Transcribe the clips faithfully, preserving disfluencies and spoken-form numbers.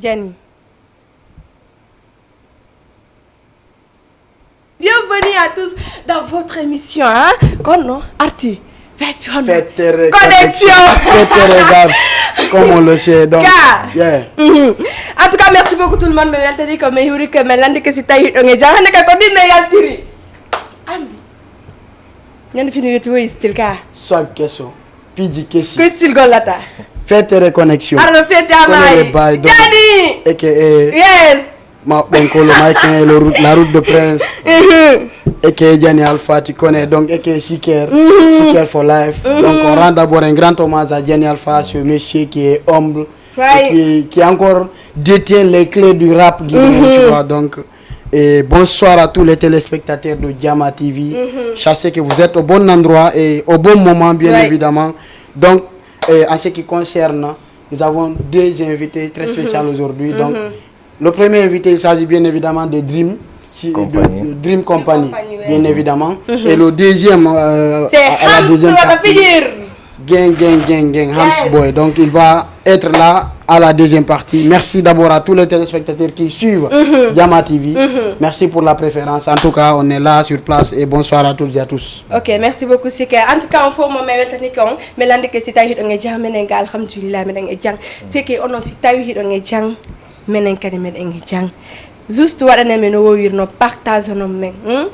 Jani. Bienvenue à tous dans votre émission, hein? Kono arti. Fetere Connexion. Fetere Vibes, comme on le sait. Donc, Ka. Yeah. Mhm. En tout cas, merci beaucoup tout le monde. Mais weltani ko mais huri que mais landi que si tawi don e jang hande ka ko din me yaltiri. Andi. Ñande fini wetu woyi style ka. Swag keso. Piji kesi. Ko style gollata. Fetere connexion. Arno fete amai. Konere bay, donc, Jani. A K A Yes. Ma Benkolo, Mike, la route, la route de Prince. Mhm. A K A Jani Alpha, tu connais. Donc, A K A Siker. Siker for life. Donc, on rend d'abord un grand hommage à Jani Alpha, ce monsieur qui est humble. Ouais. Et qui, qui encore détient les clés du rap guinéen, tu vois. Donc, et bonsoir à tous les téléspectateurs de Jama T V. Sachez que vous êtes au bon endroit et au bon moment, bien Ouais. Évidemment. Donc, euh, en ce qui concerne, nous avons deux invités très spéciaux aujourd'hui. Donc, le premier invité, il s'agit bien évidemment de Dream, si- de- Company. de Dream Company, Company, ouais. Bien évidemment. Et le deuxième, euh, C'est à- à la Hams deuxième sur la partie, figure. Gang, gang, gang, gang, Hams Yes. Boy. Donc, il va être là à la deuxième partie. Merci d'abord à tous les téléspectateurs qui suivent Jama T V. Merci pour la préférence. En tout cas, on est là sur place et bonsoir à toutes et à tous. Ok, merci beaucoup Sike. En tout cas, on faut mo me weltani kon. Me landi que si tawi don e jang menen ga alhamdulillah menen e jang. Sike ono si tawi don e jang. Menen kadi meden e jang. Juste waɗane men no wowirno partage no men. Hmm?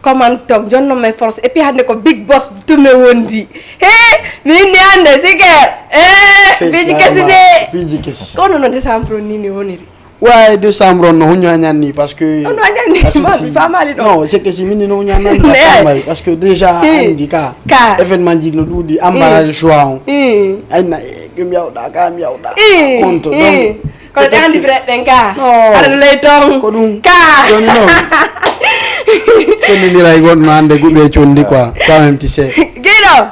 Comment ton jonno men force et puis hande ko big boss tume wondi. He, min ni hande Sike. Eh, biji kesi de. Piji kesi. Kono non décembre ni ni woniri. Ouais, décembre, on n'a rien ni parce que. On n'a rien ni, parce que ma, si- mi famali ɗo. Non, c'est que si mini no ñanan Mais- parce que déjà Eh. Andi ka. Ka. Événement ji no dudi ambara le choix on. Eh. Ayna eh, mi yawda ka mi yawda. Eh. Compte Eh. donc. Kono ɗe andi vrai ɓen ka. Non. Aɗa ley ton. Ko ɗum. Ka. Joni non. Sellinira e goɗɗo no hande guɓe condi quoi. Quand même tu sais. Guiɗo.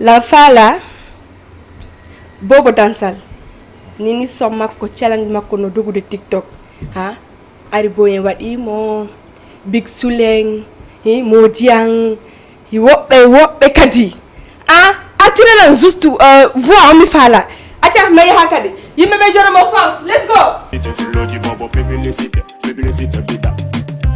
La Fala. Bobo Dansal. Nini son makko challenge makko no dogude TikTok. Ha? Ari Boyen waɗimo. Big Suleng. Hi Modiang. Hi woɓɓe woɓɓe kadi. A artira lan juste euh, voix on mi faala. Acca ma yaha kadi. Yimɓe ɓe jono mo force. Let's go. Publicité, full du bobo, publicité, publicité, bida.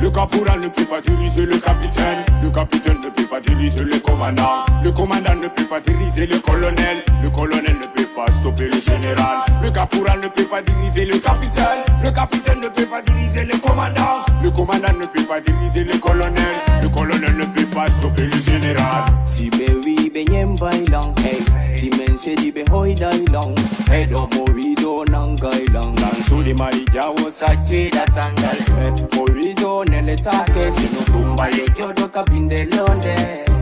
Le caporal ne peut pas diriger le capitaine, le capitaine ne peut pas diriger le commandant, le commandant ne peut pas diriger le colonel, le colonel ne peut pas stopper le général, le caporal ne peut pas diriger le capitaine, le capitaine ne peut pas diriger le commandant, le commandant ne peut pas diriger le colonel, le colonel ne peut pas stopper le général. Si ɓe wi ɓe ñembay lan, hey, si men sedi ɓe hoyday lan, hey, ɗo mo wi ɗo nangay lan. Lan suuɗi mari jawo sacciɗa tangal, hey, mo wi ɗo neletake, sino tumba yo joɗo ka binde londe.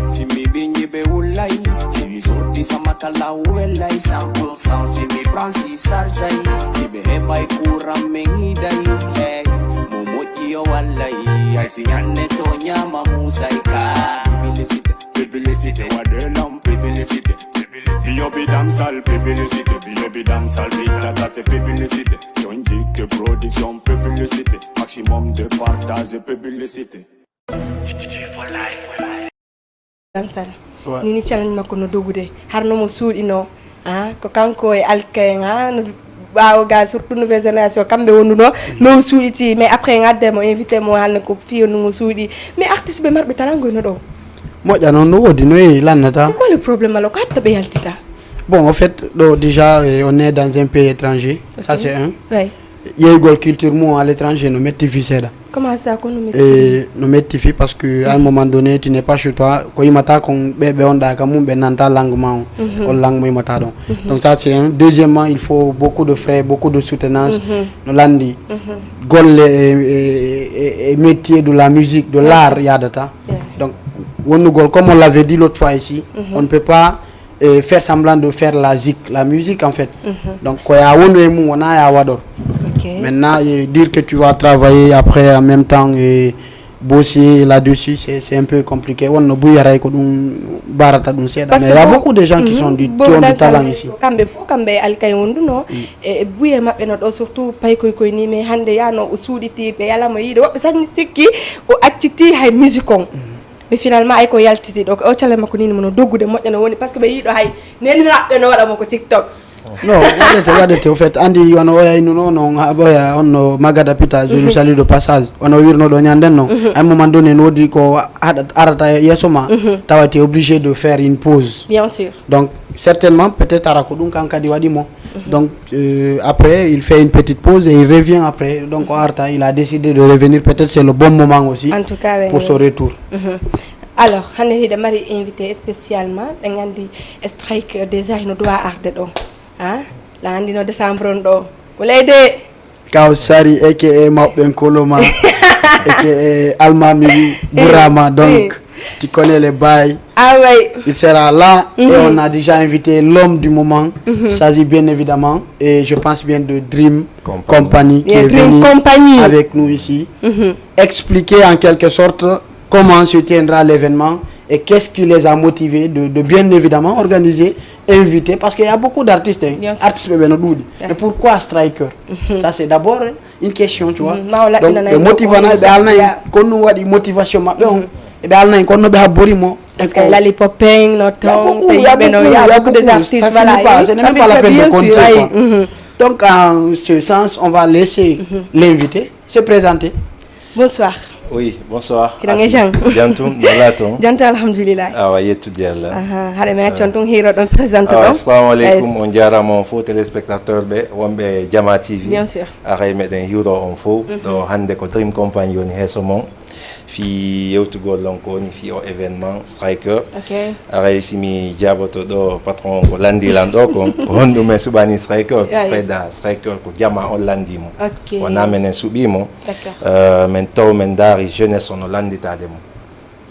Si mi binji ɓe wullay, si mi sotti sama kala wellay cent pour cent, si mi pransi sarsay, si ɓe heɓay kuran men hiday, hey, mo moƴƴi yo wallay, hay si ñanne to ñama musay ka. Publicité, publicité, waɗe lan publicité. Biyobi damsal publicité, biyobi damsal bidda gase publicité. John Jike production publicité, maximum de partage publicité. Dansal. Ouais. Nini challenge makko no dogude. Har no mo suuɗino. Ah, ko kanko e Alkayen ha no ɓawo ga surtout nouvelle génération kamɓe wonduno no suuɗiti mais après gadde mo invité mo halno ko fiyo no suuɗi mais artiste ɓe marɓe talangoy no ɗo. Moƴƴa noon no woodi no yehi lannata. C'est quoi le problème alors ko hatta ɓe yaltita? Bon, en fait, ɗo déjà, eh, on est dans un pays étranger. Ça, c'est un. Ouais. Yeyugol culture mum à l'étranger no metti fii seeɗa. Comment ça ko no metti? Et no metti fii parce que à un moment donné tu n'es pas chez toi, ko yimata kon ɓe ɓe wonɗa ka mum ɓe nanta langue ma on, on langue mo yimata ɗon. Donc ça c'est un. Deuxièmement, il faut beaucoup de frais, beaucoup de soutenance. No landi golle e, e, e, e métier de la musique, de l'art yadata. Donc wonnugol, comme on l'avait dit l'autre fois ici, on ne peut pas, eh, faire semblant de faire la zik, la musique en fait. Donc ko ya wonu e mum wona ya waɗor. Ok. Maintenant, eh, dire que tu vas travailler après en même temps et bosser là-dessus, c'est c'est un peu compliqué. Wonno buy yaray ko ɗum barata ɗum seeɗa. Mais il y a beaucoup de gens qui sont du, qui ont du talent ici. Kamɓe fof kamɓe e Alkayen wonduno e buye maɓɓe no ɗo surtout paykoy koy ni mais hannde yano o suuɗiti ɓe yalamo yiide woɓɓe sañ sikki o acciti hay musique on. Mais finalement ay ko yaltiti ɗo ko o cale makko ni mono doggude moƴƴa no woni parce que ɓe yiiɗo hay neniraɓe no waɗa mo ko TikTok. Non, waɗete, waɗete. Au fait, andi wano oya innuno non, ha ɓoya on no Magada Pita, je le salue de passage. Wano wirno ɗo ñanden non. À un moment donné, no wodi ko haɗa, arata yeso ma, tawa t'es obligé de faire une pause. Bien sûr. Donc, certainement, peut-être ara ko ɗum kan kadi waɗi mo. Donc, euh, après, il fait une petite pause et il revient après. Donc, o arta, il a décidé de revenir. Peut-être c'est le bon moment aussi En tout cas, oui, pour oui. Son retour. Alors, hannde hiɗa mari invité spécialement, ɗen andi strike déjà hino doit arde ɗo. Hein? La andi no décembre on ɗo. Ko leyde. Kaw Sari, aka Mawɓe Nkoloma, aka Almami Burama. Donc, tu connais les bails. Ah oui. Il sera là et on a déjà invité l'homme du moment. Il s'agit bien évidemment, et je pense bien de Dream Company. Company, qui Yeah, est Dream venu Company. Avec nous ici, expliquer en quelque sorte comment se tiendra l'événement et qu'est-ce qui les a motivés de, de bien évidemment organiser, inviter, parce qu'il y a beaucoup d'artistes, hein. Bien sûr. Artistes ɓe no ɗuuɗi. Mais pourquoi Striker? Ça, c'est d'abord une question, tu vois. Mhm. Ma o laɓɓinana Donc, ɓe en motivana, ko ɓe alna en ya. Kon no waɗi motivation maɓɓe on. Ɓe alna en kon no ɓe habbori mo. Parce que Lali Popeng, no Il y a ton, beaucoup, il y a beaucoup, il y a beaucoup, des artistes, ça voilà. Finit pas, c'est même Parce pas la que peine bien de sûr, compter, oui. Quoi. Donc, en ce sens, on va laisser l'invité se présenter. Bonsoir. Oui, bonsoir. Kiɗa nge jang? Jantum, dalatum. Janto, alhamdulillah. Awa, yettude Allah. Aha, haɗa men accan tun hiiro ɗon présente Awa, ɗon. Assalamu alaikum. Yes. On jarama on fof téléspectateur ɓe wonɓe Jama T V. Bien sûr. Aray meɗen hiiro on fof. Ɗo hannde ko Dream Company woni heeso mon. Fi yewtugol lon ko woni fi o événement Striker. Ok. Aray si mi jaaboto ɗo patron ko landi lan ɗo ko, ko honɗum e suɓani Striker? Ayi. Fayda Striker ko jama on landi mo. Ok. Wona menen suɓi mo. D'accord. Euh, men taw men ndaari jeunesse o no landitaade mo.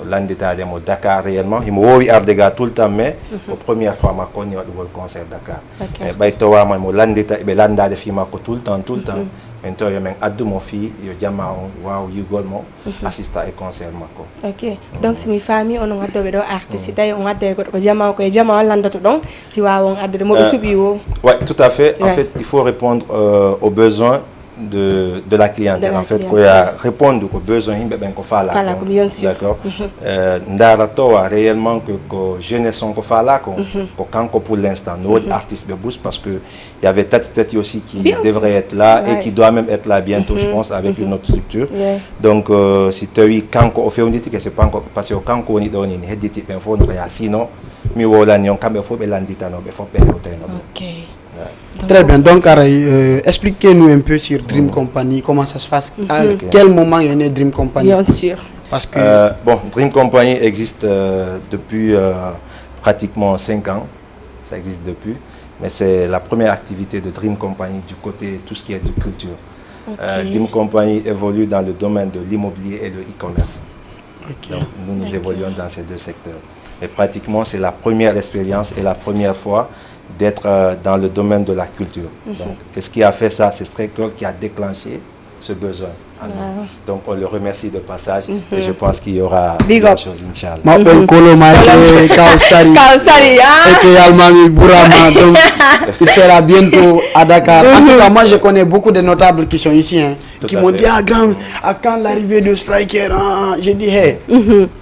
O landitaade mo Dakar réellement. Himo woowi arde ga tout le temps, mais ko première fois makko ni waɗugol concert Dakar. D'accord. E ɓay tawama mo landita, ɓe landaade fi makko tout le temps, tout le temps. Men taw yo men addu mo fi yo jama on waaw yigol mo, assista e concert makko. Ok. Donc, si mi faami, onon addoɓe ɗo artiste, si tawi on adde goɗɗo ko jama, ko e jama on landoto ɗon, si waawa on addude mo ɓe Euh, suɓi o. Ouais, tout à fait. En Ouais. Fait, il faut répondre euh, aux besoins de, de la clientèle. De la En fait, ko clientèle. Ya répondre ko besoin yimɓe ɓen ko faala Faala ko. Ko, bien sûr. D'accord. Euh, ndaara tawa réellement que ko jeunesse on ko faala ko, ko kanko pour l'instant. No woodi artiste ɓe bus parce que il y avait Tati Tati aussi qui Bien sûr. Devrait être là et Ouais. Qui doit même être là bientôt, je pense, avec une autre structure. Yeah. Donc, euh, si tawi kanko o fewnditike, c'est pas encore, parce que kanko woni ɗo ni, hedditi ɓen fof no ko ya. Sinon, mi wolani on, kamɓe fof ɓe landitano, ɓe fof ɓe hewtayno ɓe. Ok. Très bien, donc aray, euh, expliquez-nous un peu sur Dream Company, comment ça se passe, à quel moment est né Dream Company? Bien sûr. Parce que Euh, bon, Dream Company existe euh, depuis euh, pratiquement cinq ans. Ça existe depuis. Mais c'est la première activité de Dream Company du côté tout ce qui est de culture. Ok. Euh, Dream Company évolue dans le domaine de l'immobilier et de e-commerce. Ok. Donc, nous nous évoluons dans ces deux secteurs. Et pratiquement, c'est la première expérience et la première fois d'être euh, dans le domaine de la culture. Donc, et ce qui a fait ça, c'est Striker qui a déclenché ce besoin. Donc, on le remercie de passage et je pense qu'il y aura Big d'autres up. Choses, Inch'Allah. Mawɓe Nkoloma, aka Kaw Sari, Kaw Sari, ah. aka Almami Burama, donc il sera bientôt à Dakar. En tout cas, moi je connais beaucoup de notables qui sont ici, hein, Tout qui à m'ont fait. Dit, ah grand, à quand l'arrivée de Striker? Ah, j'ai dit, hey,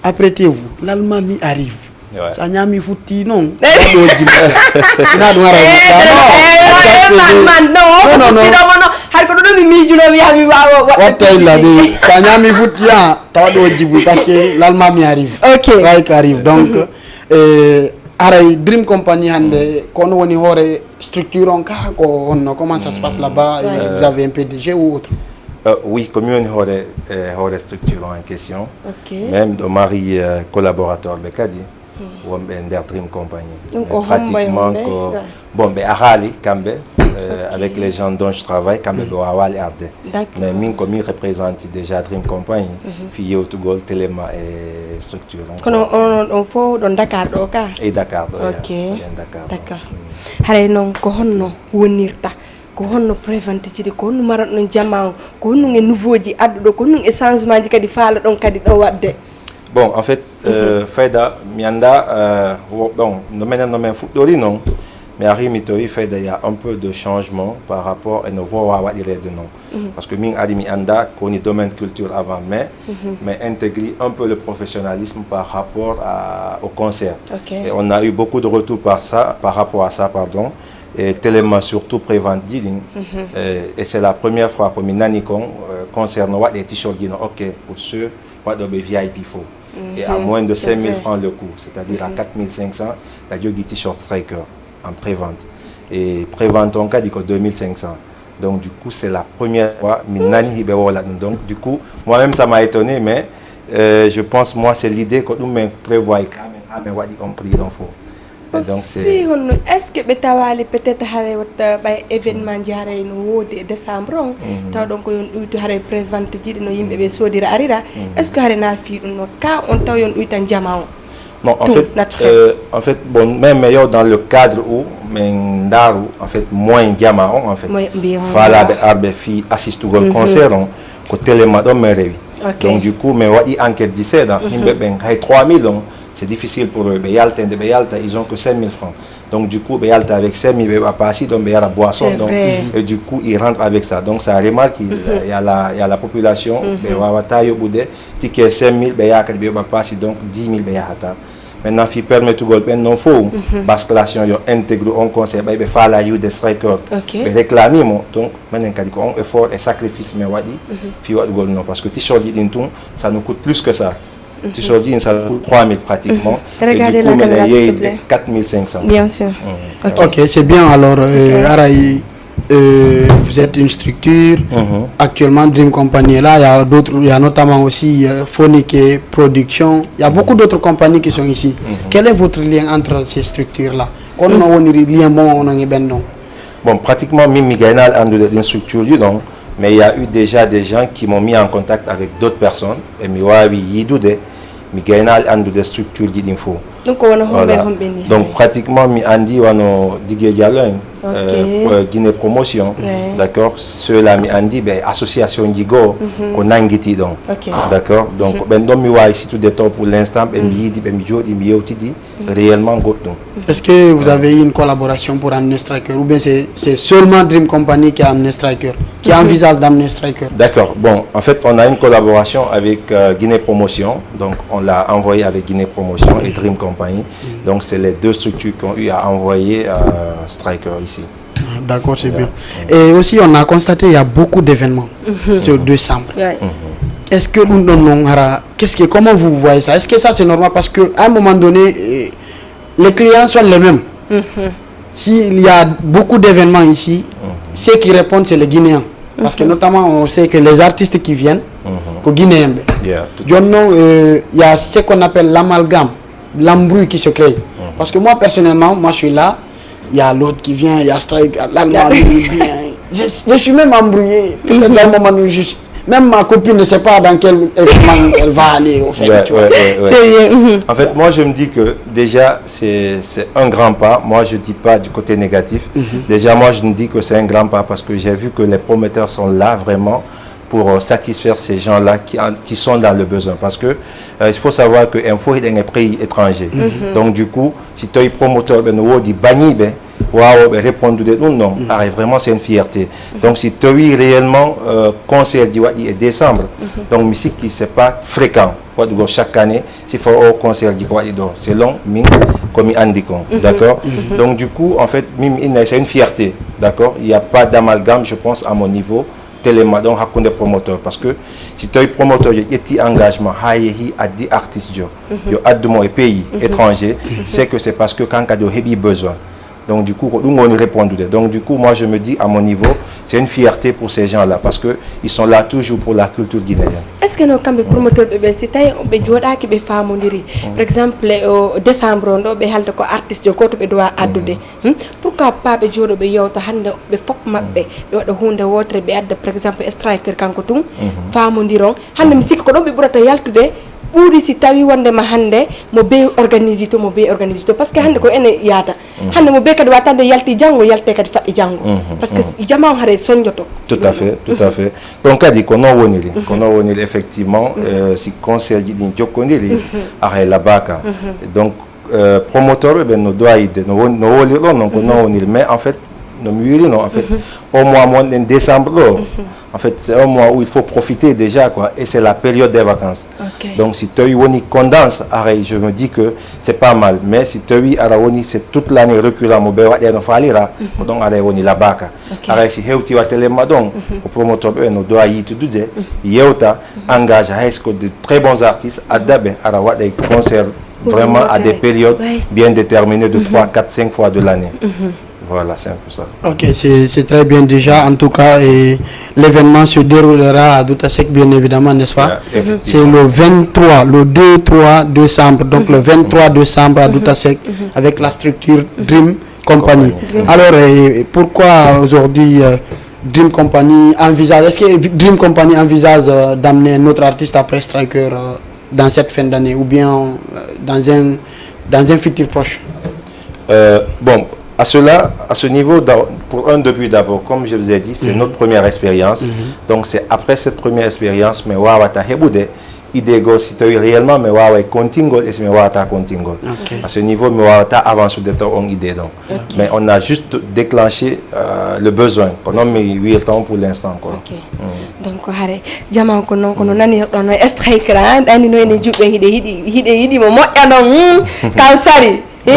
apprêtez-vous, l'Almami arrive. Ouais. Sa ñaami futti non, waɗo jimata. Ina ɗum ara. Eh, man, man, non, Non, non, non. Futti ɗo mo, non. Har ko ɗum mi miijuno mi yaha mi waawa waɗde Watta illa futti. De sa ñaami futti, ah, tawa ɗo jibu parce que l'Almami arrive. Ok. Striker arrive. Donc, euh, aray Dream Company hannde ko on woni hoore structure on ka, ko honno, comment ça se passe là-bas? Et vous avez un P D G ou autre? Euh, oui, ko mi woni hoore, eh, hoore structure en question. Ok. Même ɗo mari euh, collaborateur ɓe kadi wonɓe nder Dream Company. Ɗum Mais ko hombo e pratiquement homɓe? Ko Ouais. Bon, ɓe araali kamɓe euh, Ok. Avec les gens dont je travaille, kamɓe ɓe waawaali arde. D'accord. Mais min ko mi représente déjà Dream Company fi yewtugol Téléma e structure on. Kono on ɗon fof ɗon Dakar ɗo ka? E Dakar ɗo. Ok. Eɗen Dakar ɗo. D'accord. Haray noon ko honno wonirta? Ko honno prévente jiɗi? Ko honno maroɗon jama on? Ko honno e nouveau ji adduɗo? Ko honno e changement ji kadi faaloɗon kadi ɗo waɗde? Bon, en fait, euh, Fayda, mi annda euh, wo- bon, no menen no men fuɗɗori noon, mi ari mi tawi Fayda y a un peu de changement par rapport e no vowa waɗireede noon. Parce que min ari mi annda ko woni domaine culture avant, mais mais intégrer un peu le professionnalisme par rapport à, au concert. Ok. Et on a eu beaucoup de retours par ça, par rapport à ça, pardon. E télé ma surtout prévente ji ɗin. Eh, et c'est la première fois ko mi nani kon, euh, concert no waɗe t-shirt ji no okke pour ceux waɗoɓe V I P fof. Et à moins de cinq mille francs le coût, c'est-à-dire à quatre mille cinq cents, ka jogi t-shirt Striker en prévente. Et prévente on kadi ko deux mille cinq cents. Donc du coup, c'est la première fois mi nani hiɓe wola ɗum. Donc du coup, moi-même ça m'a étonné, mais euh, je pense moi c'est l'idée ko ɗum min prévoit quand même, ha min waɗi on prix on fof. Et donc c'est Fii honno, est ce que ɓe tawaali peut être haray watta ɓay événement ji haray no woodi e décembre on, taw ɗon ko yon ɗuytu haray prévente ji ɗi no yimɓe ɓe soodira arira? Est ce que haray na fii ɗum no ka on taw yon ɗuytan jama on? Non, en Tout fait, naturel. Euh, en fait, bon, mais mais yow dans le cadre où min ndaru en fait moyen jama on en fait, Moyen mbiya on, faalaɓe arɓe fii assistugol concert on, ko télé ma ɗon min rewi. Ok. Donc du coup min waɗi enquête ji seeɗa, yimɓe ɓen hay trois mille on, c'est difficile pour eux, ɓe yalta, nde ɓe yalta ils ont que cinq mille francs. Donc du coup ɓe yalta avec cinq mille, ɓe ɓa paasi ɗon, ɓe yara boisson C'est donc vrai. Et du coup ils rentrent avec ça. Donc ça remarque il y a la, il y a la population, ɓe wawata yoɓude ticket cinq mille, ɓe yaha kadi ɓe yoɓa paasi, donc dix mille ɓe yahata. Maintenant fii permettugol ɓen non fof, Basse Classe yo intégrer on concert, ɓay ɓe faala yiwde Striker, Ok. ɓe réclami mo. Donc minen kadi ko on effort et sacrifice min waɗi fii waɗugol non, parce que t-shirt ji ɗin tun, ça nous coûte plus que ça. T-shirt ji ɗin, ça nous coûte trois mille pratiquement. Et Regardez du coup la min caméra, e s'il te yeeyde plaît. Quatre mille cinq cents. Bien sûr. Ok. Ok, c'est bien. Alors, euh, Araï, euh, vous êtes une structure. Actuellement, Dream Company est là. Il y a d'autres, il y a notamment aussi euh, Phonique et Production. Il y a beaucoup d'autres compagnies qui sont ici. Quel est votre lien entre ces structures-là? Kono no woniri lien mo onon e ɓen ɗon? Bon, pratiquement min mi gaynaali anndude ɗin structure ji ɗon, mais il y a eu déjà des gens qui m'ont mis en contact avec d'autres personnes et mi waawi yiidude, mi gaynaali anndude structure ji ɗin fof. Ɗum ko wona homɓe Voilà. Homɓe ni? Donc pratiquement mi anndi wano Didier Diallo en, Ok. euh, euh, Guinée Promotion, Ouais. D'accord, ceux-là mi anndi ɓe association ji goo ko nanngiti ɗon. Ok. D'accord, donc ɓen ɗon mi waawi situde to pour l'instant, ɓe mi yiidi, ɓe mi jooɗi, mi yewtidi réellement goɗɗum. Est-ce que vous avez eu une collaboration pour amener Striker ou bien c'est c'est seulement Dream Company qui a amené Striker, qui envisage d'amener Striker? D'accord. Bon, en fait, on a une collaboration avec euh, Guinée Promotion. Donc, on l'a envoyé avec Guinée Promotion et Dream Company. Donc, c'est les deux structures qui ont eu à envoyer euh, Striker ici. Ah, d'accord, c'est bien. Et aussi, on a constaté il y a beaucoup d'événements sur décembre. Ouais. Est-ce que nous donnons, qu'est-ce que, comment vous voyez ça? Est-ce que ça c'est normal? Parce qu'à un moment donné, euh, les clients sont les mêmes. S'il y a beaucoup d'événements ici, ceux qui répondent, c'est les Guinéens. Parce que notamment, on sait que les artistes qui viennent, qu'au Guinéen. Yeah, tout Maintenant, euh, il y a ce qu'on appelle l'amalgame, l'embrouille qui se crée. Parce que moi, personnellement, moi, je suis là, il y a l'autre qui vient, il y a Strike, l'Allemand, il vient. Je, je suis même embrouillé. Peut-être dans un moment où je suis- même ma copine ne sait pas dans quel événement elle va aller, au fait. Ouais, Tu vois. Ouais, ouais, ouais. C'est bien. Mhm. En fait, moi, je me dis que déjà, c'est c'est un grand pas. Moi, je ne dis pas du côté négatif. Déjà, moi, je me dis que c'est un grand pas parce que j'ai vu que les promoteurs sont là vraiment pour euh, satisfaire ces gens-là qui, en- qui sont dans le besoin. Parce que euh, il faut savoir que info est un pays étranger. Donc, du coup, si tu es promoteur, ben, on dit banni, ben, waawooɓe répondude ɗum non, ara vraiment c'est une fierté. Donc si tawi réellement euh, concert ji waɗi e décembre, donc mi sikki c'est pas fréquent waɗugol chaque année si faut o concert ji ko waɗi ɗo, selon min ko mi anndi kon. D'accord. Donc du coup en fait min mi inna c'est une fierté. D'accord, il y a pas d'amalgame, je pense, à mon niveau, télé ma ɗon hakkunde promoteur, parce que si tawi promoteur jo ƴetti engagement ha yeehi addi artiste jo, yo addu mo e pays étranger, c'est que c'est parce que kanko kadi o heɓi besoin. Donc du coup ko ɗum woni répondude. Donc du coup moi je me dis à mon niveau, c'est une fierté pour ces gens-là parce que ils sont là toujours pour la culture guinéenne. Est ce que non kamɓe promoteur ɓe ɓe si tawi ɓe jooɗaki ɓe famodiri? Par exemple o décembre on ɗo ɓe halda ko artiste jo goto ɓe dowa addude. Hmm? Pourquoi pas ɓe jooɗo ɓe yewta hannde ɓe fof maɓɓe ɓe waɗa hunde wotere, ɓe adda par exemple Striker kanko tun famondiron? Hannde mi sikki ko ɗon ɓe ɓurata yaltude ɓuri si tawi wondema hannde mo be organise to, mo be organise to, parce que hannde ko ene yaada. Hannde mo be kadi wata nde yalti janngo, yalte kadi faɗɗi janngo. Parce que jama o haray sonjoto. Tout à fait, tout à fait. Donc kadi ko non woniri, ko non woniri effectivement. Euh, si concert ji ɗin jokkodiri, ahay labaka. Donc euh, promoteur ɓe ɓen no dowa yidde no won- no woliri ɗon non ko non woniri, mais en fait No mi wiiri no, en fait, au mois mo wonɗen décembre ɗo, en fait, c'est un mois où il faut profiter déjà, quoi, et c'est la période des vacances. Donc si tawi woni condense, haray je me dis que c'est pas mal, mais si tawi ara woni c'est toute l'année reculant mo ɓe waɗe no faalira, ko ɗon haray woni labaka. Haray si hewti wattelemma ɗon, ko promoteur ɓe no doit yiitudude, yewta, engage, hay so ko de très bons artistes, adda ɓe ara waɗa concert vraiment à des périodes bien déterminées de trois, quatre, cinq fois de l'année. Voilà, c'est un peu ça. Ok, c'est c'est très bien déjà. En tout cas, et l'événement se déroulera à Douta Seck, bien évidemment, n'est-ce pas? C'est le vingt-trois, le deux trois décembre, donc le vingt-trois décembre à Douta Seck, avec la structure Dream Company. Alors, et pourquoi aujourd'hui euh, Dream Company envisage, est-ce que Dream Company envisage euh, d'amener un autre artiste après Striker euh, dans cette fin d'année ou bien euh, dans un, dans un futur proche? Euh, bon, à cela, à ce niveau, pour un début d'abord, comme je vous ai dit, c'est notre première expérience. Donc c'est après cette première expérience, mais wawata heɓude idée goo si tawi réellement mi waaway kontingol e si mi waawata kontingol. À ce niveau mi waawata avancude taw on idée ɗon. Mais on a juste déclenché euh, le besoin, ko noon mi wiirta on pour l'instant quoi. Donc hare jaman ko noon kono nani ɗon no Striker an ɗani no ene juɓɓe hiɗe yiɗi hiɗe yiɗi mo moƴƴa noon. Kaw sari. Et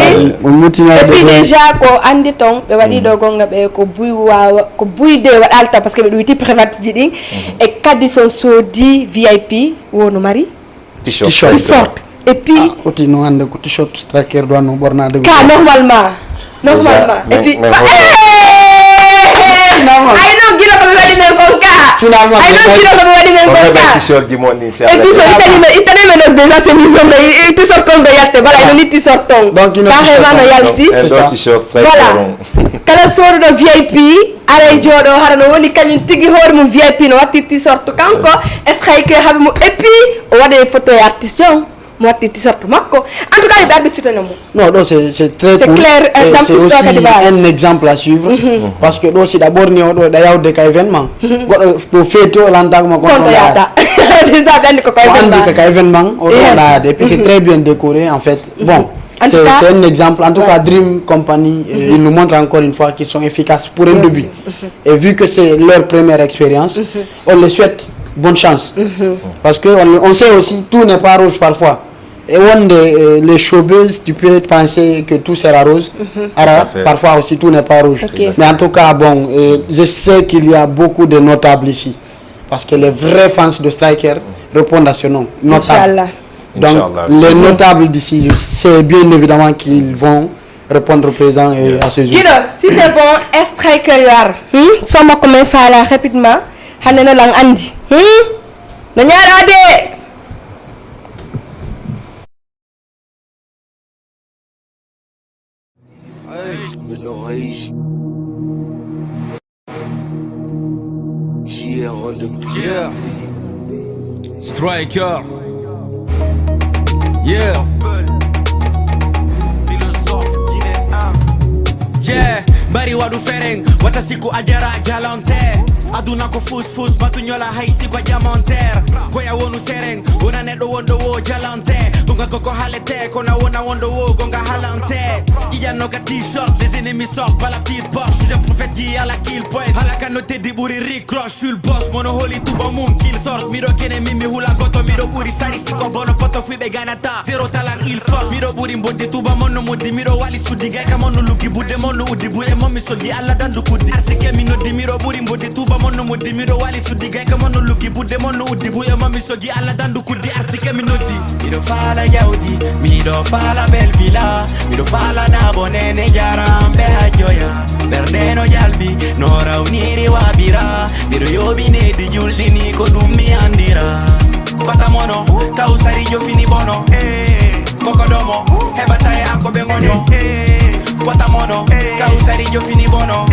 puis déjà ko andi ton ɓe waɗi ɗo gonga ɓe ko buy wawa ko buy de waɗalta parce que ɓe ɗum witi private ji ɗin. E kadi son soodi vip wono mari t-shirt. Et puis oti no hande ko t-shirt Striker do no ɓornade. Ka normalement. Normalement. Et puis ay non gila ko ɓe waɗi men kon ka. Finalement ay non gila ko ɓe waɗi men kon ka. T-shirt ji mon ni c'est et puis so itanima itanima nos déjà c'est mission de t-shirt on ɓe yatte bala ino nitti sorton. Donc ino ka hema no yalti. T-shirt. Voilà. Kala soruɗo vip aray jooɗo hara no woni kañum tigi hoore mum vip no watti t-shirt kanko. Striker haɓe mo et puis o waɗe photo e artiste on. Mo watti t-shirt makko. En tout cas ɓe addi sutana mo. Non ɗo c'est c'est très cool. C'est clair. Et c'est aussi un exemple à suivre. Parce que ɗo si ɗa ɓorni o ɗo ɗa yawde ka événement goɗɗo to feeti o lantako ma kon yata. Déjà ɓe andi ko ko événement. Ka événement o ɗo ɗa yaade et puis c'est très bien décoré en fait. Bon c'est un exemple en tout cas Dream Company il nous montre encore une fois qu'ils sont efficaces pour un début. Et vu que c'est leur première expérience on les souhaite bonne chance. Parce que on sait aussi tout n'est pas rouge parfois. E wonde les showbiz tu peux penser que tout sera rose. Ara parfois aussi tout n'est pas rouge. Mais en tout cas bon je sais qu'il y a beaucoup de notables ici. Parce que les vrais fans de Striker répondent à ce nom. Notable. Donc les notables d'ici c'est bien évidemment qu'ils vont répondre présent et à ce jour. Guido, si c'est bon, Striker yo ar. Hmm? So makko men faala rapidement. Hande no lan andi. Hmm? No ñaara de. J R on the yeah. Striker. Yeah. Yeah, mbari waɗu fereng wata siku a jara jalante. Aduna ko fus fus batu ñola hay siku a jamanter. Koya wonu sereng wona neɗɗo wonɗo wo jalante. Gonga koko halete kono wona wonɗo wo gonga halante. Iyanno ka t-shirt les ennemis sortent par la petite porte. Je prophétise à la kill point. Halaka no teddy ɓuri Rick Ross. Sul boss mono holi tuba mum kill sort. Miɗo kene mimi hula goto miɗo ɓuri sari siko bono poto fuiɓe ganata. Zéro talent il force miɗo ɓuri mboddi tuba mon no moddi miɗo wali suddi gayka mon no luggi budde mon no uddi buye mon mi soggi allah dandu kuddi arsike mi noddi miɗo ɓuri mboddi tuba mon no moddi miɗo wali suddi gayka mon no luggi budde mon no uddi buye mon mi soggi allah dandu kuddi arsike mi noddi. Miɗo faala jawdi miɗo faala belvila. Miɗo faala nabo nene jaram ɓe hajjoya. Ɓerɗe no jalbi no rawniri wabira. Miɗo yoɓi nedi julɗini ko ɗum mi andira. Bata mono kawsari jofini bono. Koko domo heɓata e an ko ɓe gonyo. Bata mono kawsari jofini bono.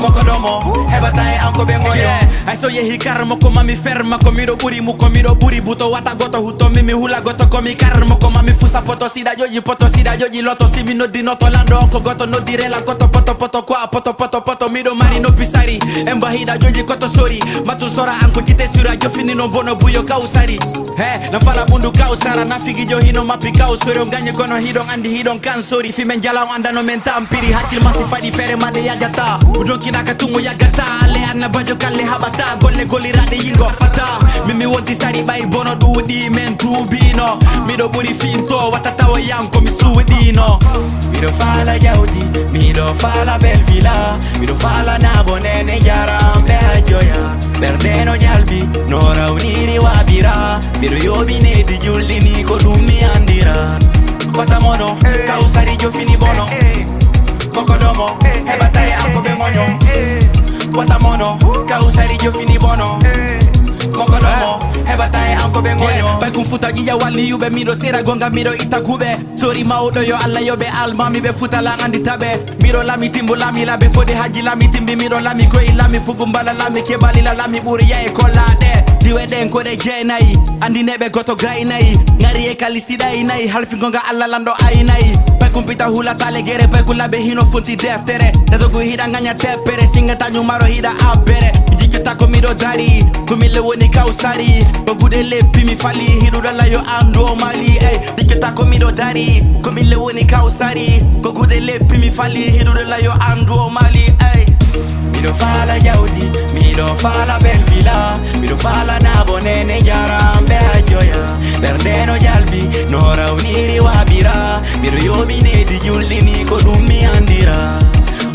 Kokodomo, heɓata e an ko ɓe ŋoño. Ay so yehi kar mo ko mami ferma ko miɗo ɓuri mu ko miɗo ɓuri buto wata goto hutto mi mi hula goto ko mi kar mo ko mami fusa poto sida joji poto sida joji loto si mi noddi noto lando on ko goto noddi rela koto poto poto ko a poto poto poto miɗo mari noppi sari en ba hiɗa joji koto sori matu sora an ko jite sura jofini no bono buyo kaw sari he na fala mundu kaw sara na figijo hino mappi kaw sori on gañi kono hiɗon andi hiɗon kan sori fi men jala on andano men tampiri hakkil masi faɗi fere mande yajata o donkinaka tungo yagata alle annabajo kalle haɓata golle goliraɗe yingo fata mimi wonti sari ɓay bono ɗuuɗi men tuubino miɗo ɓuri finto wata tawa yan ko mi suuɗino miɗo faala jawdi miɗo faala bel villa miɗo faala nabo nene jaram ɓe hajjoya ɓerɗe no jalbi no rawniri wabira miɗo yoɓi nedi julɗini ko ɗum mi andira wata mono kawsari jofini bono mokodomo heɓata e an ko ɓe ŋoño wata mono kawsari jofini bono mokodomo heɓata e an ko ɓe ŋoño bay kum futa ƴiƴa walli yuɓe miɗo sera gonga miɗo itta guɓe sori mawɗo yo allah yoɓe almami ɓe futa lan andi taɓe miɗo lami timbo lami labe fode haji lami timbi miɗo lami koye lami fugu mbala lami kebalila lami ɓuri yaye kollaɗe diwe ɗen koɗe jeenayi andineɓe goto gaynayi ngari e kalisiɗa e nayi halfigo nga allah lanɗo aynayi pay kumpita hulata legere pay kulaɓe hino funti deftere dadogu hiɗa gaña teppere singata ñumaro hiɗa abbere mi jiccata ko miɗo dari ko mille woni kawsari ko gude leppi mi fali hiɗuɗo layo andu o mali ey jiccata ko miɗo dari ko mille woni kawsari ko gude leppi mi fali hiɗuɗo layo andu o mali ey miɗo faala jawdi miɗo faala bel villa miɗo faala nabo nene jaramɓe hajjoya ɓerɗe no jalbi no rawniri wabira miɗo yoɓi nedi julɗini ko ɗum mi andira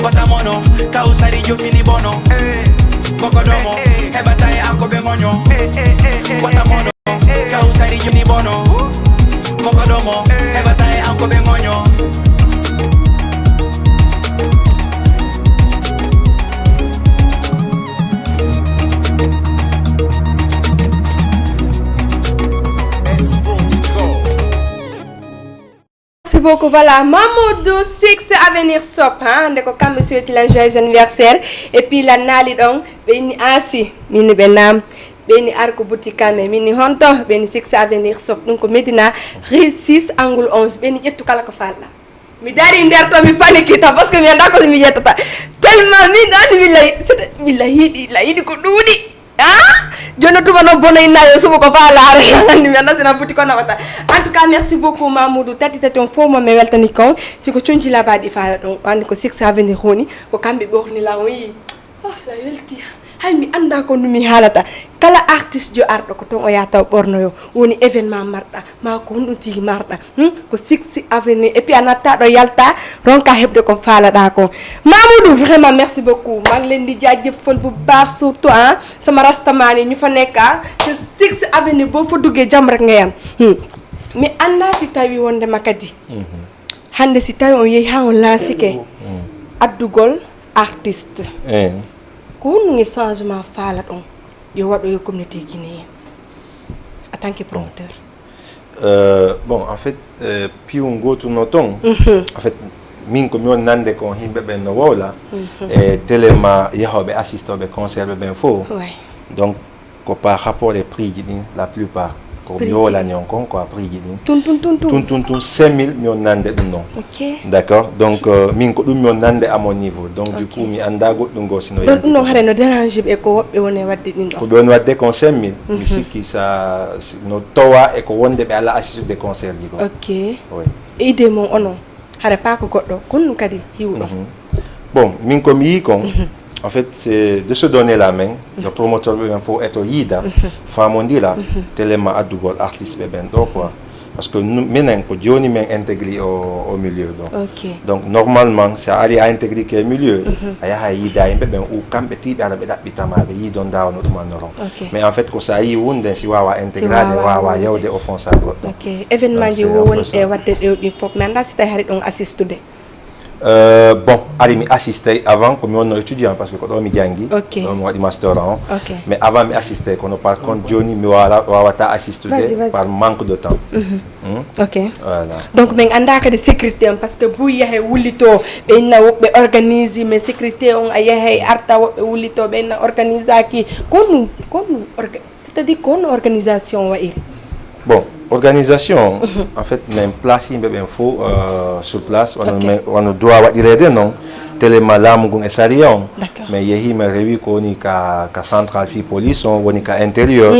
wata mono kawsari jofini bono mokodomo heɓata e an ko ɓe ŋoño wata mono kawsari joni bono mokodomo heɓata e an ko ɓe ŋoño Merci beaucoup. Voilà, Mamoudou Six Avenir Sop, hein, nde ko kamɓe souhaiti la joyeux anniversaire et puis la naali ɗon ɓe inni asi mini ɓe nam ɓe inni arko boutique kame mini honto ɓe inni Six Avenir Sop ɗum ko Medina rue six angle onze ɓe inni ƴettu kala ko falla mi dari nder to mi panikita parce que mi anda ko mi yettata tellement min andi mi lay mi lay yiɗi lay yiɗi ko ɗuuɗi ah jono tuma noon bono inna yo suba ko faalaare andi mi annda sina buti ko nawata en tout cas merci beaucoup mamoudou tati tati on fof mo mi weltani kon siko conci labaɗi faala ɗon andi ko six avenir woni ko kamɓe ɓorni lan o yi oh la welti hay mi annda ko no mi haalata kala artiste jo arɗo ko toon o yahata o ɓornoyo woni événement marɗa ma ko honɗum tigi marɗa hmm? Ko six avenue et puis a natta ɗo yalta ronka heɓde ko faalaɗa ko mamoudou vraiment merci beaucoup maa ngi leen di jaajëfal bu baax surtout ah sama rastamani ñu fa nekk ah te six avenue boo fa duggee jàmm rek ngay am hmm. Mais annda si tawi wondema kadi hannde si tawi on yehi ha on lancike addugol artiste ko honɗum e changement faalaɗon yo waɗo e communauté guinéen en tant que promoteur Euh, bon, en fait, euh, piw ngotu no ton. En fait, min ko mi won nande ko himɓe ɓen no wowla e télé ma yahoɓe assistoɓe concert ɓe ɓen fof. Donc, ko par rapport e prix ji ɗin la plupart ko mi wowlani on kon ko a prix ji ɗin. Tun tun tun tun. Tun tun tun cinq mille mi won nande ɗum non. D'accord. Donc, euh, min ko ɗum mi won nande à mon niveau. Donc, du coup, mi anda goɗɗum goo sino. Ɗon ɗum non hare no dérange ɓe ko woɓɓe woni wadde ɗin ɗon. Ko ɓe woni wadde kon cinq mille. Mi sikki sa no towa e ko wonde ɓe ala assisude concert ji goo. Ok. Oui. E idée mon onon hare pas ko goɗɗo kon ɗum kadi hiwɗo. Bon, min ko mi yi kon en fait c'est de se donner la main. Yo promoteur ɓe ɓen fof eto yiida famondira télé ma addugol artiste ɓe ɓen ɗo quoi. Parce que minen ko joni min intégri o, o milieu ɗo. Okay. Donc normalement si a ari a intégri ke milieu, mm -hmm. a yaha yiida yimɓe ɓen ou kamɓe tiɓe ara ɓe ɗaɓɓitama ɓe yiidon dawa no ɗumannoron. Okay. Mais en fait ko sa yi hunde si wawa intégrade wawa yawde offense a goɗɗo. Okay. Événement ji wo woni e wadde ɗew ɗin fof mais anda si tawi hari ɗon assistude. Euh, bon, ari mi assisté avant, comme on étudiant, parce que quand on mi jangi, Ok. On mi master en. Ok. Mais avant mi assisté, kono par contre, Johnny mi wala wawata assister Vas-y, vas-y. Par manque de temps. Hmm? Ok. Voilà. Donc min annda kadi sécurité on, parce que buy yahe wullito, ɓe inna woɓɓe organise, mais sécurité on a yahay arta, woɓɓe wullito, ɓe inna organisaki. Kon kon orga- c'est-à-dire kon organisation wa'iri? Bon, organisation, en fait, même place yimɓe ɓen fof euh, sur place, wano Ok. mais wano doit waɗireede noon, télé ma laamu ngun e sariya on. D'accord. Mais yehi mais rewi ko woni ka, ka central fi police on, woni ka intérieur.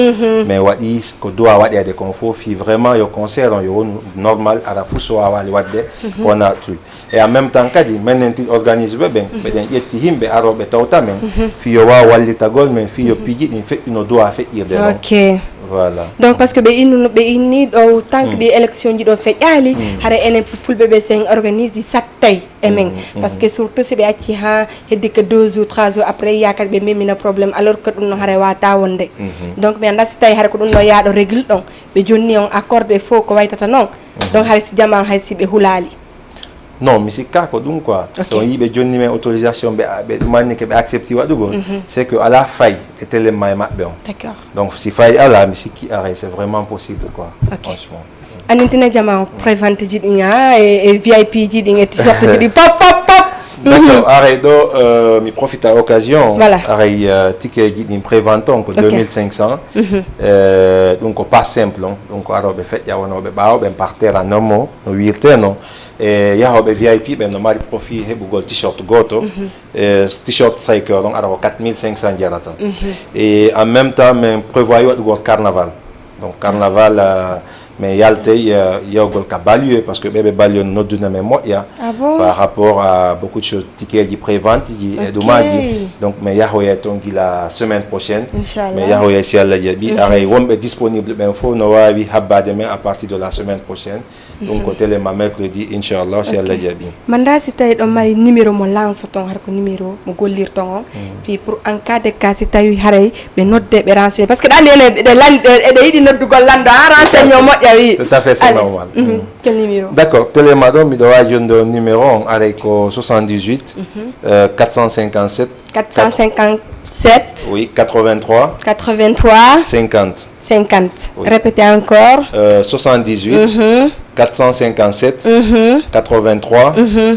Mais waɗi ko doit waɗeede kon fof fi vraiment yo concert on yo wonu normal, ara fof so wawali waɗde ko wona truc. Et en même temps kadi menen tin organise ɓe ɓen, ɓeɗen ƴetti yimɓe aroɓe tawta men fi yo waw wallitagol men fi yo piiji ɗin feƴƴuno doit feƴƴirde noon. Ok. Voilà. Donc parce que ɓe innuno ɓe inni ɗo tank ɗi élection ji ɗo feƴƴali, hara enen fulɓe ɓe sen organise sattay e men. Parce que surtout si ɓe acci ha heddi que deux jours trois jours après ya kadi ɓe memina problème, alors que ɗum no hara wata wonde. Donc mi anda si tawi hara ko ɗum ɗo yaaɗo régle ɗon, ɓe jonni on accordé fof ko waytata noon. Donc hay si jama hay si ɓe hulali. Non, mi sikka ko ɗum quoi. Ok. So on yiiɓe jonni men autorisation ɓe ɓe ɗumannike ɓe accepti waɗugol, c'est que ala fay e télé ma e maɓɓe on. D'accord. Donc si fay ala, mi sikki aray c'est vraiment possible quoi. Ok. Franchement. Anintine jama on prévente ji ɗin ha e, e V I P ji ɗin e t-shirt ji ɗin pop pop pop. D'accord, aray ɗo euh, mi profite à occasion. Voilà. Aray euh, ticket ji ɗin prévente on ko Ok. Deux mille cinq cents. Euh, ɗum ko pas simple on, ɗum ko aroɓe feƴƴa wonoɓe ɓawo ɓen par terre à normal no wirte non. E yahoɓe V I P ɓen no mari profit heɓugol t-shirt goto. E t-shirt striker on ara ko quatre mille cinq cents jarata. Et en même temps min prévoit waɗugol carnaval. Donc carnaval euh, min yaltay euh, yewgol ka banlieue, parce que ɓeɓe banlieue no nodduna min moƴƴa. Ah bon? Par rapport à beaucoup de choses, ticket ji prévente ji e Ok. Ɗumaji. Donc min yahoyay toon gila semaine prochaine. Inchallah. Min yahoyay si Allah jaɓi. Aray wonɓe disponible ɓen fof no wawi habbade min à partir de la semaine prochaine. Ɗum ko télé ma mercredi inchallah si Allah jaɓi. Manda si tawi ɗon mari numéro mo lance ton, har ko numéro mo gollirton on fi pour en cas de cas si tawi haray ɓe nodde ɓe renseigné, parce que ɗan ene ɓe lan ɓe eɗe yiɗi noddugol lanndo ha renseigné o moƴƴa wi. Tout à fait, c'est Allez. Normal. Mhm. Quel numéro? D'accord, télé ma ɗo miɗo wawi jonde on numéro on, aray ko soixante-dix-huit euh, quatre cent cinquante-sept. Quatre cent cinquante-sept. Oui, quatre-vingt-trois. Quatre-vingt-trois. Cinquante. Cinquante. Oui. Répétez encore. Euh, soixante-dix-huit quatre cent cinquante-sept quatre-vingt-trois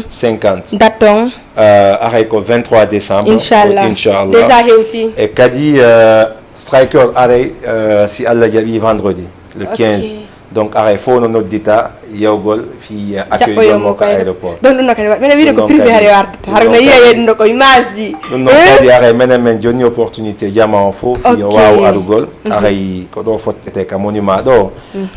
cinquante. Date on. Euh, aray ko vingt-trois décembre. Inchallah. Inchallah. Déjà hewti. E kadi euh, striker aray euh, si Allah jaɓi vendredi le Ok. quinze. Donc aray fof no noddita yewgol fi euh, accueil Jaɓɓoyo mo mo ka ko aéroport. Donc ɗum ɗo kadi waɗi minen wiide ko Ɗum ɗon privé kadi. hare wardata, hara Ɗum no ɗon yiya kadi. Yeeɗum ɗo ko image ji. Ɗum noon kadi aray menen min jonni opportunité jama on fof fi yo Ok. Waw arugol. Aray ko ɗo fottete ka monument ɗo.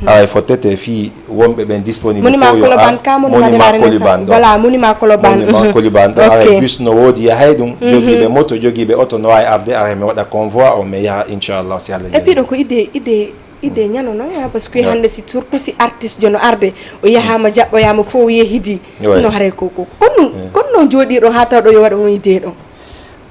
Aray fottete fi wonɓe ɓen disponible. Monument Fof yo Colobane ar- ka monument de la monument Renaissance. Colibane ɗo. Voilà, monument Colobane. Monument Mhm. Colibane ɗo. Ok. Aray bus no woodi yahay ɗum. Jogiiɓe moto, jogiiɓe oto no wawi arde, aray mi waɗa convoi o mi yaha inchallah si Allah Et puis jaɓi. Ɗum ko idée idée idée ñano noon, hein, parce que Ouais. Hannde si surtout si artiste jono arde o yahama jaɓɓoyama fof yehidi. Ouais. No haray ko ko kono kono noon jooɗiɗo ha taw ɗo yo waɗa on idée ɗo.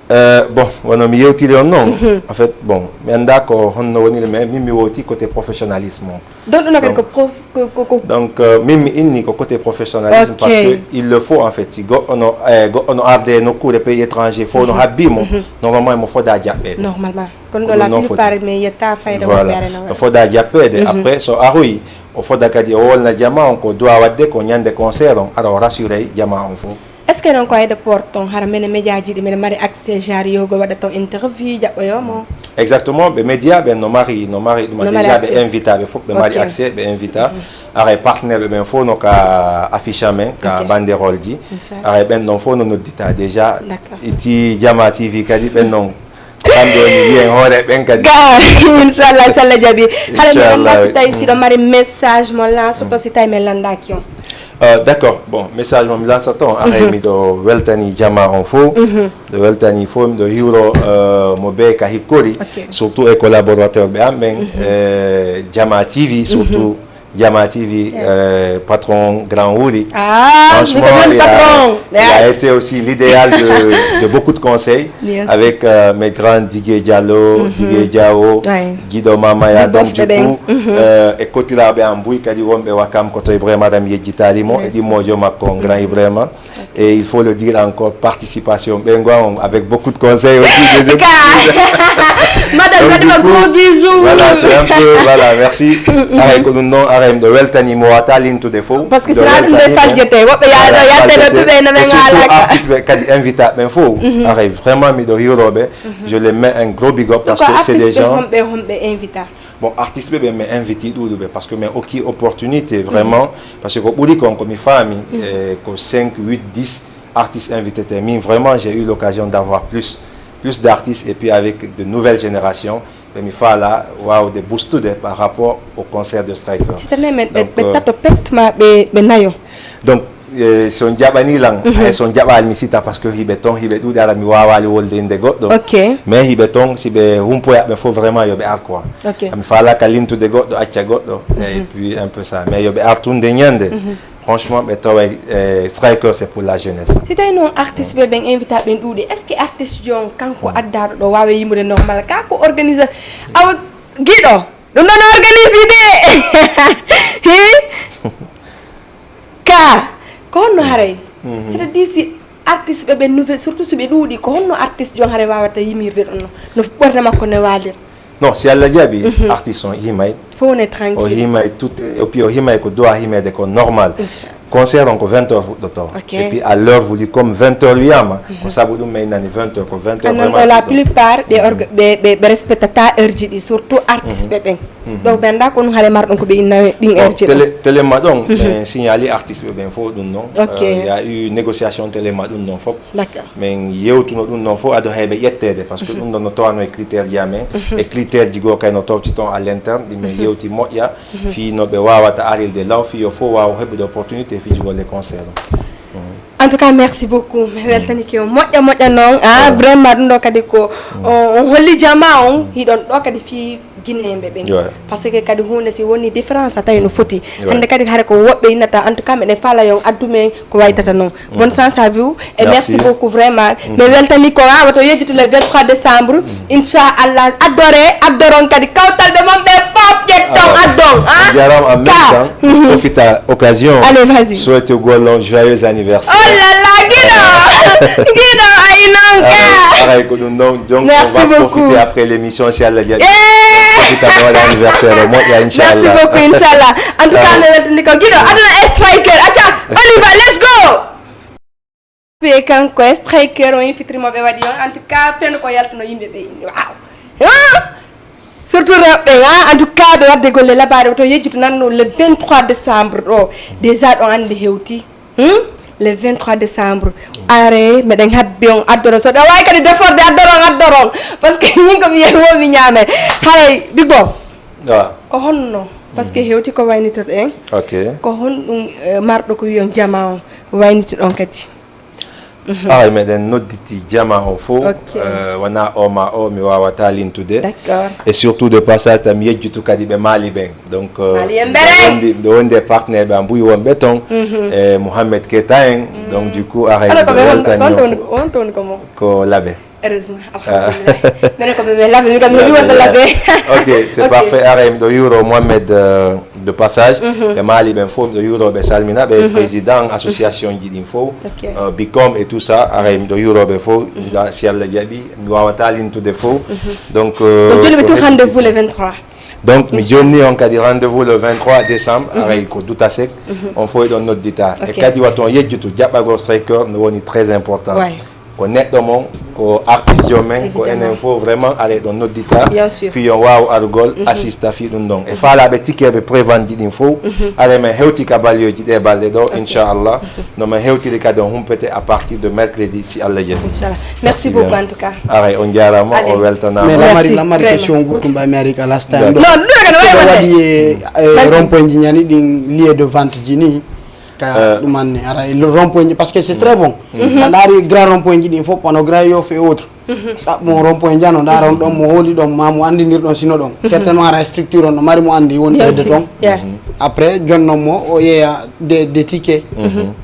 Euh, bon, wano mi yewtiri on noon, en fait bon, mi annda ko honno woniri, mais min mi wowti côté professionnalisme o. Donc ɗum noon kadi ko Donc- prof ko ko ko Donc euh, min mi inni ko côté professionnalisme. Ok. Parce que il le faut en fait, si goɗɗo no eh, goɗɗo no arde e nokkuure pays étranger fof no habbi mo, normalement emo foda jaɓɓeede. Normalement kono ɗo Ko la ɗum noon foti. Plupart mais yetta fayda Voilà, woɓɓe arena o foda jaɓɓeede. Après so aroyi o foda kadi o wolna jama on ko doit waɗde ko ñande concert on, ara o rassurey jama on fof. Est-ce que noon ko aéroport ton hara mene média ji ɗi mene mari accès genre yogo waɗa ton interview jaɓɓoyomo? Exactement, ɓe média ɓen no mari no mari ɗuma. No mari Déjà accès. Ɓe invita ɓe fof ɓe mari Ok. Accès, ɓe invita. Aray partenaire ɓe ɓen fof no ka affiche amen ka Ok. Banderole ji. Inchallah. Aray ɓen ɗon fof no noddita déjà. D'accord. Iti jama TV kadi ɓen noon kamɓe woni wiyen hoore ɓen kadi. Ga inchallah si Allah jaɓi. Hara mi Inchallah, annda si oui. Tawi si ɗo mari message mo lance to si tawi mi landaki on? Euh, d'accord, bon, message mo mi lansa ton aray miɗo weltani jama on fof. Miɗo weltani fof, miɗo hiwro euh, mo be ka hikkori. Ok. Surtout e collaborateur ɓe am ɓen, euh, jama TV surtout. Jama T V, euh, patron grand Wuri. Ah, franchement, il a, il a été aussi l'idéal de, de beaucoup de conseils avec euh, mes grands Didier Diallo, Didier Diao, Guido Mamaya. Donc du coup, euh, e kotiraɓe am buy kadi wonɓe wakam ko to Ibrahima Adam yejjitali mo e ɗimmojo makko grand Ibrahima. Et il faut le dire encore, participation ɓe ngo on avec beaucoup de conseils aussi des autres. Madame, donc, madame, du coup, gros bisous. Voilà, c'est un peu, voilà, merci. Aray ko ɗum noon, aray miɗo weltani mo wata lintude fof. Parce que sina ɗum ɓe faljete woɓɓe yaado yaltede duɓe no ɓe ngalaka. Artiste ɓe kadi invita ɓen fof. Aray vraiment miɗo hiroɓe. Je les mets un gros big up parce que c'est des gens. Homɓe homɓe invita. Bon, artiste ɓe ɓe mi inviti ɗuɗuɓe parce que mi okki opportunité vraiment. Parce que ko ɓuri kon ko mi faami, eh, ko cinq huit dix artistes invités te min vraiment j'ai eu l'occasion d'avoir plus plus d'artistes et puis avec de nouvelles générations. Ɓe mi faala wawde boostude par rapport au concert de Striker. Si tane men ɓe tato pet ma ɓe ɓe nayo. Donc eh, so jaɓani lan hay so jaɓali mi sita parce que hiɓe ton hiɓe ɗuɗi ara mi wawali wolde inde goɗɗo. Mais hiɓe ton si ɓe humpoyaɓe fof vraiment yoɓe ar quoi. Mi falaka lintude goɗɗo acca goɗɗo et puis un peu ça mais yoɓe ar tunde ñande. Franchement ɓe taway eh, Striker c'est pour la jeunesse. Si tawi noon artiste ɓe ɓen invita ɓen ɗuuɗi est ce que artiste jo on kanko addaɗo ɗo wawa yimude normal ka ko organise awa giɗo. Ɗum ɗon organisi de. Hi. Ka ko honno haray? C'est à dire si artiste ɓe ɓen nouvelle surtout si ɓe ɗuuɗi ko honno artiste jon haray wawata yimirde ɗon no ɓorne makko ne walir? Non, si Allah jaɓi artiste on himay. Fof ne tranquille. O himay tout et puis o himay ko doit himede ko normal. Concert on ko vingt heures fuɗɗoto et puis à l'heure voulu comme vingt heures wiyama ko sabu ɗum mi innani vingt heures ko vingt heures. Annan ɗo la plupart ɓe orga ɓe ɓe ɓe respectata heure ji ɗi surtout artiste ɓe ɓen. Ɗo ɓe annda ko ɗum haɗa mar ɗum ko ɓe inna ɗin heure ji ɗo. Télé ma ɗon ɓe signali artiste ɓe ɓen fof ɗum noon. Il y a eu négociation télé ma ɗum noon fof. Min yewtuno ɗum noon fof ado hayɓe ƴettede parce que ɗum ɗon no towano e critère ji amen e critère ji goo kay no towti toon à l'interne ɗi min yewti moƴƴa. Fii no ɓe wawata arilde law fii yo fof wawa heɓude opportunité fii jugol e concert o. En tout cas merci beaucoup mi weltanike on moƴƴa moƴƴa noon a vraiment ɗum ɗo kadi ko on holli jama on hiɗon ɗo kadi fii guinéenɓe ɓen. Par ce que kadi hunde si woni différence a tawi no foti hande kadi hare ko woɓɓe innata en tout cas meɗen faala yon addumen ko waytata noon. Bonne chance à vous et merci beaucoup vraiment. Mi weltani ko ha woto yejjitu le vingt-trois décembre inchallah addore addoron kadi kawtalɓe mon ɓe fop ƴetton addon. Jarama en même temps profita occasion souhaite gol on joyeux anniversaire. Oh là là guiɗo guiɗo ay non ka aray ko ɗum noon donc on va profiter après l'émission si Allah jaɓi profita ɓe waɗa anniversaire o moƴƴa inchallah. Merci beaucoup inchallah. En tout cas mi weltani ko guiɗo aduna e Striker acca on y va let's go. Ɓe kanko e Striker on fitrimo ɓe waɗi on en tout cas feno ko yaltuno yimɓe ɓe inni waaw surtout rewɓe ha en tout cas ɓe wadde golle labare to yejjuto nanno le vingt-trois décembre ɗo déjà ɗon ande hewti. Le vingt-trois décembre are meɗen habbi on addoro so ɗo wawi kadi deforde addoro on addoro on parce que min ko mi yehi wo mi ñaame haray big boss ko honno parce que hewti ko waynitoɗo en ko honɗum marɗo ko wiyon jama on waynitoɗon kadi. Aray meɗen nodditi jama on fof wona o ma o mi wawata lintude. Et surtout de passage tam yejjutu kadi ɓe maali ɓen donc miɗo wondi e partenaire ɓe a mbuyi wonɓe toon e Mouhamed Keita en donc du coup aray miɗo weltani on fof ko laɓe. Heureusement alhamdulillah minen ko ɓe ɓe laɓe mi kam mi heɓi wonde laɓe. Ok c'est parfait aray miɗo yuuro Mohamed de passage ɓe maali ɓen fof miɗo yuuroɓe salmina ɓe président association ji ɗin fof bicom et tout ça aray miɗo yuuroɓe fof si Allah jaɓi mi wawata lintude fof. Donc joni ɓe tu rendez-vous le vingt-trois. Donc mi jonni on kadi rendez-vous le vingt-trois décembre aray ko dutasek on fof eɗon noddita e kadi wato on yejjutu jaɓɓagol Striker no woni très important. Ko neɗɗo mon ko artiste jo men ko enen fof vraiment aray ɗon noddita fii yo waaw arugol assista fii ɗum ɗon e faalaɓe tikeɓe prévente ji ɗin fof aray men hewti ka balyoji ɗe balɗe ɗo inchallah no men hewtiri kadi on humpete à partir de mercredi si Allah jaɓi. Merci beaucoup en tout cas. Aray on jarama o weltanama. Mais lamari lamari question goɗɗum ɓay mi ari ka last time ɗo. Non ɗum ɗo waɗi e rond point ji ñani ɗin lieu de vente ji ni. Ka ɗum anne ara e rond point ji parce que c'est très bon. A ndaari grand rond point ji ɗin fof panneau grand yof et autres. Ɗaɓɓo mo rond point Jano, ndaara on ɗon mo hooli ɗon, ma mo anndidir ɗon sino ɗon. Certainement ara structure on no mari mo anndi woni ɓeyde toon. Après, jonnon mo o yeeya de, de ticket.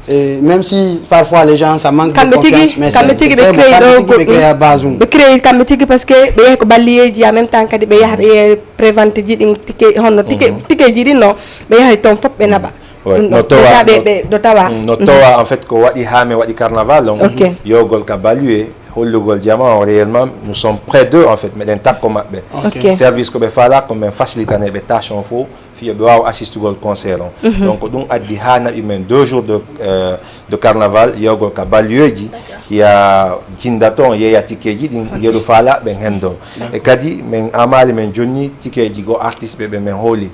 Et même si parfois les gens ça manque de confiance, mais kamɓe tigi ɓe créé ɗo ɓe créé base mum. Ɓe créé kamɓe tigi parce que ɓe yahi ko balliyeeji, en même temps kadi ɓe yaha ɓe yeeya prévente ji ɗin ticket, honno ticket, ticket ji ɗin no ɓe yahay toon fof ɓe naɓa. Ouais, no towa, déjà ɓe, ɓe ɗo tawa. Mm, no towa, en fait, ko waɗi haa mi waɗi carnaval, donc, yogol ka ballier, hollugol jama on, réellement, nous sommes près d'eux, en fait, meɗen takko maɓɓe. Service ko ɓe faala, ko men facilitane ɓe tâche on fof, fiyo ɓe waawa assistugol concert on. Donc, ko ɗum addi haa naɓi men deux jours de, euh, de carnaval, yogol ka ballier ji, ya jinda toon, yeeya ticket ji ɗin, yeru faala ɓen hendo. E kadi, men amaali men jonni ticket ji go artiste ɓe ɓe men hooli.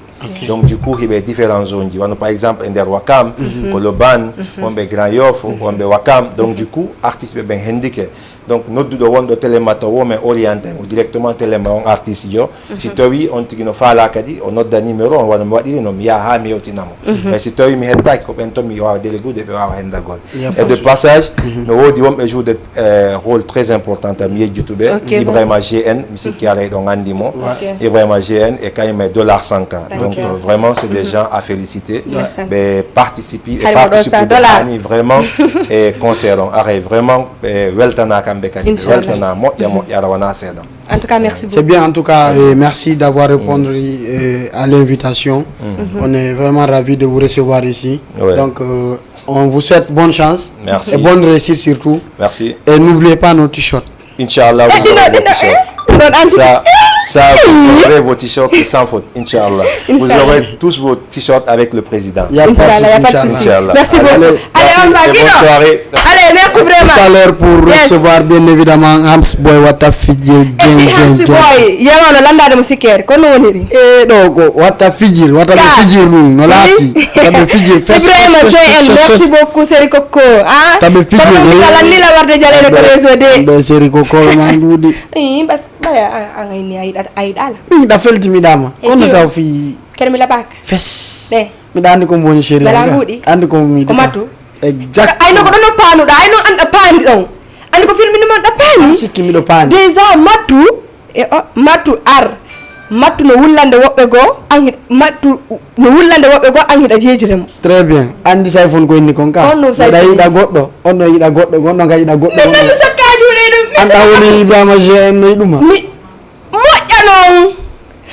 Donc, du coup, hiɓe différents zone ji. Wano, par exemple, e nder Wakam, Colobane, wonɓe Grand Yoff, wonɓe Wakam. Donc, du coup, artiste ɓe ɓen hendike. Donc, nodduɗo wonɗo Téléma to wo, men orienté mo directement Téléma on artiste jo. Si tawi on tigi no faala kadi, o nodda numéro on, wano mi waɗiri no, mi yaha haa mi yewtina mo. Mais si tawi mi hettaaki, ko ɓen to mi waawa déléguude, ɓe waawa hendagol. Et de passage, no woodi wonɓe jour de euh, rôle très important, mi yejjutuɓe. Ibrahima G N, mi sikki aray ɗon anndi mo. Ibrahima G N e kañum e Dollar Sanka. Donc, euh, vraiment, c'est des gens à féliciter. Ɓe participe, ɓe participe de hani vraiment e concert on. Aray vraiment, ɓe weltana kamɓe kadi, ɓe weltana moƴƴa, moƴƴa ara wona seeɗa. En tout cas, merci beaucoup. C'est bien, en tout cas, et merci d'avoir répondu euh, à l'invitation. On est vraiment ravis de vous recevoir ici. Donc, euh, on vous souhaite bonne chance et bonne réussite surtout. Merci. Et n'oubliez pas nos t-shirts. Inch'Allah, vous aurez vos t-shirts. Ça, ça, vous aurez vos t-shirts, c'est sans faute. Inch'Allah. Vous aurez tous vos t-shirts avec le président. Il y a pas de souci, Inch'Allah, il y a pas de souci. Merci beaucoup. Allez, on va, bonne soirée. Allez, merci vraiment. Tout à l'heure pour recevoir, bien évidemment, Hams Boy, Wata Fijir. Et puis Hams Boy, yewano landade mo sikkere, kono woniri. E ɗo ko Wata Fijir, Wata ɓe fijir ɗum, no laati. Wata ɓe fijir, fes, Ibrahima fes, fes, J N, merci beaucoup, Seri Kokko. Ah, taɓe fijir, kono ɗum kala ni la warde jaleɗe ko réseau de. Ɓe Seri Kokko, ma ɗuuɗi. Ii, bas, ɓaya, a, a, a, a yiɗa, a yiɗa ala. Ii, ɗa felti mi ɗama. Kono taw fi. Kere mi laɓaka. Fes. Ɗe. Miɗa anndi ko mo woni chéri. Wala nguuɗi. Anndi ko mi ko matu. Exact. Ay, no ko ɗon no paanuɗa. Ay, no an ɗa paandi ɗon. Anndi ko filmi ɗum an ɗa paandi. Sikki miɗo paandi. Déjà matu e o, matu ar. Matu no wullande woɓɓe goo, an hi-, matu no wullande woɓɓe goo, an hiɗa jeejire mo. Très bien. Anndi say fon ko inni kon ka. On no say. Miɗa yiɗa goɗɗo, on no yiɗa goɗɗo, on no ka yiɗa goɗɗo. Min ɗan mi sakka juuɗe ɗum. Mi an ɗa woni Ibrahima G M no yiɗuma. Mi moƴƴa non.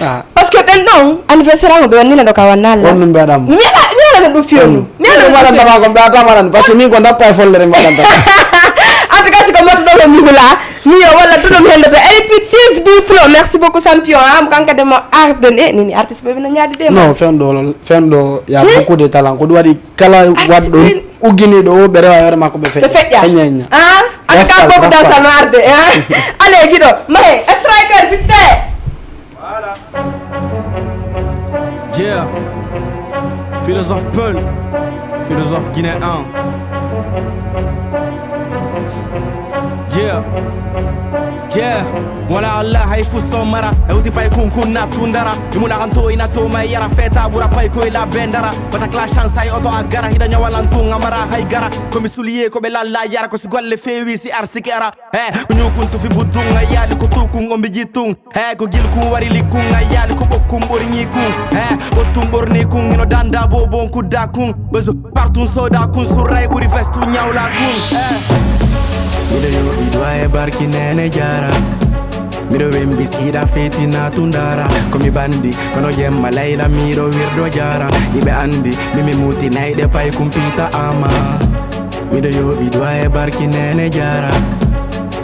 Ah. Parce que ɓen ɗon anniversaire am ɓe wannina ɗo ka wanna Allah. Wonnum ɓe aɗa mi ala mi ala ɗum fiyonu mi ala ɗum waɗantama ko ɓe ata maɗan parce que min ko dappa e follere mi waɗantama. En tout cas siko moto ɗo mi hula mi yo walla tuɗum hende ɓe et puis this be flow merci beaucoup champion am kanka de mo arden e nini artiste ɓe no ñaadi de non fenɗo fenɗo ya beaucoup de talent ko ɗum waɗi kala waɗɗo ugginiɗo o ɓe rewa hoore makko ɓe feƴƴa ɓe feƴƴa feñña feñña ah en tout cas beaucoup dans sa noir de hein allez giɗo mahe striker vite fait. Yeah. Philosophe Peul, philosophe guinéen. Yeah. Yeah. Wala Allah hay fu somara e uti pay kun kun na tundara imula kan to ina to mai yara feta bura pay ko ila bendara bata kla chance ay oto agara hida nyawalan tun amara hay gara ko mi suliye ko be lalla yara ko si golle fewi si arsiki ara eh ko nyukun tu fi budun ayali ko tukun on biji tun He ko gilkun wari likkun ayyaali ko ɓokkun ɓorñi kun he ɓottun ɓorni kun ino danda bobon kudda kun ɓeso partun soda kun surray ɓuri vestu ñawla kun miɗo yoɓi duwa e barki nene jara miɗo wembi siɗa fetina tundara komi bandi kono jemma layla miɗo wirdo jara iɓe andi mimi muti nayɗe pay kumpita ama miɗo yoɓi duwa e barki nene jara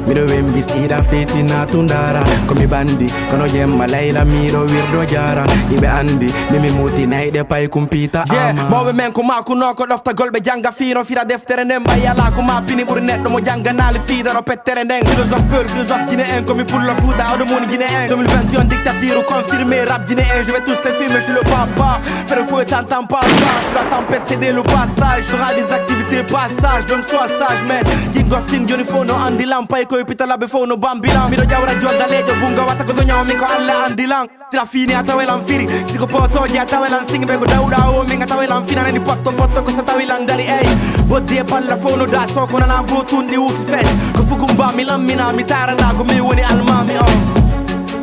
miɗo wembi siɗa fetina tundara komi bandi kono jemma layla miɗo wirdo jara iɓe andi mimi muti nayɗe pay kumpita ama mawɓe men ko makuno ko ɗoftagol ɓe janga fino fira deftere nden mbayala ko ma pini ɓuri neɗɗo mo janganali fidaro pettere nden philosophe peur philosophe guinéen komi pullo fuuda oɗo moni guinéen deux mille vingt et un dictature confirmé rap guinéen je vais tous les filmer je suis le papa Frère, faut t'entends pas ça, je suis la tempête, c'est le passage. T'auras des activités passage, donc sois sage, man. King of King, Johnny Fono, Andy Lampay, Koye pitalaɓe fof no bambilan. Miɗo ƴawra jodda leƴƴo bunga wata ko doñaw min ko Allah andilan. Sira fini a tawelan firi. Siko potoje a tawelan singi ɓe ko dawɗa o min a tawelan fina nani potto potto ko sa tawilan dari ey. Boddi e palla fof no da soko nana gotun ɗi wufi fes. Ko fugum ba mi lammina mi tarana ko min woni almami on.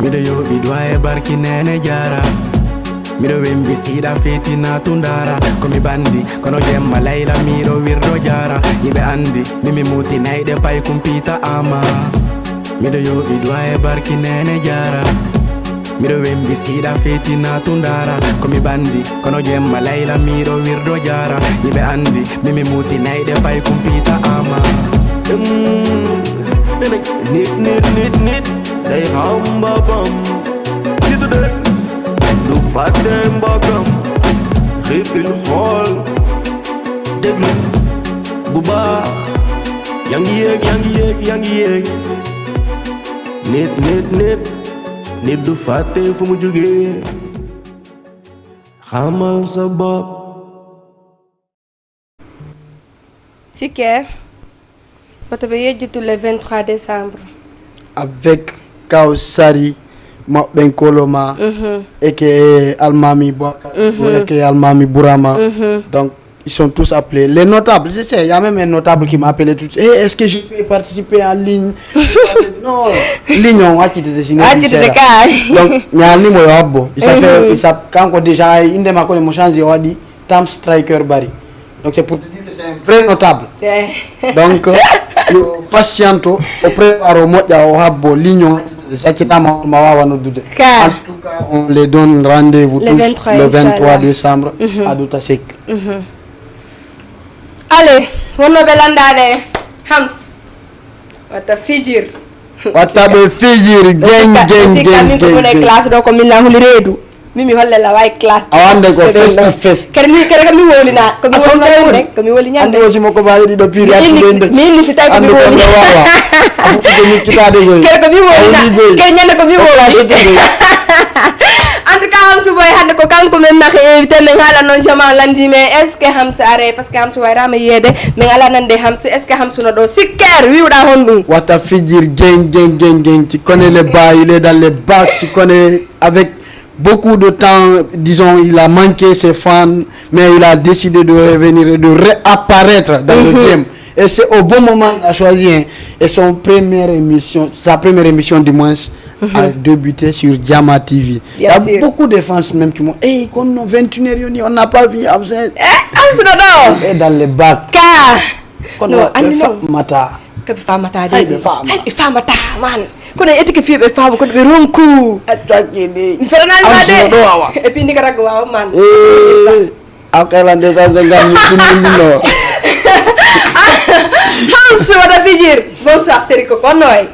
Miɗo yooɓi duwa e barki nene jara. Miɗo wembi siɗa fetina tundara. Ko mi bandi kono jemma layla miɗo wirdo jara. Yimɓe andi mimi muti nayɗe pay kumpita ama. Miɗo yooɓi duwa e barki nene jara. Miɗo wembi siɗa fetina tundara. Ko mi bandi kono jemma layla miɗo wirdo jara. Yimɓe andi mimi muti nayɗe pay kumpita ama. Nit, nit, nit, nit, day xam boppam. Nitu dëgg du fàtte mbokkam. Xippil xool, déglu bu baax. Yaa ngi yéeg, yaa ngi yéeg, yaa ngi yéeg. Nit, nit, nit, nit du fàtte fu mu jógee. Xamal sa bopp. Sikke, wata ɓe yejjitu le vingt-trois décembre. Avec Kaw Sari, Maɓɓen Koloma, et que Almami Boaka, et que Almami Burama. Donc, ils sont tous appelés. Les notables, je sais, il y a même un notable qui m'a appelé tout de suite. Eh, est-ce que je peux participer en ligne? Non, ligne on accitede si Accitede kay. Donc, mi alni mo yo habbo. Il s'a fait, il s'a, kanko déjà, inde makko ne mo changé o waɗi Tam Striker Bari. Donc c'est pour te dire que c'est un vrai notable. Donc, yo patiente, o prépare o moƴƴa o habbo ligne on accitama ma wawa noddude. En tout cas, on les donne rendez-vous tous le vingt-trois décembre à Douta Seck. Allez, wonnoɓe landaɗe Hams. Wata fijir. Wata ɓe fijir geng geng geng geng. Classe ɗo ko min na huli reedu. Min mi holle la way classe. Awande ko face to face. Kere mi kere ko mi wolina. Ko mi wolina ne. Ko mi woli ñande. Andi osi mo ko bawe ɗiɗo piri atude nde. Min ni si tawi ko mi woli. Afuɗɗude mikkitade goy. Kere ko mi wolina. Kere ñande ko mi woli. En tout cas Hamsu Boy hande ko kanko men naka invité men haala noon jama landi mais est ce que Hamsu are parce que Hamsu wayrama yiyede min ala nande Hamsu est ce que Hamsu no ɗo sikker wiwɗa honɗum. Wata fijir geng geng geng geng, tu connais les bas, il est dans les bas, tu connais avec beaucoup de temps, disons, il a manqué ses fans, mais il a décidé de revenir et de réapparaître dans le game. Et c'est au bon moment qu'il a choisi, hein. Et son première émission, sa première émission du moins, a débuté sur Jama T V. Il y a beaucoup de fans même qui m'ont, hey, comme non, vingt et une heures, on n'a pas vu Absent. Eh, Absent, non. Et dans les bacs. Ka. Kono ɓe famata. Ko ɓe famata de. Hay ɓe famata. Hay ɓe famata man. Kono etike fiye ɓe fama kono ɓe ronku. Accu hakkille. Mi feranani ma de. Amsuno ɗo awa. E pindi ka raggo wawa man. Eh. Aw kala nde sa se ngam mi tinndinno. Hamsu wata fijir. Bonsoir Seri ko konno ay.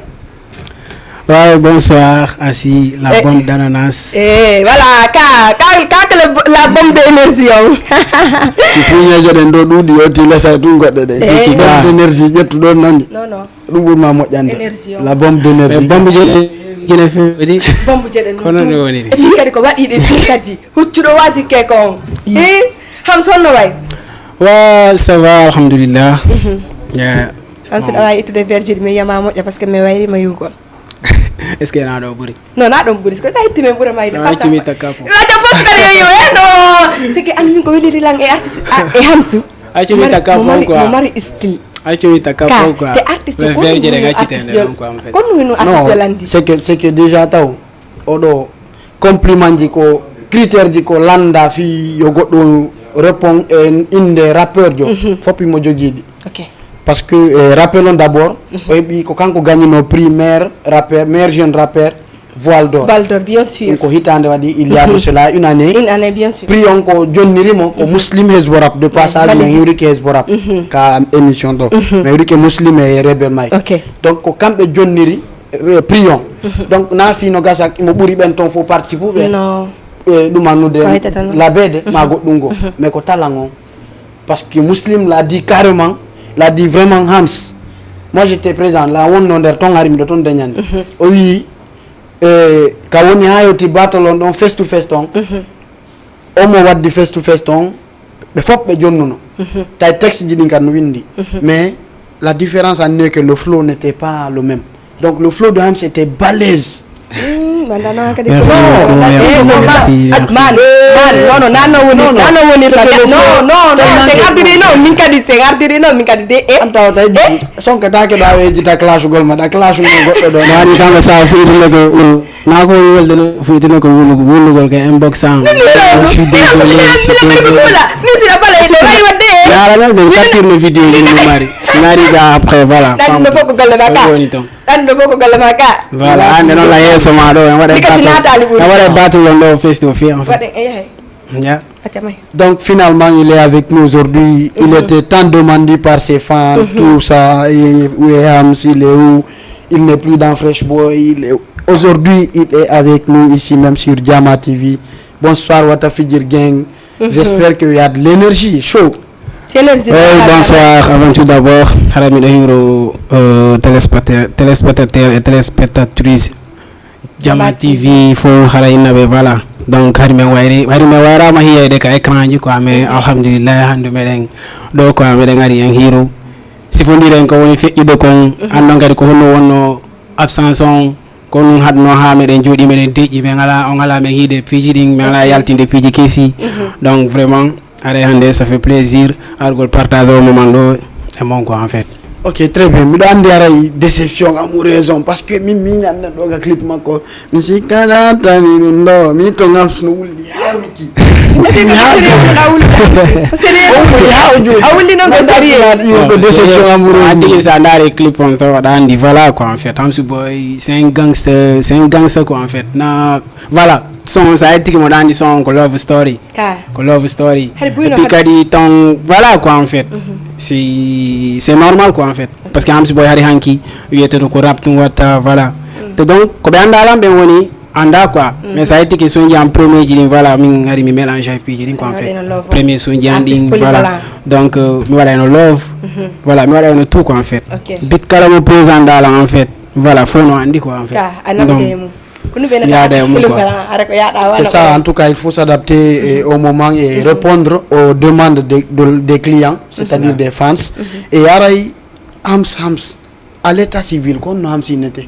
Waaw, bonsoir, Asi, la bombe d'ananas. Eh, voilà, ka ka ka la bombe d'énergie on. Si fuñeejo ɗen ɗo ɗuuɗi o ti lesa tun goɗɗe ɗe. Si bombe d'énergie ƴettu ɗon nani. Non non. Ɗum ɓurma moƴƴande. La bombe d'énergie. Bombe jeɗe gine fewri. Bombe jeɗe non. Kono no woniri. Ɗi kadi ko waɗi ɗe ɗi kadi. Huccuɗo wasi ke kon. Eh, Hamsu honno way? Wa ça va alhamdulillah. Ya. An so ɗawa ittude verge ɗi mi yiyama moƴƴa parce que mi wayrima yugol. Est ce que na ɗo ɓuri? Non na ɗon ɓuri ko sa itti men ɓura mayde. Accu mi takka ko. Wata fof kadi yo yo e no. C'est que an min ko weliri lan e artiste e Hamsu. Accu mi takka ko quoi. Mo mari style. Accu mi takka ko quoi. Te artiste ko verge ɗe gaccitede ɗon quoi en fait. Comme nous artiste landi. C'est que c'est que déjà taw oɗo compliment ji ko critère ji ko landa fi yo goɗɗo répond e inde rappeur jo fof imo jogiiɗi. Parce que eh, rappelons d'abord o heɓi ko kanko gagnino prix meilleur rappeur meilleur jeune rappeur voile d'or. Voile d'or bien sûr. Ɗum ko hitaande waɗi il y a de cela une année. Une année bien sûr. Prix on ko jonnirimo ko Muslim Hezbo Rap de passage mi hiwrike Hezbo Rap ka émission ɗo mi hiwrike Muslim e Rebel Mike. Donc ko kamɓe jonniri prix on. Donc na fii no gasa imo ɓuri ɓen toon fof participe ɓe. Ɗum annude labede ma goɗɗum goo mais ko talan on. Parce que Muslim l'a dit carrément, l'a dit vraiment Hams. Moi j'étais présent la wonno nder ton hari miɗo ton dañani o wi e ka woni ha yewti battle on ɗon face to face ton omo waddi face to face ton ɓe fof ɓe jonnuno tawi texte ji ɗin kan no windi mais La différence en est que le flow n'était pas le même. Donc le flow de Hamsi était balèze. Merci beaucoup, merci, merci, merci. Man, man, non, non, non, non, woni, non, non, non, non, c'est ardiri, non, min kadi, c'est ardiri, non, min kadi de, eh. Anta o tawi sonka take da weji da clash gol ma da clash mo goddo do. Wani tan sa fu itinde ko na ko wolde no fu itinde ko wulu wulugol ke inbox am. Je suis désolé, je suis désolé. Ni si la pala ito bai wadde. Yara na de capture no vidéo ni mari. Sinari ga après voilà. Dan no foko golle ba ka. Woni ton. Anndo fof ko golle ma ka. Voilà, hannde noon la yeeso ma ɗo en waɗa battle, en waɗa battle on ɗo face to face en fait. Waɗen e yahay. Ya. Acca may. Donc finalement il est avec nous aujourd'hui. Il était tant demandé par ses fans, tout ça. Et où est Hams, il est où? Il n'est plus dans Fresh Boy. Il est... Aujourd'hui il est avec nous ici même sur Jama T V. Bonsoir Wata Fijir Gang. J'espère qu'il y a de l'énergie chaud. Oui, bonsoir. Avant tout d'abord, hara miɗo hiwro euh, téléspectateur, téléspectateur et téléspectatrice Jama T V fof hara innaɓe voilà. Donc hari min wayri hari min wayrama hiyeyde ka écran ji quoi, mais alhamdulillah hannde meɗen ɗo quoi, meɗen ari en hiiro sifondiren ko woni feƴƴude kon. Anndon kadi ko honno wonno absence on, ko ɗum haɗno haa meɗen jooɗi meɗen deƴƴi, min ala on ala min hiide piiji ɗin, min ala yaltinde piiji kesi. Donc vraiment, are hannde ça fait plaisir argol partage o moment ɗo e mon quoi en fait. Ok, très bien. Miɗo anndi aray déception amoureuse on parce que min miñan neɗɗo ga clip makko. Mi sikkata tani ɗum ɗo mi to ngam no wulli hawti. A wulli noon ko sérieux. Irgo déception amoureuse. Tigi sa ndaari clip on taw aɗa anndi voilà quoi en fait. Hamsi Boy c'est un gangster, c'est un gangster quoi en fait. Na voilà, son sa yettiki mo ɗa anndi son ko love story. Ka. Ko love story. Et puis kadi ton voilà quoi en fait. C'est c'est normal quoi en fait. Parce que Hamsi Boy hari hanki wiyete ko rap ɗum watta voilà. To donc ko ɓe annda lan ɓen woni annda quoi. Mais sa yettiki sonji en premier ji ɗin voilà min ari mi mélange ay piiji ɗin quoi en fait. Premier sonji an ɗin voilà. Donc mi waɗayno love. Voilà mi waɗayno tout quoi en fait. Bit kala mo pose annda lan en fait. Voilà fof no anndi quoi en fait. Ka a naɓude e mum. Ko ɗum ɓe nata yaada e mum quoi. C'est ça, en tout cas il faut s'adapter au moment et répondre aux demandes des, des clients, c'est-à-dire des fans. Et aray Hams Hams à l'état civil ko honno Hams innete?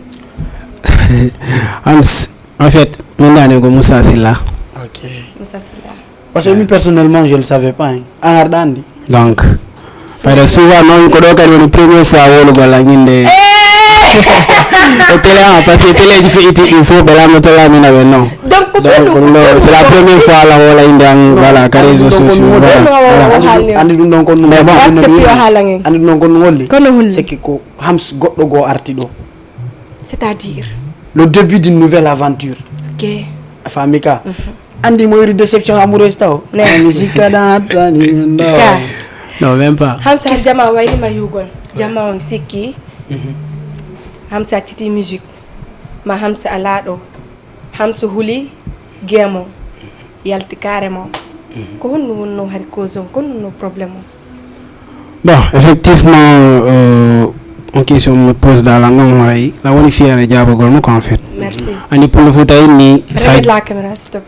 Hams en fait min dane ko Moussa Silla. Ok. Moussa Silla. Parce que min personnellement je le savais pas hein. An aɗa anndi. Donc fayda souvent noon ko ɗo kadi woni première fois wolugol an innde e télé an parce que téléji feƴƴitiɗi ɗin fof ɓe lamdoto lamina ɓe non. Donc ko ɗum ɗo c'est la première fois la woola innde an voilà ka réseau sociaux. Anndi ɗum ɗon kon mais bon accepte yo haalan en. Anndi ɗum ɗon kon ɗum holli. Kono holli. C'est que ko Hams goɗɗo goo arti ɗo. C'est-à-dire? Le début d'une nouvelle aventure. Ok. A faami ka? Anndi mo yori déception amoureuse taw. Ami sikka da tani min ɗo. Non, même pas. Hamsa jama wayrima yugol. Jama on sikki. Hamsa acciti musique. Ma Hamsa alaa ɗo. Hamsa huli game on. Yalti carrément. Ko honno wonno hari cause on? Ko honno wonno problème on? Bon, effectivement, euh, on question me pose dans la non horay la woni fiere jaabagol mo ko en fait. Merci. Andi pour le foot ay ni sa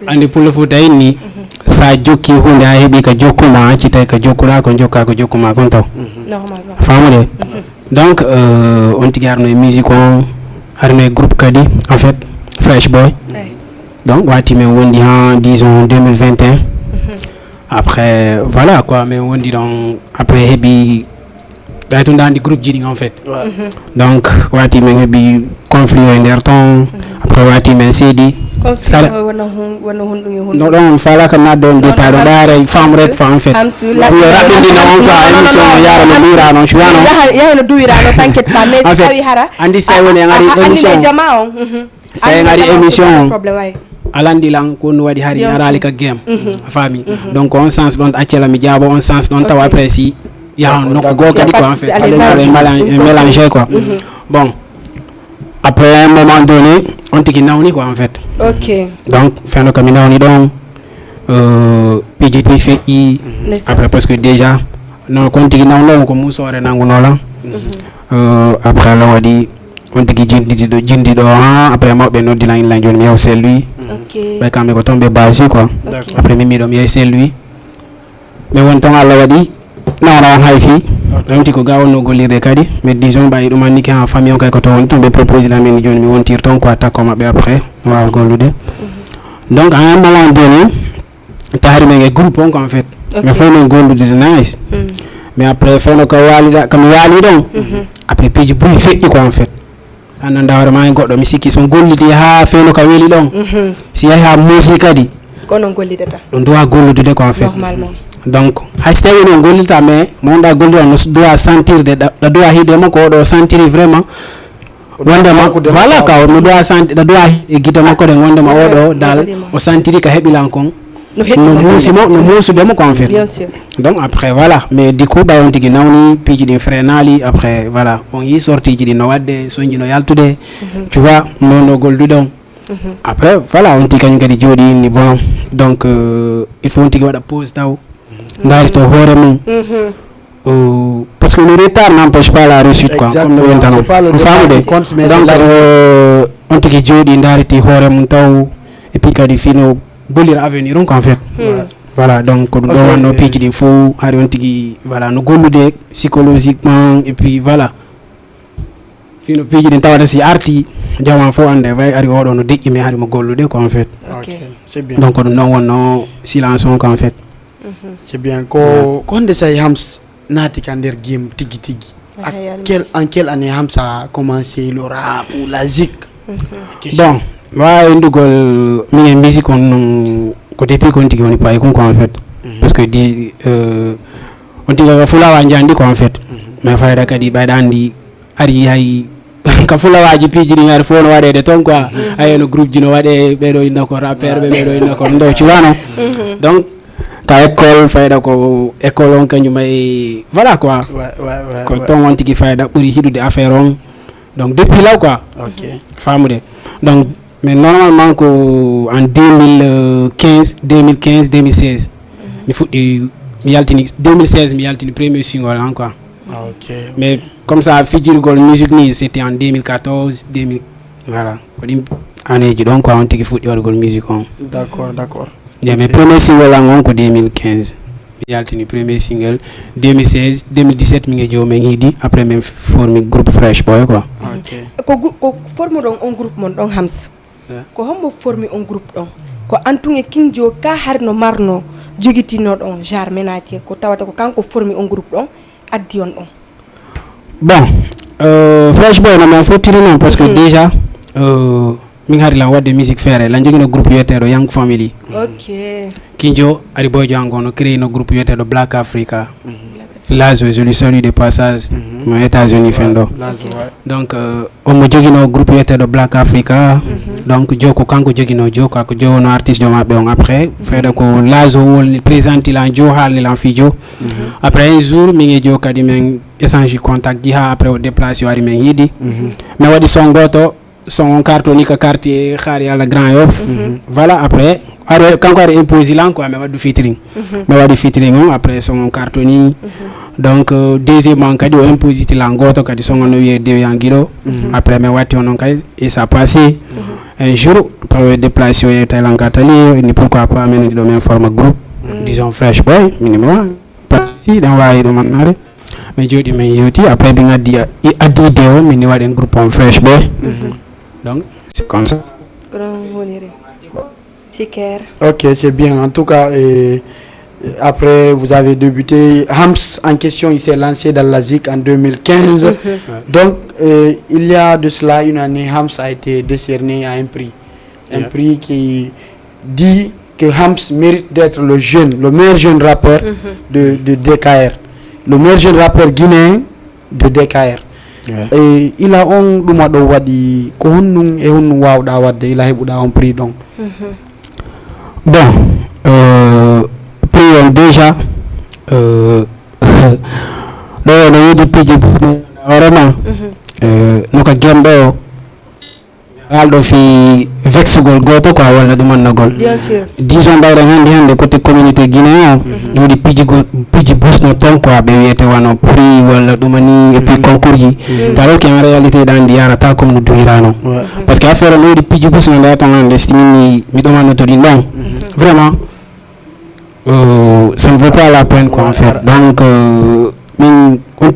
andi pour le foot ay ni sa jokki hunde ha heɓi ka jokkuma accitay ka jokkula ko jokka ko jokkuma kon taw. Normalement. Famude. Donc euh, on tigi arno e musique on arno e groupe kadi en fait Fresh Boy. Donc wati men wondi ha disons deux mille vingt et un. Après voilà quoi min wondi ɗon après heɓi ɗay tun dandi groupe ji ɗin en fait. Donc wati min heɓi conflit o e nder ton. Après wati min seedi. No ɗon falaka nadde on détail ɗo ɗare femme red fa en fait yo raɓɓindina on quoi émission o yara no ɗuwira non cuwano. Yaha no duwira non t'inquiète pas mais tawi hara andi sa woni en ari émission. Si tawi en ari émission on a landi lan ko no waɗi hari araali ka game. A faami? Donc on sens ɗon accela mi jaabo on sens ɗon tawa après si yaha nokku goo kadi quoi en fait mélange quoi. Bon après un moment donné on tigi nawni quoi en fait. Donc feno kami nawni ɗon piiji ɗi feƴƴi. Après parce que déjà non kon tigi nawno ko musore nangunola. Après ala waɗi on tigi jindiɗo jindiɗo ha après mawɓe noddina inla joni mi yaw selluyi. Ɓay kamɓe ko toon ɓe basi quoi. Après min miɗo mi yahi selluyi. Ɓe woni toon allah waɗi nawra on hayfi. Ɗon tigi ko ga wonno gollirde kadi, mais disons ɓay ɗum anndi ke en famille on kay ko to woni ton, ɓe propose lan min jooni mi wontir ton quoi, takko maɓɓe après mi waawa gollude. Donc à un moment donné, taari men e groupe on quoi en fait. Mais fof men gollude de nice. Mais après fof no ko waali ɗa, ko mi waali ɗon. Après piiji buy feƴƴi quoi en fait. An nannda hoore ma e goɗɗo, mi sikki so on gollidi haa feewno ka weli ɗon, si yahi haa muusi kadi, ko non gollidata. Ɗum duwa golludude quoi en fait. Normalement. Donc hay so tawi non gollita, mais mo wonɗa gollude on no duwa sentirde, ɗa ɗa duwa hiide mo ko oɗo sentiri vraiment wondema, voilà quoi, no duwa senti ɗa duwa e gite makko ɗen wondema oɗo dal o sentiri ka heɓilan kon. No heɓi no muusi mo, no muusude mo quoi en fait. Bien sûr. Donc après voilà, mais du coup ɓay on tigi nawni piiji ɗin frenaali, après voilà on yi sortiji ɗin no waɗde, sonji no yaltude. Tu vois, no no gollude on. Après voilà, on tigi kañum kadi jooɗi ni bon. Donc euh, il faut on tigi waɗa pause taw, ndaari to hoore mum. Euh, parce que le retard n'empêche pas la réussite quoi, comme no wiyantano. On faamude. Donc euh, on tigi jooɗi ndaariti hoore mum taw, et puis kadi fino gollira avenir on quoi en fait. Voilà, donc ko ɗum ɗo wanno piiji ɗin fof hari on tigi voilà no gollude psychologiquement, et puis voilà fino piiji ɗin tawata si arti, jaman fof annde way ari oɗo no deƴƴi mais hari mo gollude quoi en fait. Ok. C'est bien. Donc ko ɗum ɗon wonno silence on quoi en fait. C'est bien. Ko ko honde sahi Hams naati ka nder game tigi tigi? Aha, yani. Quel, en quelle année Hams a commencé le rap ou la zik? Bon, mi waawa inndugol min e musique on non ko depuis kon tigi woni payi kon quoi en fait. Parce que di euh, on tigi ka fulawa njandi quoi en fait. Mais fayda kadi ɓayɗa anndi ari hay ka fulawaaji piiji ɗin ari fof no waɗeede toon quoi. Ayi no groupe ji no waɗe, ɓeɗo inna ko rappeur ɓe, ɓeɗo inna ko ndo ci wano. Donc ka école fayda ko école on kanjum ay voilà quoi. Ko toon on tigi fayda ɓuri hiɗude affaire on. Donc depuis law quoi. Faamude. Donc mais normalement ko en deux mille quinze, deux mille quinze, deux mille seize mi fuɗɗi, mi yaltini deux mille seize mi yaltini premier single an quoi. Mais comme ça fijirgol musique ni c'était en deux mille quatorze, deux mille, voilà, ko ɗin année ji ɗon quoi on tigi fuɗɗi waɗugol musique on. D'accord, d'accord. Yeah, mais premier single an on ko deux mille quinze mi yaltini premier single. Deux mille seize, deux mille dix-sept min e joomum en hiidi, après min formi groupe Fresh Boy quoi. Ko groupe, ko formuɗon on groupe mon ɗon Hams? Ko hombo formi on groupe ɗon? Ko an tun e King Joe ka hari no marno jogitino ɗon genre ménager ko tawata ko kanko formi on groupe ɗon addi on ɗon? Bon euh, Fresh Boy no min fottiri non parce que déjà euh, min hari lan wadde musique feere lan jogino groupe wiyeteɗo Young Family. Ok. King Joe ari boyjo an gono créé no groupe wiyeteɗo Black Africa. Lazo, je lui salue de passage, mo États-Unis fen ɗo. Donc euh, omo jogino groupe wiyeteɗo Black Africa. Donc jo ko kanko jogino jo ka ko jo no artiste jo maɓɓe on après fayda ko Lazo wolni présente lan jo halni lan fijo. Après un jour min e jo kadi min échange contact ji ha après o déplacé o ari min hiidi. Min waɗi son goto, son on cartoni ka quartier Xaari Yalla Grand Yoff. Voilà après are kanko are imposi lan quoi, mi waɗu featuring. Mi waɗi featuring on après son on cartoni. Donc euh, deuxièmement kadi o impositi lan goto kadi son on no wiye dewiyangiɗo. Après mi watti onon kay et ça passé. Un jour après déplacé o yewta lan ka tali ni pourquoi pas min ɗiɗo min forma groupe, disons Fresh Boy minimum. Pas si ɗen wawi ɗum annade. Min jooɗi min yewti après ɓe gaddi addi idée o min waɗen groupe on Fresh Boy. Donc c'est comme ça. Ko ɗon woniri. Siker. Ok, c'est bien. En tout cas euh, après vous avez débuté, Hams en question il s'est lancé dans la zik en deux mille quinze. Donc euh, il y a de cela une année Hams a été décerné à un prix, un prix qui dit que Hams mérite d'être le jeune, le meilleur jeune rappeur de, de D K R, le meilleur jeune rappeur guinéen de D K R. E ila on ɗuma ɗo waɗi ko honnun e honnun wawɗa wadde ila heɓuɗa on prix ɗon? Bon euh, prix on déjà euh, ɗo no wodi piiji hoorema euh, no ka gemɗo o alɗo fi vexugol goto quoi walla ɗum annagol. Bien sûr. Disons mbayren hannde hannde côté communauté guinéen o, mhm, woni piiji go- piiji busno toon quoi, ɓe wiyete wano prix walla ɗuma ni et puis, mhm, concours ji. Mhm. Tawa que en réalité ɗan ndi yarata comme no duyirano. Ouais. Parce que affaire no woni piiji busno nda toon hannde si min mi mi ɗumannoto ɗin ɗon, mhm, vraiment euh, ça ne vaut pas la peine quoi en fait. Donc euh, min on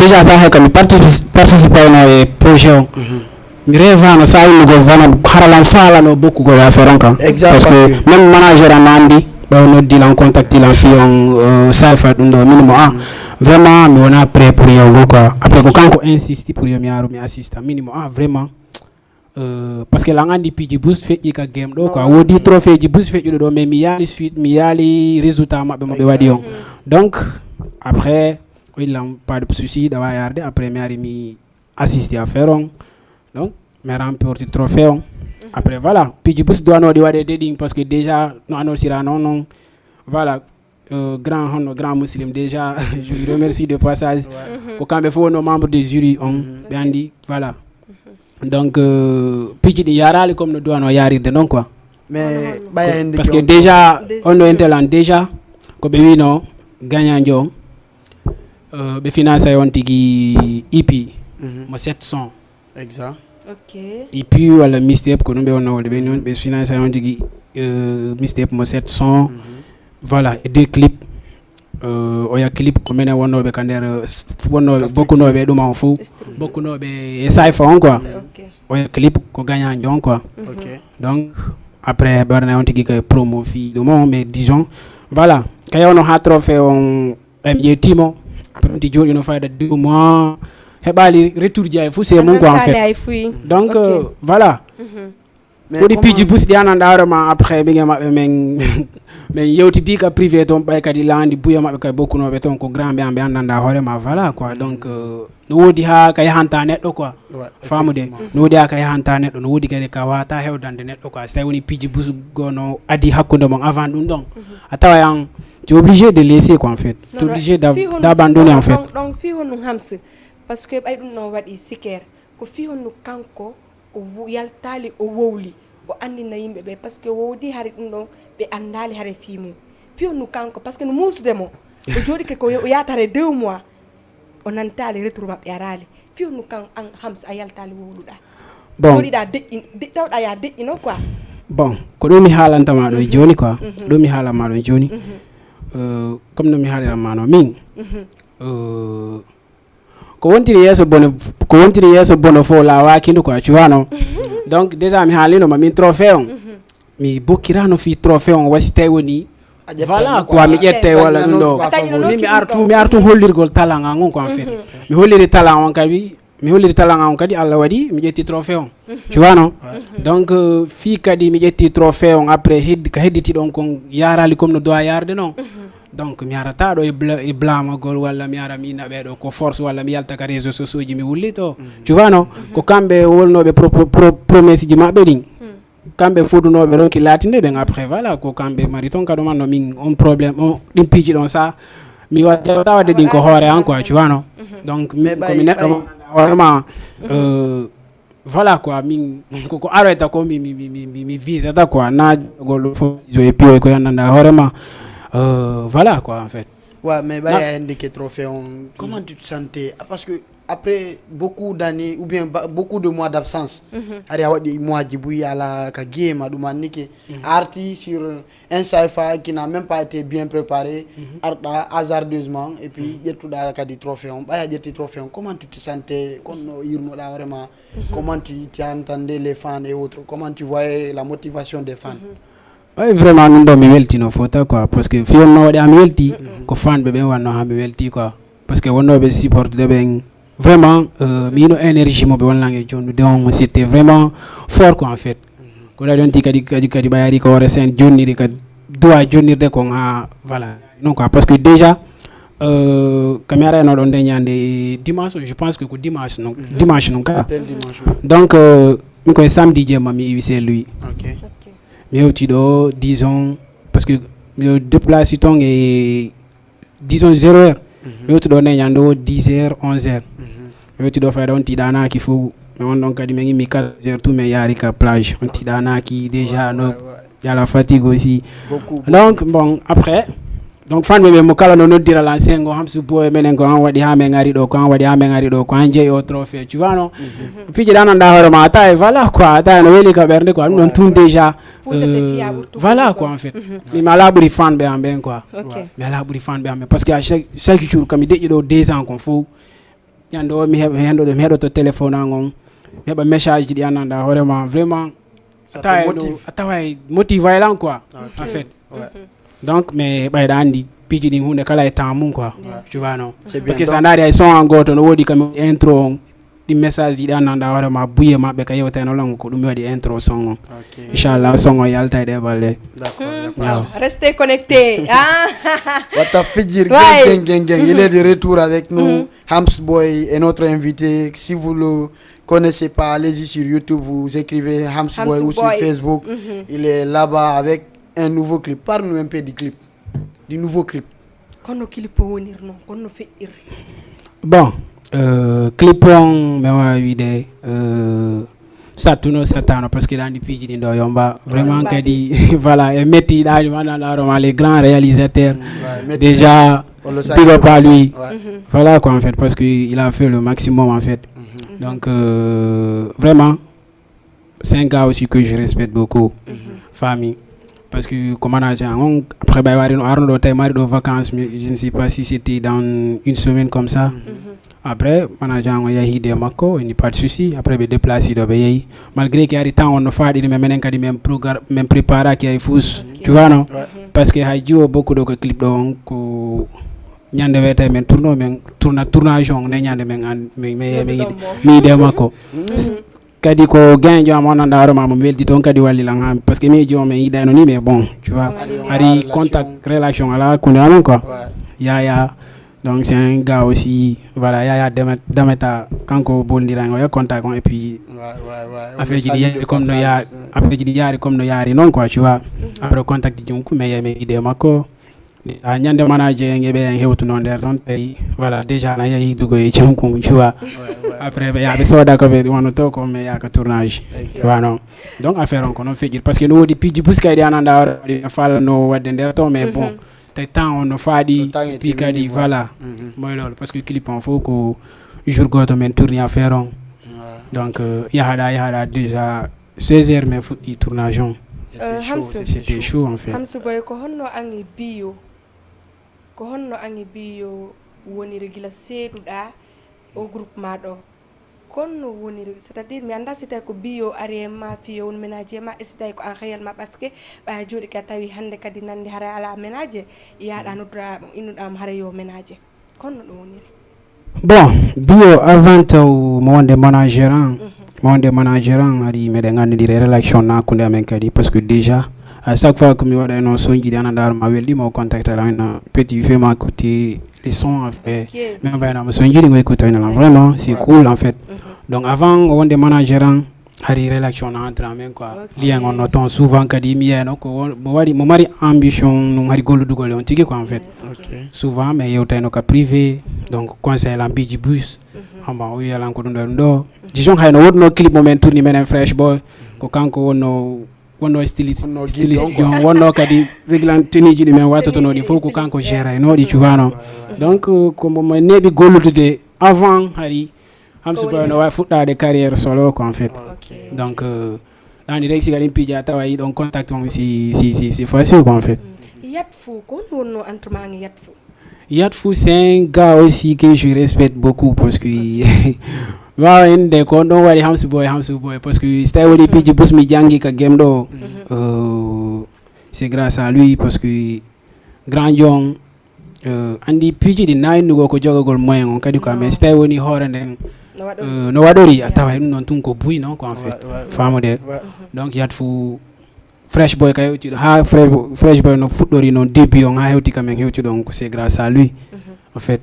Déjà, ça, hay ko mi participé no e projet o. Mi rêvano sa innugol vraiment haralan faalano bokkugol e affaire on kam. Exact. Parce que même manager am anndi ɓe o noddi lan, contacti lan fi on, euh, Cypher ɗum ɗo, minimo a vraiment mi wona prêt pour yawgol quoi. Après ko kanko insisti pour yo mi yaru mi assista, minimo a vraiment. Euh, parce que lan anndi piiji bus feƴƴi ka game ɗo quoi, wodi trophée ji bus feƴƴuɗo ɗo, mais mi yaali suite, mi yaali résultat maɓɓe mo ɓe waɗi on. Donc après o illam pas de souci, ɗawa yarde. Après mi ari mi assiste affaire on, donc mi remporti trophée on. Après voilà, piiji bus do anoɗi waɗede ɗin parce que déjà no anorsira non non. Voilà. Euh, grand honno grand muslim déjà je lui remercie de passage. Ko kamɓe fof no membre de jury on ɓe anndi, voilà. Donc euh, piiji ɗi yarali comme no duwano yarirde noon quoi. Mais ɓaya hende parce que déjà on ɗo intel an déjà ko ɓe wino gagnanjo on, euh, ɓe finance ay on tigi ep mo sept cent. Exact. Ok. Ep walla mistep ko ɗum ɓe wonno wolde ɓe noon ɓe finance ay on tigi, euh, mistep mo sept cent. Voilà, e deux clip. Euh, oya clip ko minen wonnooɓe ka nder, euh, wonnooɓe bokkunooɓe e ɗuma on fof, bokkunooɓe e Cypher on quoi. Oya clip ko gagnanjo on quoi. Donc après ɓe waɗana on tigi ka promo fii ɗum on, mais disons voilà, ka yawno ha trophée on ɓe mi ƴettimo. Après on ti jooɗino fayda deux mois, heɓali retour ji ay fof c'est mum quoi en fait. Donc euh, voilà. Woɗi piiji bus ɗi ananɗa hoore ma après ɓinge maɓɓe min min yewtidi ka privé toon ɓay kadi laandi buya maɓɓe kay bokkunooɓe toon ko grand ɓe an ɓe anndanɗa hoore ma voilà quoi. Donc euh, no woodi ha ka yahanta neɗɗo quoi. Famude. No woodi ha ka yahanta neɗɗo, no woodi kadi ka wata hewdande neɗɗo quoi. So tawi woni piiji bus gono adi hakkunde mon avant ɗum ɗon a tawa an tu obligé de laisser quoi en fait, tu obligé d'abandonner en fait. Ɗon fi honno hamse parce que ɓay ɗum no waɗi siker ko fi honno kanko o yaltaali o wowli o anndina yimɓe ɓe parce que wowdi hari ɗum ɗon ɓe anndaali hare fii mum fii honnu kanko parce que no muusude mo o jooɗike ko o yaata hare deux mois o nantaali retour maɓɓe araali fii honnu kan an hams a yaltaali wowluɗa. Bon jooɗiɗa deƴƴi deƴƴawɗa ya deƴƴi noon quoi. Bon ko ɗum mi haalantama ɗo e jooni quoi. Ɗum mi haalanma ɗo e jooni. Euh, comme no mi haaliranma no min euh, ko wontiri yeeso bono ko wontiri yeeso bono fof lawaki ndu quoi tu vois non. Donc déjà mi haalino ma min trophée on mi bokkirano fi trophée on wasi tawi woni voilà quoi mi ƴette walla ɗum ɗo. Min mi artu mi artu hollirgol talan an on quoi en fait. Mi holliri talan on kadi mi holliri talan an on kadi Allah waɗi mi ƴetti trophée on. Tu vois non. Donc euh, fi kadi mi ƴetti trophée on après heddi ka hedditi ɗon kon yarali comme no doit yarde non. Donc mi arata ɗo e bla- e blamagol walla mi ara mi naɓe ɗo ko force walla mi yalta ka réseau sociaux ji mi wullito. Tu vois non. Ko kamɓe wolnoɓe pro- pro- promesse ji maɓɓe ɗin. Kamɓe fodunoɓe ronki latinde ɓen après voilà ko kamɓe mari toon kadi man no min on problème on ɗin piiji ɗon sa mi watta wadde ɗin ko hoore an quoi tu vois non. Donc min komi neɗɗo mo hoorema euh, voilà quoi min koko aroyta ko mi mi mi mi mi visata quoi na gol fo iso e piyo ko yannanda hoorema. Euh, voilà quoi en fait. Ouais, mais bah, il y a un des trophées. Comment tu te sentais? Ah, parce que après beaucoup d'années ou bien beaucoup de mois d'absence, hari a waɗi mois ji buy ala ka game aɗum annike, a arti sur un Cypher qui n'a même pas été bien préparé, arɗa hasardeusement et puis ƴettuɗa kadi trophée on, ɓaya ƴetti trophée on, comment tu te sentais? Kono yirnoɗa vraiment? Comment tu, tu as entendu les fans et autres? Comment tu voyais la motivation des fans? Ay vraiment ɗum ɗo mi welti no fota quoi parce que fi wonno waɗi hami welti ko fanɓe ɓen wanno hami welti quoi. Parce que wonnoɓe supportude ɓen vraiment euh, mi yino énergie mo ɓe wonlan e jonnude on c'était vraiment fort quoi en fait. Ko ɗaɗi on ti kadi kadi kadi ɓayari ko hoore sen jonniri ka duwa jonnirde kon ha voilà non quoi parce que déjà euh, kami arayno ɗon nde ñande dimanche je pense que ko dimanche non dimanche non kala. Donc euh, min koye samedi jemma mi iwi c'est lui. Mi hewti ɗo disons parce que miɗo déplacé ton e disons zéro heure. Mi hewti ɗo nde ñande o dix heures onze heures. Mi hewti ɗo fayda on tiɗanaki fof mais on ɗon kadi min immi quatre heures tout min yaari ka plage on tiɗanaki déjà no yala fatigue aussi. Donc bon après donc fanɓe ɓe mo kala no noddira lan sengo hamsu boye menen ko an waɗi ha min ari ɗo ko an waɗi ha min ari ɗo ko an jeeyi o trophée tu vois non. Piiji ɗa nanɗa hoore ma ata e voilà quoi ata no weli ka ɓernde quoi ɗum ɗon tun déjà. Voilà quoi en fait. Mi mi ala ɓuri fanɓe am ɓen quoi. Mi ala ɓuri fanɓe am ɓen parce que à chaque chaque jour kami deƴƴi ɗo deux ans kon fof. Ñande o mi heɓa hendo ɗum heɗoto téléphone an on, mi heɓa message ji ɗi annanɗa hoorema vraiment. A tawa e motive, a tawa e motive ay lan quoi. En fait. Donc mais ɓayɗa anndi piiji ɗin hunde kala e temps mum quoi. Tu vois non? Parce que sa ndaari ay son an gooto no woodi kam intro on, ɗi message ji ɗi annanɗa hoorema buye maɓɓe ka yewtayno lan ko ɗum mi waɗi intro son on. Inchallah son on yalta e ɗe balɗe. Restez connectés. Wata fijir geng geng geng. Il est de retour avec nous. Hams Boy est notre invité. Si vous le connaissez pas, allez-y sur YouTube, vous écrivez Hams Boy ou sur Facebook. Il est là-bas avec un nouveau clip. Parle-nous un peu du clip. Du nouveau clip. Kono clip o wonir noon kono no feƴƴir. Bon, euh, clip on mi wawa wiide euh, sattuno sattano parce que ɗani piiji ɗin ɗo yomba vraiment kadi. Voilà e metti ɗani mana laroma les grands réalisateurs déjà, big up à lui. Voilà quoi en fait parce que il a fait le maximum en fait. Donc euh, vraiment c'est un gars aussi que je respecte beaucoup. Famille. Parce que ko manager an on après ɓay wari no arno ɗo tawi mari ɗo vacances mais je ne sais pas si c'était dans une semaine comme ça. Après manager an on yahi de makko il n'y pas de souci après ɓe déplacé ɗo ɓe yehi, malgré que ari temps on no faɗiri mais menen kadi min programme min préparaki hay fous. Tu vois non? Parce que hay jiwo beaucoup ɗo ko clip ɗo on ko ñande wiyete min tourno min tourna tournage on nde ñande min an min mi mi yiɗe makko. Kadi ko gain joom on nanɗa hoore ma mo weldi toon kadi walli lan ha parce que mi joom en yiɗano ni mais bon tu vois hari contact relation ala kunde amen quoi. Yaya donc c'est un gars aussi voilà yaya dameta kanko boldiran o ya contact on et puis affaire ji ɗi yaari comme no yaari affaire ji ɗi yaari comme no yaari noon quoi tu vois. Après contact ji mum mais yami yiɗe makko. A ñande manager en eɓe en hewtuno nder toon tawi voilà déjà na yahi dugo e cankum tu vois. Après ɓe yaɓe sooda ko ɓe wano to ko mais yaka tournage. Wano donc affaire on ko noon feƴƴir parce que no woodi piiji buskay ɗi ananda waɗi fala no wadde nder to mais bon tawi temps on no faaɗi pi kadi voilà. Moy loolu parce que clip on fof ko jour goto men tourni affaire on. Donc yahaɗa yahaɗa déjà seize heures min fuɗɗi tournage on. C'était chaud en fait. Hamsu Boy, ko honno an e Biyo ko honno an e Biyo woniri gila seeduɗa o groupe ma ɗo? Konno woniri c'est à dire mi annda si tawi ko Biyo ari e ma fiyo won ménage ma e si tawi ko an réel ma parce que ɓaya jooɗi ka tawi hannde kadi nandi hara ala ménage yaɗa nodduɗa innuɗa mo hara yo ménage. Kono ɗo woniri. Bon, Biyo avant taw mo wonde manager an mo wonde manager an ari meɗen anndidiri e relation hakkunde amen kadi parce que déjà à chaque fois ko mi waɗa e noon sonji ɗi ana ndaar ma welɗi mo contacte ala ina petit fait ma coûté les sons après même mbayna mo sonji ɗi ngoy coûté ina lan vraiment c'est cool en fait. Donc avant o wonde manager an hari relation no entre amen quoi. Lien on no toon souvent kadi mi yiyayno ko mo waɗi mo mari ambition ɗum hari golludugol e on tigi quoi en fait. Souvent mais yewtayno ka privé donc conseil lan mbiiji bus hamba o wiya lan ko ɗum ɗo ɗum ɗo disons hayno woɗno clip mo men tourni menen fresh boy ko kanko wonno wonno styliste styliste jon wonno kadi réglant tenue ji ɗi men wattotono ɗi fof ko kanko gérayno ɗi cubano. Donc ko mo neeɓi golludude avant hari Hamsu Boy no wawi fuɗɗade carrière solo quoi en fait. Donc ɗani rek siga ɗin piiji a tawa yiɗon contact on si si si si facile quoi en fait. Yat fou ko honno wonno entre ma e yat fou? Yat fou c'est un gars aussi que je respecte beaucoup parce que mi wawa innde ko on ɗon waɗi Hamsu Boy Hamsu Boy parce que si tawi woni piiji bus mi janngi ka gem ɗo c'est grâce à lui parce que grand jon anndi piiji ɗi na innugol ko jogagol moyen on kadi quoi mais si tawi woni hoore nden no waɗori a tawa ɗum noon tun ko buy noon quoi en fait. Famude donc yat fou fresh boy ka hewtiɗo ha fresh boy no fuɗɗori noon début on ha hewti kam en hewtiɗo on ko c'est grâce à lui en fait.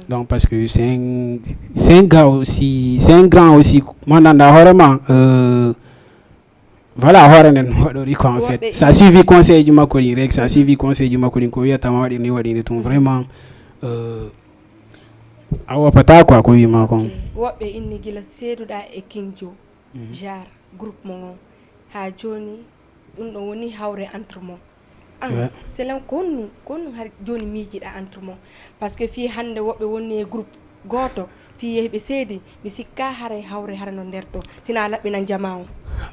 Donc parce que c'est un c'est un gars aussi c'est un grand aussi mandanɗa hoorema. Voilà hoore nden waɗori quoi en fait sa suivi conseil ji makko ɗin rek sa suivi conseil ji makko ɗin ko wiyata ma waɗir ni waɗinde tun vraiment. A woppata quoi ko wima kon. Woɓɓe inni gila seeduɗa e King Joe genre groupe mo on ha joni ɗum ɗon woni hawre entre mon an selen ko honɗum ko honɗum har joni miijiɗa entre mon parce que fii hannde woɓɓe wonni e groupe gooto fii yehi ɓe seedi mi sikka haray hawre hara no nder ɗo sina laɓɓinan jama on.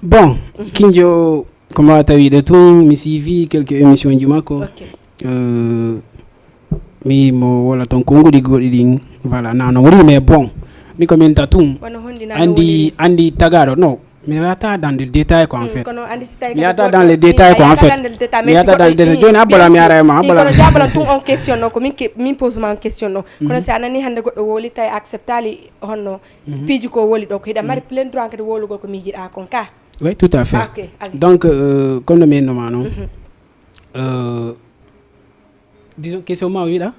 Bon kinjo ko mbawa tawiɗe tun mi suivi quelques émission ji makko. Mi mo wola ton konguɗi goɗɗi ɗin voilà na no woni mais bon Min ko min ta tun. Wano honɗi na andi ɗum woni? Andi tagaɗo, non. Mi yata dans le détail quoi en fait. Kono andi si tawi mi yata dans le détail quoi en fait. Mi yata dans le détail. Joni abbola mi ara e ma abbola. Kono jabala tun on question non ko min ke- min pose ma on question non. Kono si a nani hannde goɗɗo wowli tawi acceptali honno piiji ko wowli ɗo ko hiɗa mari plein droit kadi wowlugol ko miijiɗa kon ka. Oui, tout à fait. Ok, allez. Donc euh, comme no mbiyanno ma non. Euh, disons question ma o yiɗa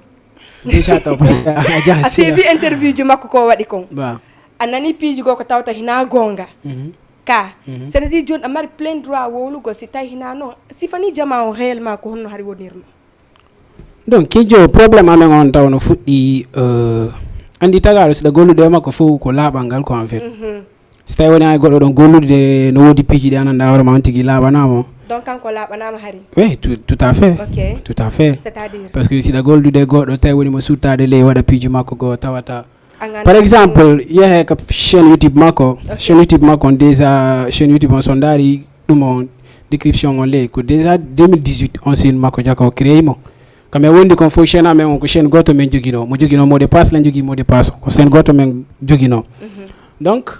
déjà taw parce que a jaha a seewi interview ji makko ko waɗi kon. Ba. A nani piiji goo ko tawta hina goonga. Ka c'est-à-dire joni a mari plein droit wowlugol si tawi hina non sifani jama o réellement ko honno hari wonirno. Donc kijo problème amen on taw no fuɗɗi euh, andi tagaɗo siɗa gollude e makko fof ko laaɓal ngal ko en fait. Si tawi woni an e goɗɗo ɗon gollude no woodi piiji ɗi ananɗa hoore ma on tigi laaɓanama. Donc kanko laaɓanama hari. Oui, tout, tout à fait. Ok. Tout à fait. C'est-à-dire? Parce que siɗa gollude e goɗɗo tawi woni mo suttade ley waɗa piiji makko goo tawata. Par exemple yehe ka chaîne youtube makko. Chaîne youtube makko on déjà chaîne youtube on so ndaari ɗum on description on ley ko déjà deux mille dix-huit on chaîne makko jaka o créé mo. Kame wondi kon fof chaîne amen on ko chaîne goto men jogino mo jogino mot de passe la jogui mot de passe ko chaîne goto men jogino. Donc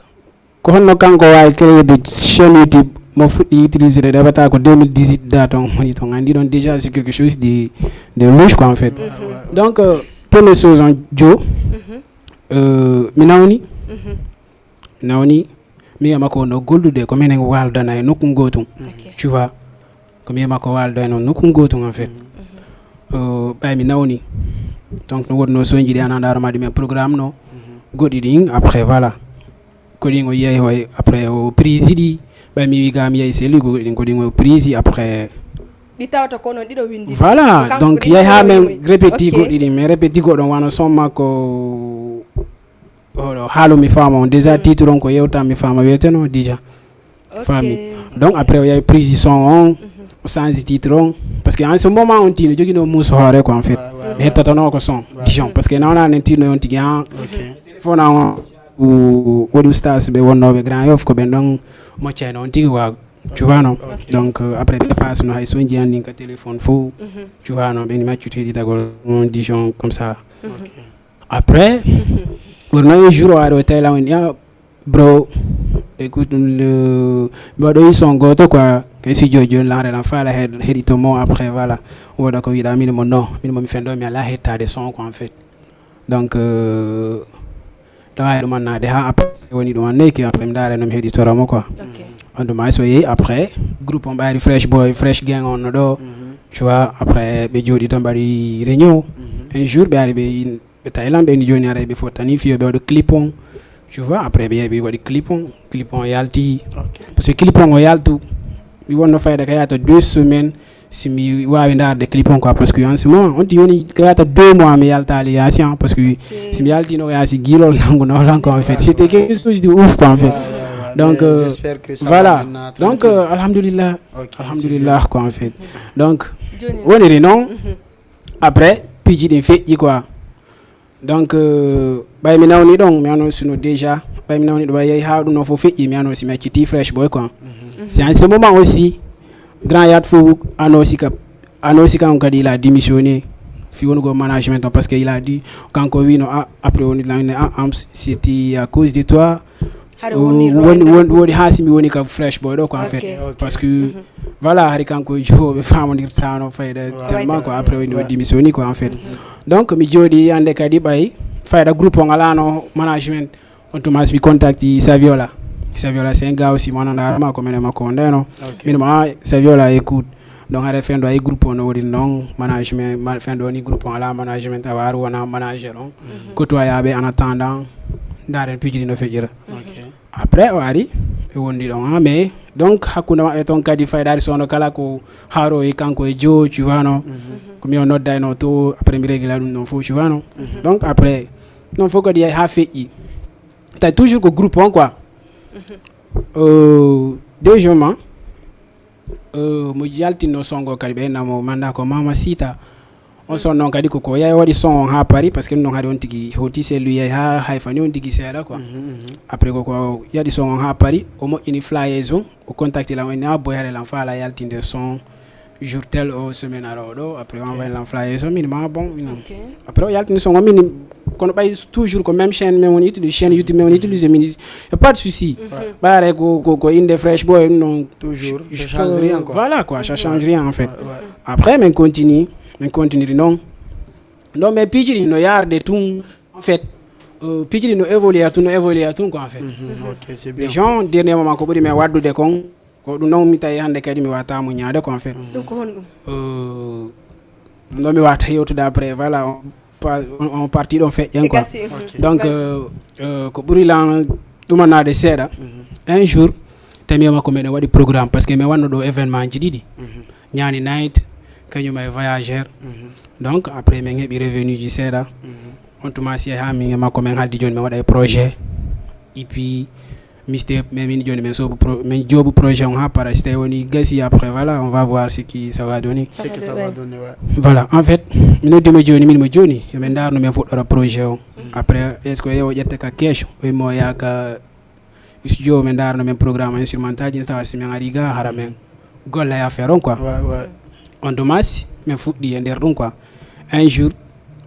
ko honno kanko wawi créer de chaîne youtube mo fuɗɗi utilisé de ɗaɓata ko deux mille dix-huit date on woni ton andi ɗon déjà c'est quelque chose de, de louche quoi en fait. Donc euh, première chose on jo euh, mi nawni mi nawni mi wiya makko no gollude ko minen waldana e nokku gotum. Tu vois? Ko mi wiya makko waldo e noon nokku gotum en fait. Ɓay mi nawni donc no woodno soñji ɗi ana ndaaroma ɗumen programme no goɗɗi ɗin après voilà ko ɗin o yiyay hoy après o prise ɗi ɓay mi wi ga mi yeyi seli ko ɗin ko ɗin o prise après. Ɗi tawata ko noon ɗiɗo windi. Voilà donc yey ha min répéti goɗɗi ɗin min répéti goɗɗon wano son makko. Oɗo haalu mi faama on déjà titre on ko yewta mi faama wiyeteno déjà. Faami. Donc après o yawi prise son on o change titre on parce que en ce moment on tino jogino muus hoore quoi en fait. Mi hettatano ko son dijon parce que nawna nen tino on tigi ha téléphone on waɗi oustage ɓe wonnoɓe grand yof ko ɓen ɗon moccayno on tigi wa. Tu vois non? Donc euh, après ɓe fasno hay sonji an ɗin ka téléphone fof. Tu vois non ɓeni maccuti heɗitagol on dijon comme ça. Après ɓurno un jour o ari o tawi lan woni a bro, écoute ɗum le mi waɗoyi son goto quoi kay si jojo lan relan fala heɗito mo après voilà. Woda ko wiɗa mino mo non mino mo mi fendo mi ala hettade son quoi en fait. Donc euh, tawa e ɗum annade ha après woni ɗum anneki après mi ndaara no mi heɗitora mo quoi. On ɗum ay so yehi après groupe on ɓayri fresh boy fresh gang on no ɗo. Tu vois après ɓe jooɗi to mbaɗi réunion. Un jour ɓe ari ɓe ɓe tawi lan ɓe ni joni aray ɓe fottani fiyo ɓe waɗa clip on. Tu vois après ɓe yehi ɓe waɗi clip on clip on yalti. Parce que clip on o yaltu mi wonno fayda ka yata deux semaines si mi wawi darde clip on quoi parce que en ce moment on ti woni ka yata deux mois mi yaltali yasi en parce que si mi yaltino yasi guilol nangu no lan quoi en fait c'était quelque chose de ouf quoi en fait. Donc euh, voilà donc euh, alhamdulillah. Alhamdulillah quoi en fait. Donc woniri noon après piiji ɗin feƴƴi quoi. Donc euh, ɓay mi nawni ɗon mi annoncino déjà ɓay mi nawni ɗo ɓay yehi ha ɗum noon fof feƴƴi mi annonce mi acciti fresh boy quoi. C'est en ce moment aussi grand yat fof annonce ka annonce kan kadi il a démissionné fi wonugol management on parce que il a dit kanko wino a après woni lanne a am c'était à cause de toi. Hari o woni woni woni ha simi woni ka fresh boy ɗo quoi en fait. Parce que voilà hari kanko e jihoɓe famodirtano fayda tellement quoi après woni o démissionni quoi en fait. Donc mi jooɗi hande kadi ɓay fayda groupe on alano management. On tuma mi contacti saviola saviola c'est un gars aussi mo anandarama ko mene makko on ndeno. Mino ma saviola écoute. Donc haɗa fendo ay groupe o no woɗi noon management fendo woni groupe o ala management awa ar wona manager on. Kotoyaɓe en attendant ndaren piiji ɗi no feƴƴira. Après o ari ɓe wondi ɗon ha mais donc hakkude maɓɓe toon kadi faydari sowno kala ko haaroyi kanko e joo cuvano. Ko mi o noddayno to après mi régla ɗum ɗon fof cuvano. Donc après ɗon fof kadi yahi ha feƴƴi tawi toujours ko groupe on quoi. Deuxièmement mo yaltinno songo kadi ɓe namo manda ko mama sita. On son noon kadi koko yahi waɗi son on ha paris parce que ɗum ɗon haɗi on tigi hoti sellu yahi ha hayfani on tigi seeɗa quoi. Après koko yaɗi son on ha paris o moƴƴini flyes on o contacti lan o inni a boy haɗa lan faala yaltinde son jour tel o semaine ara o ɗo après o envoyé lan flyes on min ma bon min après o yaltini son on min Kono ɓay toujours ko même chaîne men woni utilisé, chaîne YouTube men woni utilisé, min y a pas de souci. Ɓaare ko ko ko inde Fresh Boy ɗum non. Toujours, ça change rien, quoi. Voilà quoi, ça change rien en fait. Après min continue, min continue non. Non, mais piiji ɗi no yarde tun en fait. Euh, piiji ɗi no évoluer tun, no évoluer tun quoi en fait. Mhm, ok, c'est Les bien. Gens dernier moment ko ɓuri men waddude kon, ko ɗum non mi tawi hannde kadi mi wata muñaade quoi en fait. Ɗum ko honɗum? Euh, ɗum ɗo mi wata yewtude après, voilà, on pa- on- on partie ɗon feƴƴen quoi. Gasi. Ok. Donc Gasi. Euh, euh, ko ɓuri lan ɗumanade seeɗa. Mhm, Un jour tawi makko meɗen waɗi programme parce que min wanno ɗo événement ji ɗiɗi. mhm. Ñaani night, kañum e voyageur. Mhm, Donc après min heɓi revenu ji seeɗa. mhm. On tuma si ha min e makko min haldi joni min waɗa e projet. Et puis miste mais min joni min sobu pro, min jobu projet on ha para si tawi woni gasi après, voilà, on va voir ce qui ça va donner. C'est que ça va donner, ouais. Voilà, en fait, mi noddimo joni, min mo joni yomin ndarno min fuɗɗora projet on. Après est ce que yewo ƴetta ka cash o immo yaka studio min ndarno min programme instrumental ji tawa si min ari ga hara min golla e affaire on quoi. Ouais, ouais. On tuma si min fuɗɗi e nder ɗum quoi. Un jour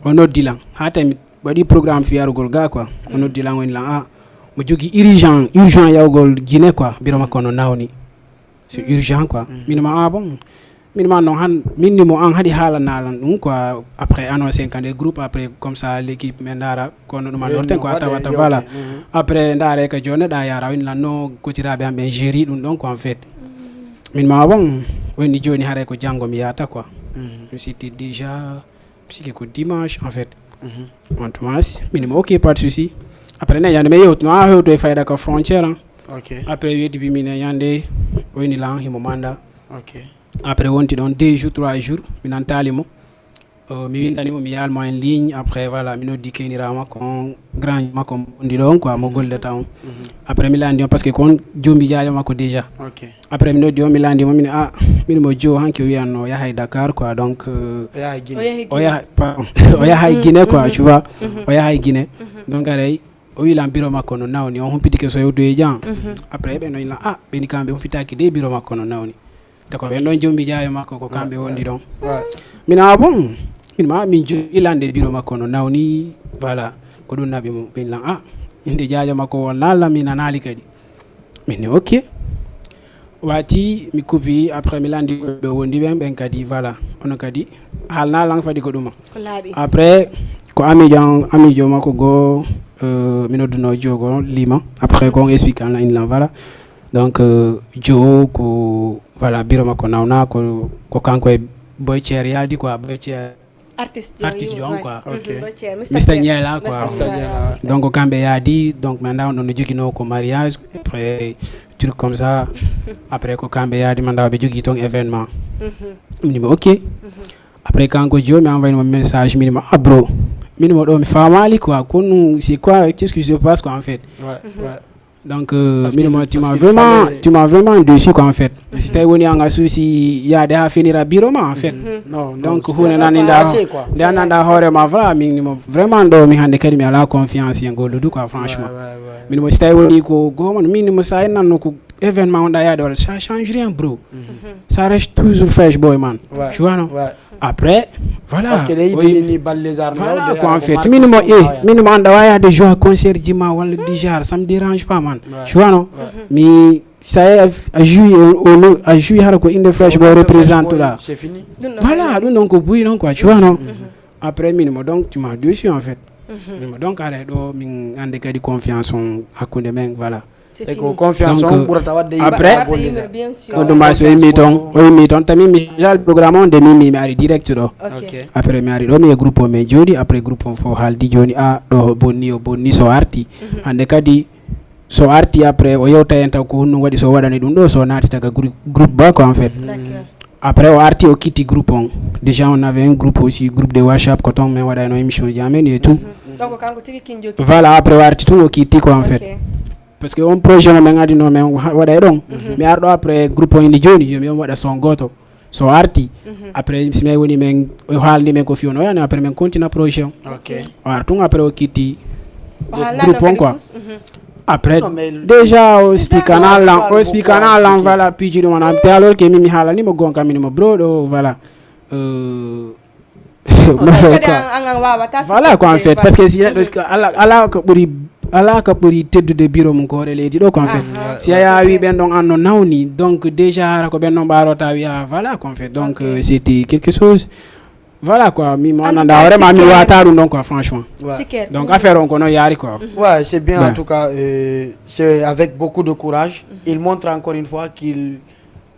o noddi lan ha tawi mi waɗi programme fiyarugol ga quoi. O noddi lan woni lan a mo jogi urgent urgent yawgol Guinée quoi, biro makko no nawni. C'est urgent quoi. Min ma a bon, min ma non han min ni mo an haɗi haalanalan ɗum quoi. Après annoncé kan e groupe après comme ça l'équipe min ndara kono ɗum an Réunion, horten quoi waɗe tawata yewte. Voilà. Mhm. Après ndare ka joni ɗa yara woni lan no kotiraɓe am ɓen géri ɗum ɗon quoi en fait. Min ma bon woni joni haray ko janngo mi yahata quoi. Mhm, C'était déjà siki ko dimanche en fait. mhm. On tuma si min mo ok pas de souci. Après ne yande mi yewtuno a hewto e fayda ka frontière an. Ok, Après weddi bi min e yande woni lan himo manda. ok. Après wonti ɗon deux jours trois jours mi nantali mo. Euh, mi windani mo mi yalmo en ligne après voilà mi noddi keynira makko on grand makko on ndi ɗon quoi mo gollata on. Mhm, Après mi landi on parce que kon jombi jajo makko déjà. ok. Après mi noddi on mi landi mo min a min mo jo hanki o wiyanno yahay Dakar quoi donc euh, O yahay O Guinée. yahi o Guinée. yaha pa- o yaha e Guinée quoi tu vois. Mhm. O yaha e Guinée. Mhm. Donc aray o wi lan biro makko no nawni on humpitike so yewdoye jan. Mhm. Après ɓe noon lan a ɓeni kamɓe humpitaki de biro makko no nawni. Te ko ɓen ɗon jombi jaayo makko ko kamɓe wondi ɗon. Ouais. Min a bon min ma min jogilande biro makko no nawni. Voilà, ko ɗum naɓi mo ɓen lan a inde jaajo makko won lan lan mi nanaali kadi. Min ne ok. Wati mi kupi après mi landi ɓe wondi ɓen ɓen kadi voilà. Ono kadi haalna lan fadi ko ɗuma. Ko laaɓi. Après ko amijo an amijo makko goo. Euh, mi nodduno jogo lima après ko on explique an in lan voilà. Donc euh, jo ko voilà biro makko nawna ko ko kanko e boy cher yaldi quoi boy cher. Artiste Artiste jo on quoi. Ok. Boy Thier, Mister Niela quoi. Mister Niela. Donc kamɓe yaadi donc mi annda on ɗon no jogino ko mariage après truc comme ça. Après ko kamɓe yaadi mi annda ɓe jogi ton événement. Minimo ok. Après kanko jo mi envoyé mo message minimo abro. Minimo ɗo mi famali quoi, kono c'est quoi, qu'est-ce qui se passe quoi en fait? Ouais, ouais. Donc euh, Parce que- minimo tu parce m'as qu'il vraiment fallait- tu m'as vraiment déçu quoi en fait. Si tawi woni anga souci yaade ha finira biro ma en fait. Non, non, Donc c'est hunde pas- nan c'est inda assez, quoi. nde ananɗa hoore ma vraiment minimo vraiment ɗo mi hannde kadi mi ala confiance e ngolludu quoi franchement. Ouais, ouais, ouais. Minimo si tawi woni ko gomano minimo sa en nanno ko événement on ɗa yaade wala ça change rien bro. Ça reste toujours fresh boy man. Ouais, Tu vois non? Ouais. Après voilà. Parce que les Oui. idées ni balle les armes. Voilà quoi en fait minimo e minimo annda wa yaade joie concert ji ma wala dijar ça me dérange pas man. Tu vois non? Mi ça est a joué au, au, a joué hara ko inde fresh boy représente là. C'est fini. Ɗum ɗo Voilà ɗum ɗon ko buy non quoi tu vois non? Après minimo donc tu m'as déçu en fait. Minimo donc aɗa ɗo min ande kadi confiance on hakkunde men voilà. C'est E fini. Ko confiance Donc, on ɓurata wadde yimɓe après- haa gollida. Bien sûr. On ɗum ma so immi toon o immi toon tami mi changeal programme on nde mi immi mi ari direct ɗo. Ok. Ok. Après mi ari ɗo mi e groupe o min jooɗi après groupe on fof haaldi jooni a ɗo o bonni o bonni so arti hannde kadi so arti après o yewta en taw ko honɗum waɗi so waɗani ɗum ɗo so naati taga groupe groupe ba quoi en fait. D'accord. Après o arti o kitti groupe on. Déjà on avait un groupe aussi groupe de WhatsApp ko toon min waɗayno émission ji amen et tout. Donc kanko tigi kin jokki. Voilà après o arti tun o kitti quoi en fait. Ok. Parce que on projet no min adino min waɗa e ɗon. Mi arɗo après groupe on ini jooni yomi on waɗa son gooto so arti. Après si mi woni min o haalni min ko fiyono yani après min continue projet on. Ok. O ar tun après o kitti O haalna groupe ɗo on kadi quoi. Fus, mhm. Après Non, mais- déjà o explique Non, ana lan non, o explique ana lan explique. Voilà piiji ɗum ana te alors que min mi haalanimo gonka minimo bro ɗo voilà. Euh, Kadi an, an, an wawata voilà quoi en fait, parce que si neɗɗo, parce que ala, ala ko ɓuri, ala ko ɓuri teddude bureau mum ko hoore leydi ɗo quoi en fait. Si a yawi ɓen ɗon an no nawni, donc déjà hara ko ɓen ɗon ɓarota wiya voilà quoi en fait. Donc euh, c'était quelque chose, voilà quoi, mi mo annanda hoorema mi wata ɗum ɗon quoi franchement. Donc affaire on ko noon yaari quoi. Ouais, c'est bien en tout cas. Euh, c'est avec beaucoup de courage. Il montre encore une fois qu'il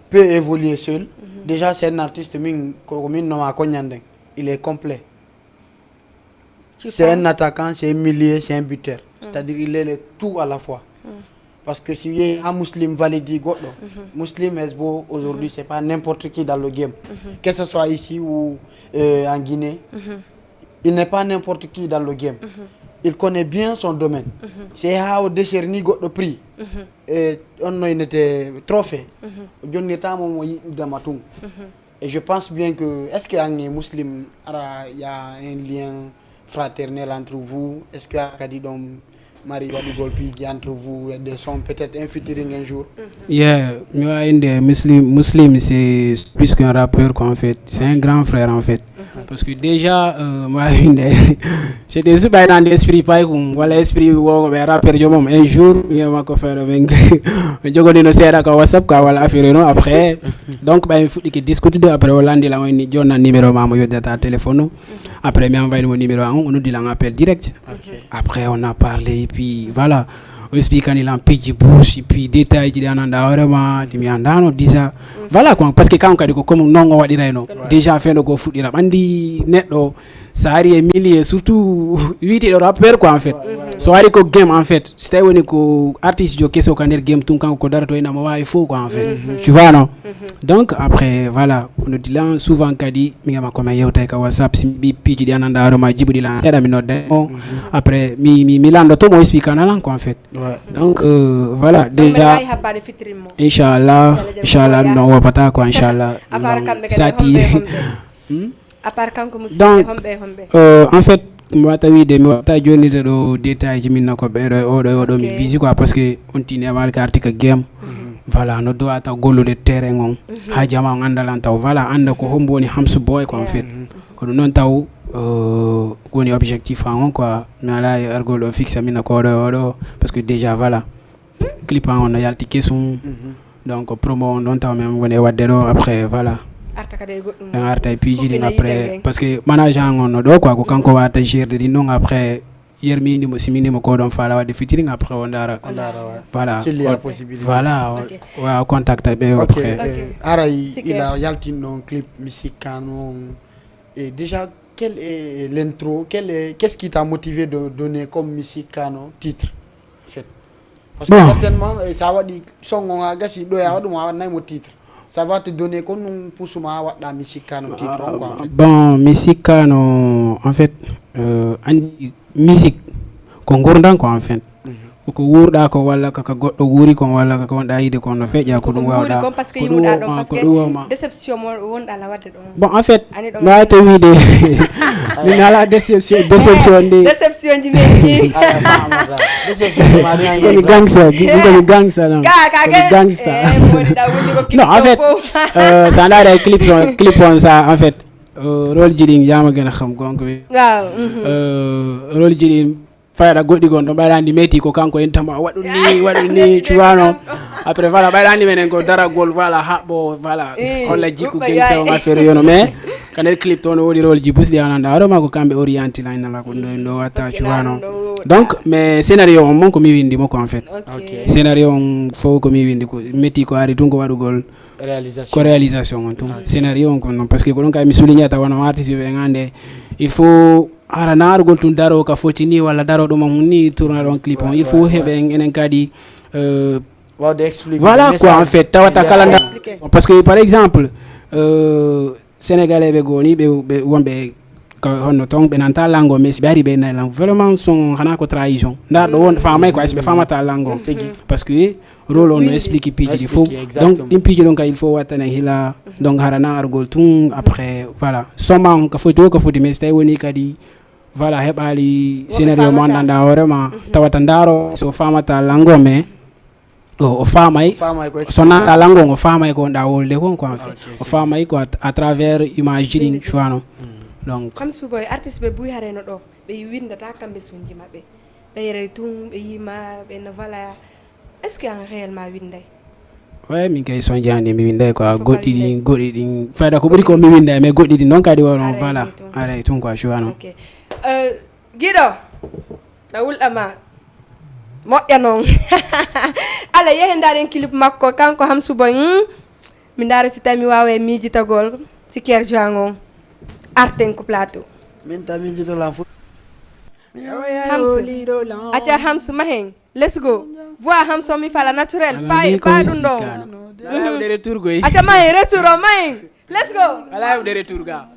peut évoluer seul. Déjà, c'est un artiste, min, ko min noma ko ñanden. Il est complet. C'est un attaquant, c'est un milieu, c'est un buteur. C'est-à-dire, il est le tout à la fois. Parce que si wiye ha Muslim validi goɗɗo, Muslim Hesbo aujourd'hui, c'est pas n'importe qui dans le game. Que ce soit ici ou euh, en Guinée, il n'est pas n'importe qui dans le game. Il connaît bien son domaine. C'est ha o décerni goɗɗo prix. Et on noynete trophée. O jonnirtamo mo yiɗudema tun. Et je pense bien que est-ce que an e Muslim ara y a un lien fraternel entre vous? Est-ce que a kadi ɗon mari waɗugol piiji entre vous et des sons, peut-être un featuring un jour? Yeah, mi wawi inde Muslim, Muslim c'est plus qu'un rappeur quoi en fait, c'est un grand frère en fait. Parce que déjà euh, mi wawi inde c'était suɓaynande esprit pay kum walla esprit wogo ɓe rappeur jomom un jour wiya makko feere min jogonino seeɗa ka WhatsApp ka walla affaire no après. Donc ɓay mi fuɗɗike discutude après o landi lan o inni jonna numéro ma mo yoddata téléphone o. Après mi envoyni mo numéro an, o noddi lan appel direct. Après on a parlé et puis voilà, o expliquani lan piiji bus et puis détail ji ɗi ananda hoorema ti mi andano déjà. Voilà quoi, parce que kanko kadi ko comme non o waɗirayno déjà feno ko fuɗɗira ɓandi neɗɗo. So ari e milieu surtout wiyteɗo rappeur quoi en fait. So ari ko game en fait, so tawi woni ko artiste jo keso ka nder game tun kanko ko darato ina mo wawi fo quoi en fait. Tu vois non? Donc après voilà, o noddi lan souvent kadi mi gama comme yewtay ka WhatsApp si mbi piiji ɗi ananda hoorema jibuɗi lan seeɗa mi nodda mo. Après mi mi mi landoto mo expliquana lan quoi en fait. Donc euh, voilà déjà. Inchallah, inchallah non wopata quoi inchallah. Sati. À part kanko musique donc homɓe homɓe euh, en fait mi wata wiide mi wata jonnide ɗo détail ji min no ko ɓeɗo e oɗo e oɗo mi visi quoi parce que on tini amal ka arti ka game. Voilà no dowata gollude terrain on ha jama on andal an taw voilà anda ko hombo woni hamsu boy quoi en fait. Ko ɗum noon taw euh, woni objectif an on quoi mi ala e argol ɗo fixe min no ko oɗo e oɗo parce que déjà voilà clip an on no yalti kesum. Donc promo on ɗon taw min woni e wadde ɗo après voilà. Arta kadi e goɗɗum en arta e piiji ɗin après parce que manage an on no ɗo quoi ko kanko wata gerde ɗin ɗon après yermini mo simini mo ko ɗon faala wadde featuring après o ndara. Voilà. Voilà. Wa contact ɓe après. Aray ila yaltin ɗon clip mi sikkano on. Et déjà quel est l'intro, quel est qu'est-ce qui t'a motivé de donner comme mi sikkano titre? Fait parce que certainement sa waɗi songo nga gasi ɗo ya waɗum a waɗnay mo titre, ça va te donner ko ɗum pusuma waɗɗa mi sikkano titre on quoi en fait. Bon mi sikkano en fait euh, andi musique ko gurdam quoi en fait. Ko wurɗa ko walla kaka goɗɗo wuuri kon walla kaka wonɗa yiide kon no feƴƴa ko ɗum wawɗa. Ko ɗum woma. Bon en fait mi wawata wiide min ala déception déception ndi. Déception ji min ndi. Koni gangsta koni gangsta non koni gangsta. Non en fait sa ndaari ay clip on clip on sa en fait rôle ji ɗin yama gën a xam gonko wi. Rôle ji ɗin fayra goɗɗi gon ɗon ɓayra ndi meti ko kanko intama waɗu ni waɗu ni cuwano. Après voilà ɓayra ndi menen ko daragol voilà haɓɓo voilà holla jikku gengta on affaire yono mais ka nder clip toon woodi rôle ji busɗi ananda aɗo ma ko kamɓe orienti laynala ko ɗo ɗo watta cuwano. Donc mais scénario on mon ko mi windi mo ko en fait scénario on fof ko mi windi ko metti ko ari tun ko waɗugol ko réalisation on tun scénario on ko non parce que ko ɗon kay mi soulignata wano artiste ɓe gande il faut hara naarugol tun daro ka foti ni walla daro ɗum on ni tourna ɗon clip on il faut heɓe en enen kadi euh, voilà quoi en fait tawata kala nda parce que par exemple euh, sénégalais ɓe goni ɓe ɓe wonɓe ka honno ton ɓe nanta langue mais si ɓe ari ɓe nay langue vraiment son hana ko trahison nda ɗo won famay ko aysi ɓe famata langue parce que rôle on no explique piiji ɗi fof donc ɗin piiji ɗon ka il faut wattane hila donc harana argol tun après voilà soma on ka foti o ka foti mais si tawi woni kadi voilà heɓali scénario mo andanɗa hoorema tawata ndaaro so famata lango mais o famay so nata lango o famay ko wonɗa wolde kon quoi en fait o famay ko à travers image ji ɗin cuwano. Donc, Hamsu Boy, artiste ɓe buy hareno ɗo, ɓe windata kamɓe sonji maɓɓe. Ɓe yeray tun, ɓe yima, ɓe no vala. Est-ce que an réellement winday? Ouais, min kay sonji hande mi winday quoi. Goɗɗi ɗin, goɗɗi ɗin. Fayda ko ɓuri ko mi winday, mais goɗɗi ɗin non kadi wano vala. Aray tun quoi, je vois non. Ok. Euh, Giɗo, na wulɗa ma. Moƴƴa non. Ala, yehen ndaren clip makko, kanko Hamsu Boy. Hmm? Mi ndaara si tawi mi waawa e miijitagol si Kier Juang on. Arten ko plateau. Min ta miijito lan fu. Hamsu. Acca Hamsu mahen. Let's go. Voix Hamsu mi fala naturel. Pa pa ɗum ɗo. Ala de retour goy. Acca mahen retour o mahen. Let's go. Ala de retour ga.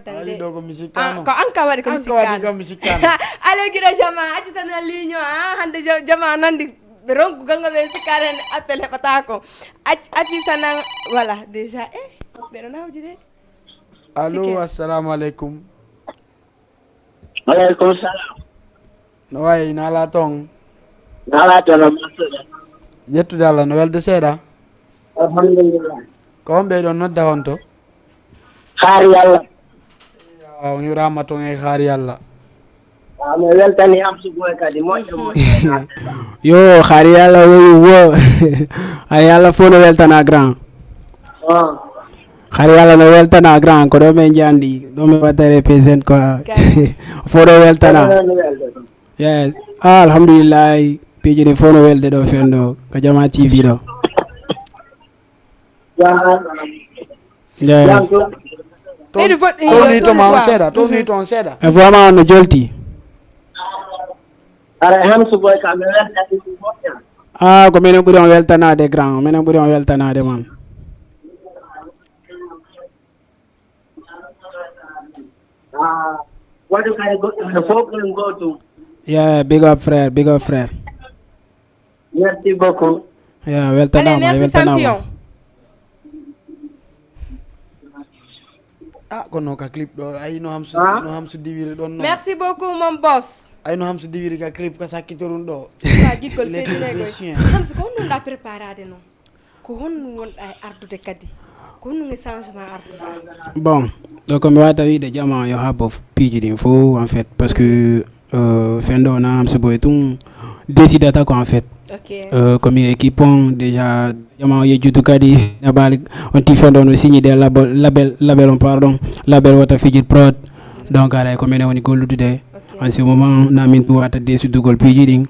Waɗi ɗo ko mi sikkano. Ko an ka waɗi ko mi An ka waɗi sikkano. Ko mi sikkano. Ale giɗo jama acci tan e ligne o, a hande jo- jama nandi ɓe ronku ganga ɓe sikkano hen appel heɓata ko. Acci afisa nan. Voilà déjà e ɓeɗo nawji de. Allo, Sike. Assalamu aleykum. Aleykum salam. No wayi, nala ton. Nala ton no martuɗe. Yettude Allah, no welde seeɗa. Alhamdulillah. Ko on ɓe ɗon nodda on to? Haari Allah. On yurama ton e haari Allah. Waaw, mi weltani am sugoy kadi moƴƴo moƴƴo. Yo, hari yalla woyu wo. Hari yalla fo no weltana grand. Oh. Hari yalla no weltana grand ko ɗo men jandi ɗo men watta represent quoi. Fo no weltana. Yes. Ah, alhamdulillah. Piiji ɗi fo no welde ɗo fenno ko jama T V ɗo. Yeah. Ɓeydu voɗɗi Towni to ma on seeɗa, towni to on seeɗa. E voix ma on no jolti. Ara Hamsu Boy kam mi weltani ɗum moƴƴa. Ah, ko minen ɓuri on weltanade grand, minen ɓuri on weltanade man. Ah, waɗu kay goɗɗum no fof ɗum gootum. Yeah, big up frère, big up frère. Merci beaucoup. Yeah, weltanama, merci weltanama. Champion. Ah, kono ka clip ɗo ay no hamsu Ah. No hamsu diwiri ɗon no. Merci beaucoup mon boss. Ay no hamsu diwiri ka clip ka sakkito ɗum ɗo. Ka giggol Les fedinegol techniciens. Hamsu ko honno nda préparade non? Ko honno wonɗa e ardude kadi? Ko honno e changement arduɗa? Bon, donc mi wata wiide jama yo habbo piiji ɗin fof en fait parce que euh, fendo na Hamsu Boy tun décidata quoi en fait. Ok. Euh, comme équipe on déjà jama o yejjutu kadi nabali on ti fendo no signé de label label label on pardon label wata fijir prod. Donc ara ko minen woni gollude Ok. en ce moment na min tu wata desudugol piiji ɗin.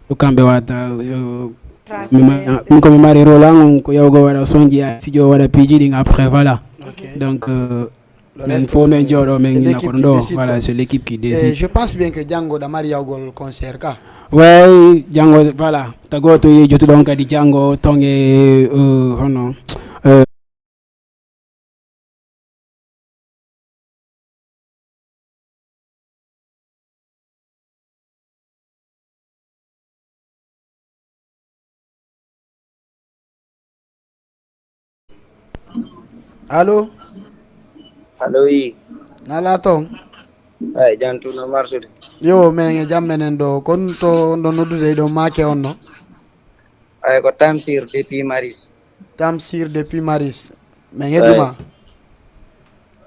Ko kamɓe wata euh, Transfert. Min ko mi mari rôle an on ko yawgo waɗa sonji a sijo waɗa piiji ɗin après voilà. Donc euh, Le min reste, fof min c'est- jooɗo min c'est ina l'équipe kono qui ɗo décide, voilà quoi. C'est l'équipe qui Et décide. Je pense bien que janngo ɗa mari yawgol concert ka. Way janngo voilà tago to yejutuɗon kadi janngo tonge euh, hono euh, Allo. Allo, oui. Nala ton. Ay, jan tuna marsude. Yo, menen e jam menen ɗo. Kon to on ɗon noddude e ɗo make on no. Ay, ko Tamsir depuis Maris. Tamsir depuis Maris. Men heɗuma.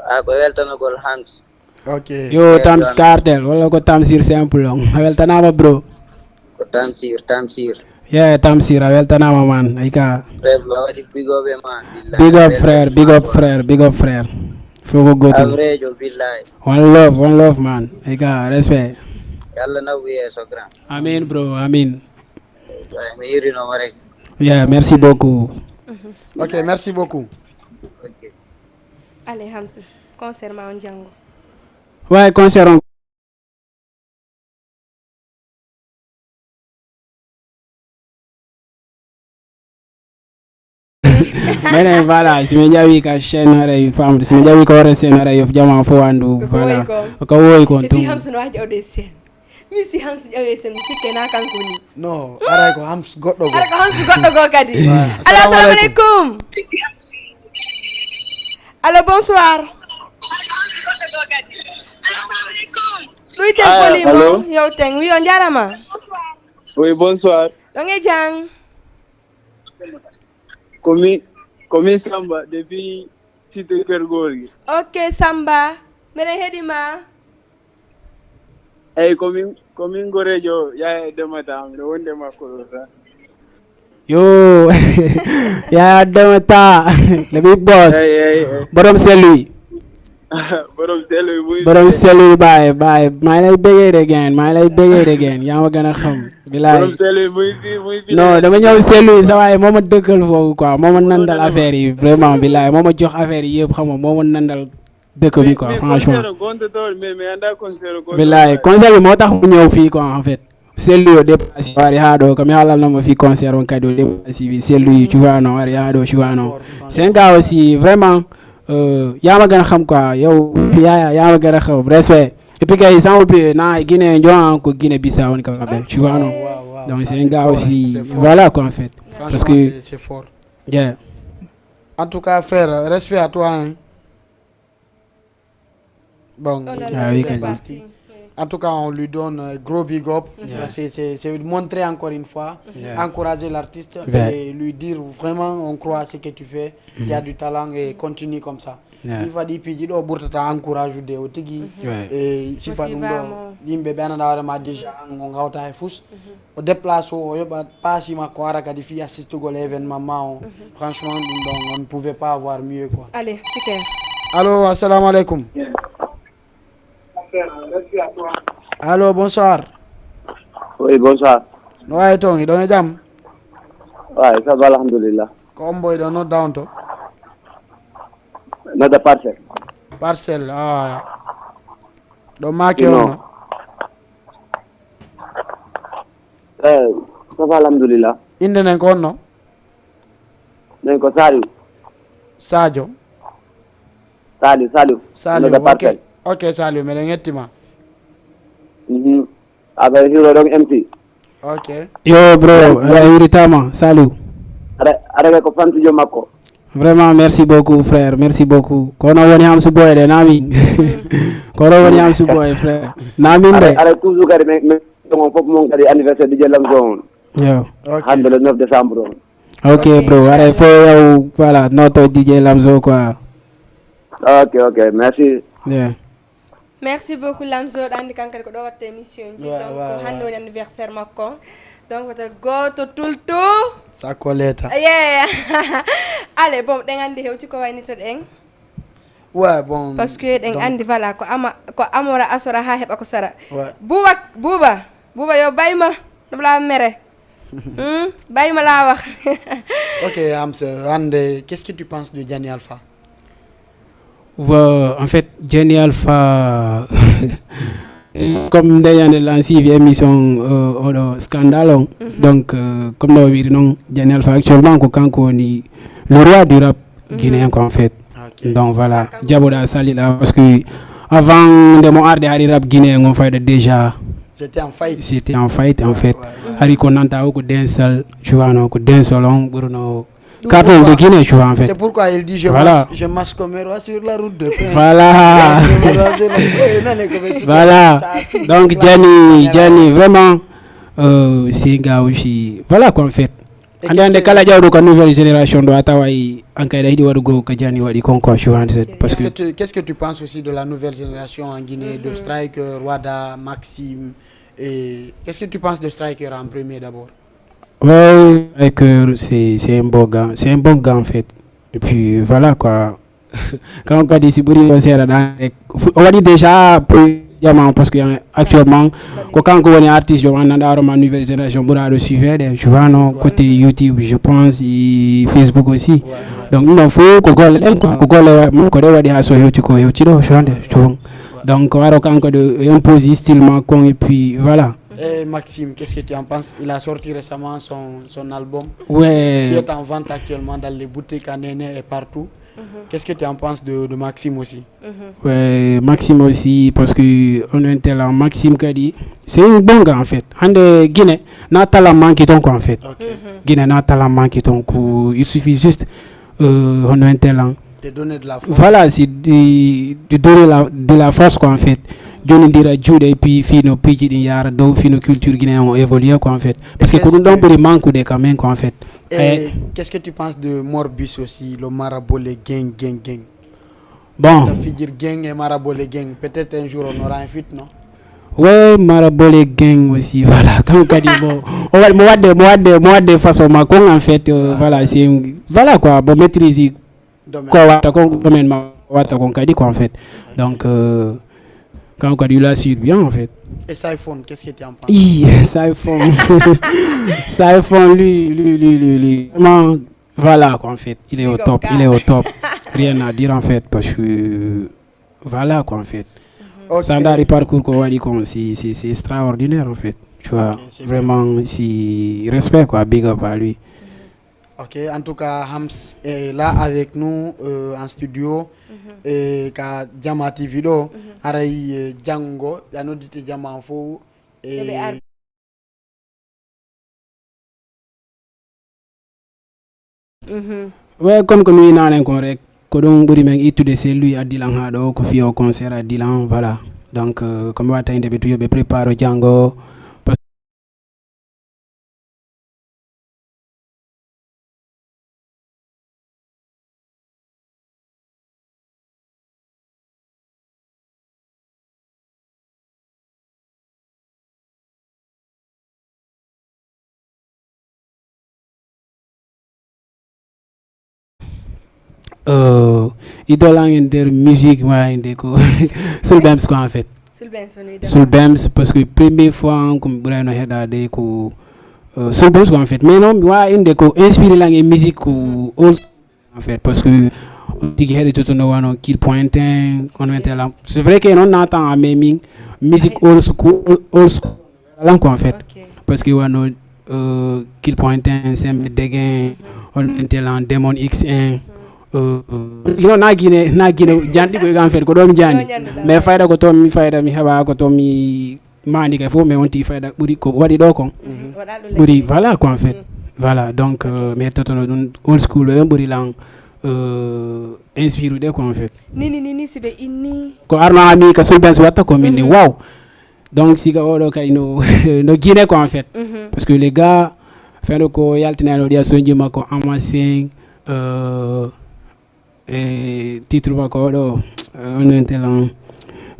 Ay, ko weltanogol Hans. Ok. Yo, Tams Cartel wala ko Tamsir simple on a weltanama bro. Ko Tamsir, Tamsir. Yeah, Tamsir a weltanama man ay ka. Frère, ma waɗi big up e ma. Billahi, Big up weltani frère, big ma up quoi. Frère, big up frère. Foko gotum. Avrejo, billahi. One love, one love man. Ay ka respect. Yalla na wiye so grand. Amin bro, amin. Ay, mi hirino mo rek. Yeah, merci beaucoup. Ok, merci beaucoup. Ok. Allez Hamsu, concert ma on janngo. Way concert on. Menen voilà si min jawi ka chaîne haray famde si min jawi ko wara chaîne haray yof jama fo andu. Voilà ko woyi kon Ti tum. Hamsu no waji awde sen. Mi si Hamsu ƴawe sen mi sikke na kanko ni. No, aray ko Hams goɗɗo go. Ara ko Hamsu goɗɗo go kadi. Allo, Assalamu assalamu aleykum. Aleykum. Allo, bonsoir. Ɗuyten Ah, volume allo. O Yewten wi on jarama. Oui, bonsoir. Ɗon e jang. Ko mi ko mi Samba depuis Cité Keur Gorgui. Ok, Samba, miɗen heɗi ma. Eyi, ko min, ko min goreejo Yaya Demata, miɗo wondi e makko ɗo sa. Yo, Yaya Demata, le big boss. Eyi, eyi, eyi. Borom Saint-Louis. Borom Saint-Louis, muy Borom Saint-Louis, baye, baye. Maa ngi lay bëggee de, gain. Maa ngi lay bëggee de, gain. Yaa ma gën a xam. Bilaay. Borom Saint-Louis, muy fii, muy fii. Non, dama ñëw Saint-Louis, sa waay, moo ma dëggal foofu, quoi. Moo ma nandal affaire yi, vraiment, bilaay. Moo ma jox affaire yi yëpp, xam nga, moo ma nandal dëkk bi, quoi, franchement. Concert o gonto toon, mais, mais anndaa concert o gonto Bilaay, concert bi moo tax mu ñëw fii, quoi, en fait. Saint-Louis o déplacé, wari haa ɗo, kam haalal na ma fii concert on kadi o déplacé bi Saint-Louis, tu vois, non, wari haa ɗo, tu vois, non. C'est un gars aussi, vraiment, euh, yaa ma gën a xam, quoi, yow, yaa, yaa ma gën a xam, respect. Et puis, gars, sans oublier, na Guinée, Njohan, ko Guinée-Bissau, on, quand même, tu vois, non. Donc, c'est un gars aussi, voilà, quoi, en fait. Parce que, C'est fort. Yeah. En tout cas, frère, respect à toi, hein. Bon, Ah oui, quand même. En tout cas, on lui donne un gros big up. C'est, c'est, c'est montrer encore une fois, encourager l'artiste et lui dire vraiment, on croit à ce que tu fais, tu as du talent et continue comme ça. Il va dire, puis il doit encourager de au tigi. Et si pas nous, yimbe ben na ma déjà on gauta et fous. O déplace o yoɓa paasi makko ara kadi fii assistugol événement ma o. Franchement, ɗum ɗon, on ne pouvait pas avoir mieux, quoi. Allez, siker. Allô, assalamu alaikum. Allô, bonsoir. Oui, bonsoir. No wayi toon, hiɗon e jam? Oui, ça va, alhamdulillah. Ko hombo hiɗon nodda on to? Nodda Parcelles. Parcelles, ah. Ɗo maake on no? Eh, ça va, alhamdulillah. Innde nden ko honno? Min ko Saliou. Sadio. Saliou, Saliou. Saliou, Nodda ok. Parcelles. Ok, Saliou, meɗen hetti ma. Mhm. Aɓe hiiro ɗon M C. Ok. Yo, bro, a hiiritama, Saliou. Aɗa aɗa ko fantijo makko. Vraiment, merci beaucoup, frère. Merci beaucoup. Kono woni ham su boy de nami. Kono woni ham su boy, frère. Nami Aɗa de. aɗa toujours kadi min min on fof mon kadi anniversaire D J Lamzo on. Yo. Ok. Hande le neuf décembre on. Ok, bro. Allez, faut, euh, voilà, notre D J Lamzo, quoi. Ok, ok, merci. Yeah. Merci beaucoup, Lamzo. Ɗa anndi kankadi ko ɗo watta émission ji. Ouais, Donc, ouais, ko hannde ouais. Woni anniversaire makko. Donc, wata gooto tultu. Sakko leeta. Yeah. Allez, bon, ɗen anndi hewti ko waynitoɗen. Ouais, bon. Parce que ɗen Donc, anndi, voilà, ko ama, ko amora asora haa heɓa ko sara. Ouais. Buuba, Buuba, Buuba yo bayma. Ɗum laa mere. Hmm? Bayma laa wax. Ok, Amsa, hande, qu'est-ce que tu penses de Gianni Alpha? Wa- en fait, Gianni Alpha, comme d'ailleurs la suivi émission euh, oɗo scandale on. Donc, euh, comme no wiri non, Gianni Alpha actuellement ko kanko woni le roi du rap guinéen, quoi, en fait. Ok. Donc voilà, jaɓoɗa saliɗa parce que avant nde mo arde hari rap guinéen on fayda déjà C'était en fight. C'était en fight, en fait. Ouais, ouais. Hari ko nanta o ko dancehall, tu vois, non, ko dancehall on ɓurno carton de Guinée, tu vois, en fait. C'est pourquoi il dit je, Voilà. marche, je marche comme un roi sur la route de paix. Voilà. Je me roi de la- Eh, non, non, comme ça, Voilà. ça a fini. Donc, Gianni, Gianni, vraiment, euh, c'est un gars aussi. Voilà quoi, en fait. Et Hande qu'est-ce hande que- kala jawɗo ko nouvelle génération ɗo a tawa i an kayɗa hiɗi waɗugol ko Gianni waɗi kon quoi, tu vois, en fait. Parce Qu'est-ce que que tu, qu'est-ce que tu penses aussi de la nouvelle génération en Guinée, de Striker, Wada, Maxime, et qu'est-ce que tu penses de Striker en premier d'abord? Ouais, Striker, c'est c'est un bon gars, c'est un bon gars en fait. Et puis voilà quoi. Quand on dit si ɓuri o seeɗa ɗa, o waɗi déjà précisément parce que actuellement ko kanko woni artiste yo annanɗa hoorema nouvelle génération ɓuraɗo suivede, tu vois, non, côté YouTube, je pense, et Facebook aussi. Donc ɗum ɗon fof ko golle ɗen quoi, ko golle makko ɗe waɗi ha so hewti ko hewti ɗo, tu vois, nde, tu vois. Donc waro kanko de impose style makko et puis voilà. Et Maxime, qu'est-ce que tu en penses? Il a sorti récemment son, son album qui Ouais. Est en vente actuellement dans les boutiques à Néné et partout. Qu'est-ce que tu en penses de, de Maxime aussi? Ouais, Maxime aussi, parce que on est là, Maxime kadi, c'est un bon gars en fait. Hande Guinée, na talent manque ton quoi en fait. Ok. Guinée na talent manque ton coup, il suffit juste euh, on est là. De donner de la force. Voilà, c'est de, de donner la, de la force quoi en fait. Joni ndira juuɗe et puis fino piiji ɗin yara dow fino culture guinéen on évoluer quoi en fait. Parce que ko qu'est-ce ɗum ɗon que- ɓuri manque de quand même quoi en fait. Et qu'est-ce que tu penses de Morbus aussi, le marabout, les gang, gang, gang? Bon. Fijir gang et Marabole gang. Peut-être un jour on aura un feat, non? Ouais, Marabole gang aussi, voilà. Comme on dit, bon, on va, on va de, on va de, on va de façon ma con, en fait, euh, voilà, c'est, voilà quoi, bon, maîtrise, quoi, wata kon, domaine ma, wata kon kadi, quoi, en fait. Donc, euh, quand on dit, il assure bien, en fait. Et Siphon, qu'est-ce que tu en penses? Hi, Siphon. Siphon, lui, lui, lui, lui, lui. Vraiment, voilà, quoi, en fait. Il est au top, il est au top. Rien à dire, en fait, parce que, voilà, quoi, en fait. Sandari parcours ko waɗi kon, c'est, c'est, c'est extraordinaire, en fait. Tu vois, vraiment, c'est respect, quoi, big up à lui. Ok, en tout cas, Hams est là avec nous, euh, en studio. Et ka Jama T V ɗo, haray, euh, janngo, ɓe a nodditi Jama on fof. E ɓe ar- Ouais, comme ko mi nanen kon rek, ko ɗum ɓuri men ittude, c'est lui addi lan haa ɗo, ko fiyo concert addi lan, voilà. Donc, euh, ko mi watta inde ɓe toujours ɓe prépare janngo. Euh, idole an e nder musique ma inde ko Soul Bams quoi, en fait. Soul Bams, parce que première fois an ko mi ɓurayno heɗade ko, euh, Soul Bams quoi, en fait. Mais non, mi wawa inde ko inspiré lan e musique ko old school, en fait, parce que on tigi heɗitotono wano Kid Point un, on wente lan. C'est vrai que non natan a mais min musique old school, old school lan quoi, en fait. Parce que wano, euh, Kid Point un, Sembe Degen, on wente lan Demon X un. Euh, euh, you know, na Guinée, na Guinée, jandi ko en fait, ko ɗo mi jandi. Mais fayda ko to mi fayda mi heɓa ko to mi mandi kay fof, mais on tigi fayda ɓuri ko waɗi ɗo kon. Ɓuri, voilà quoi, en fait. Voilà, donc, euh, mi hettotono ɗum old school, ɓe ɓen ɓuri lan, euh, inspiré ɗe quoi, en fait. Nini, nini, si ɓe inni. Ko arno ami ka Soul Bams watta ko min ni, wow. Donc, siga oɗo kay no, no Guinée quoi, en fait. Parce que les gars, feno ko yaltinano ɗiya sonji makko, Amasin, euh, e titre makko oɗo, euh, on était là,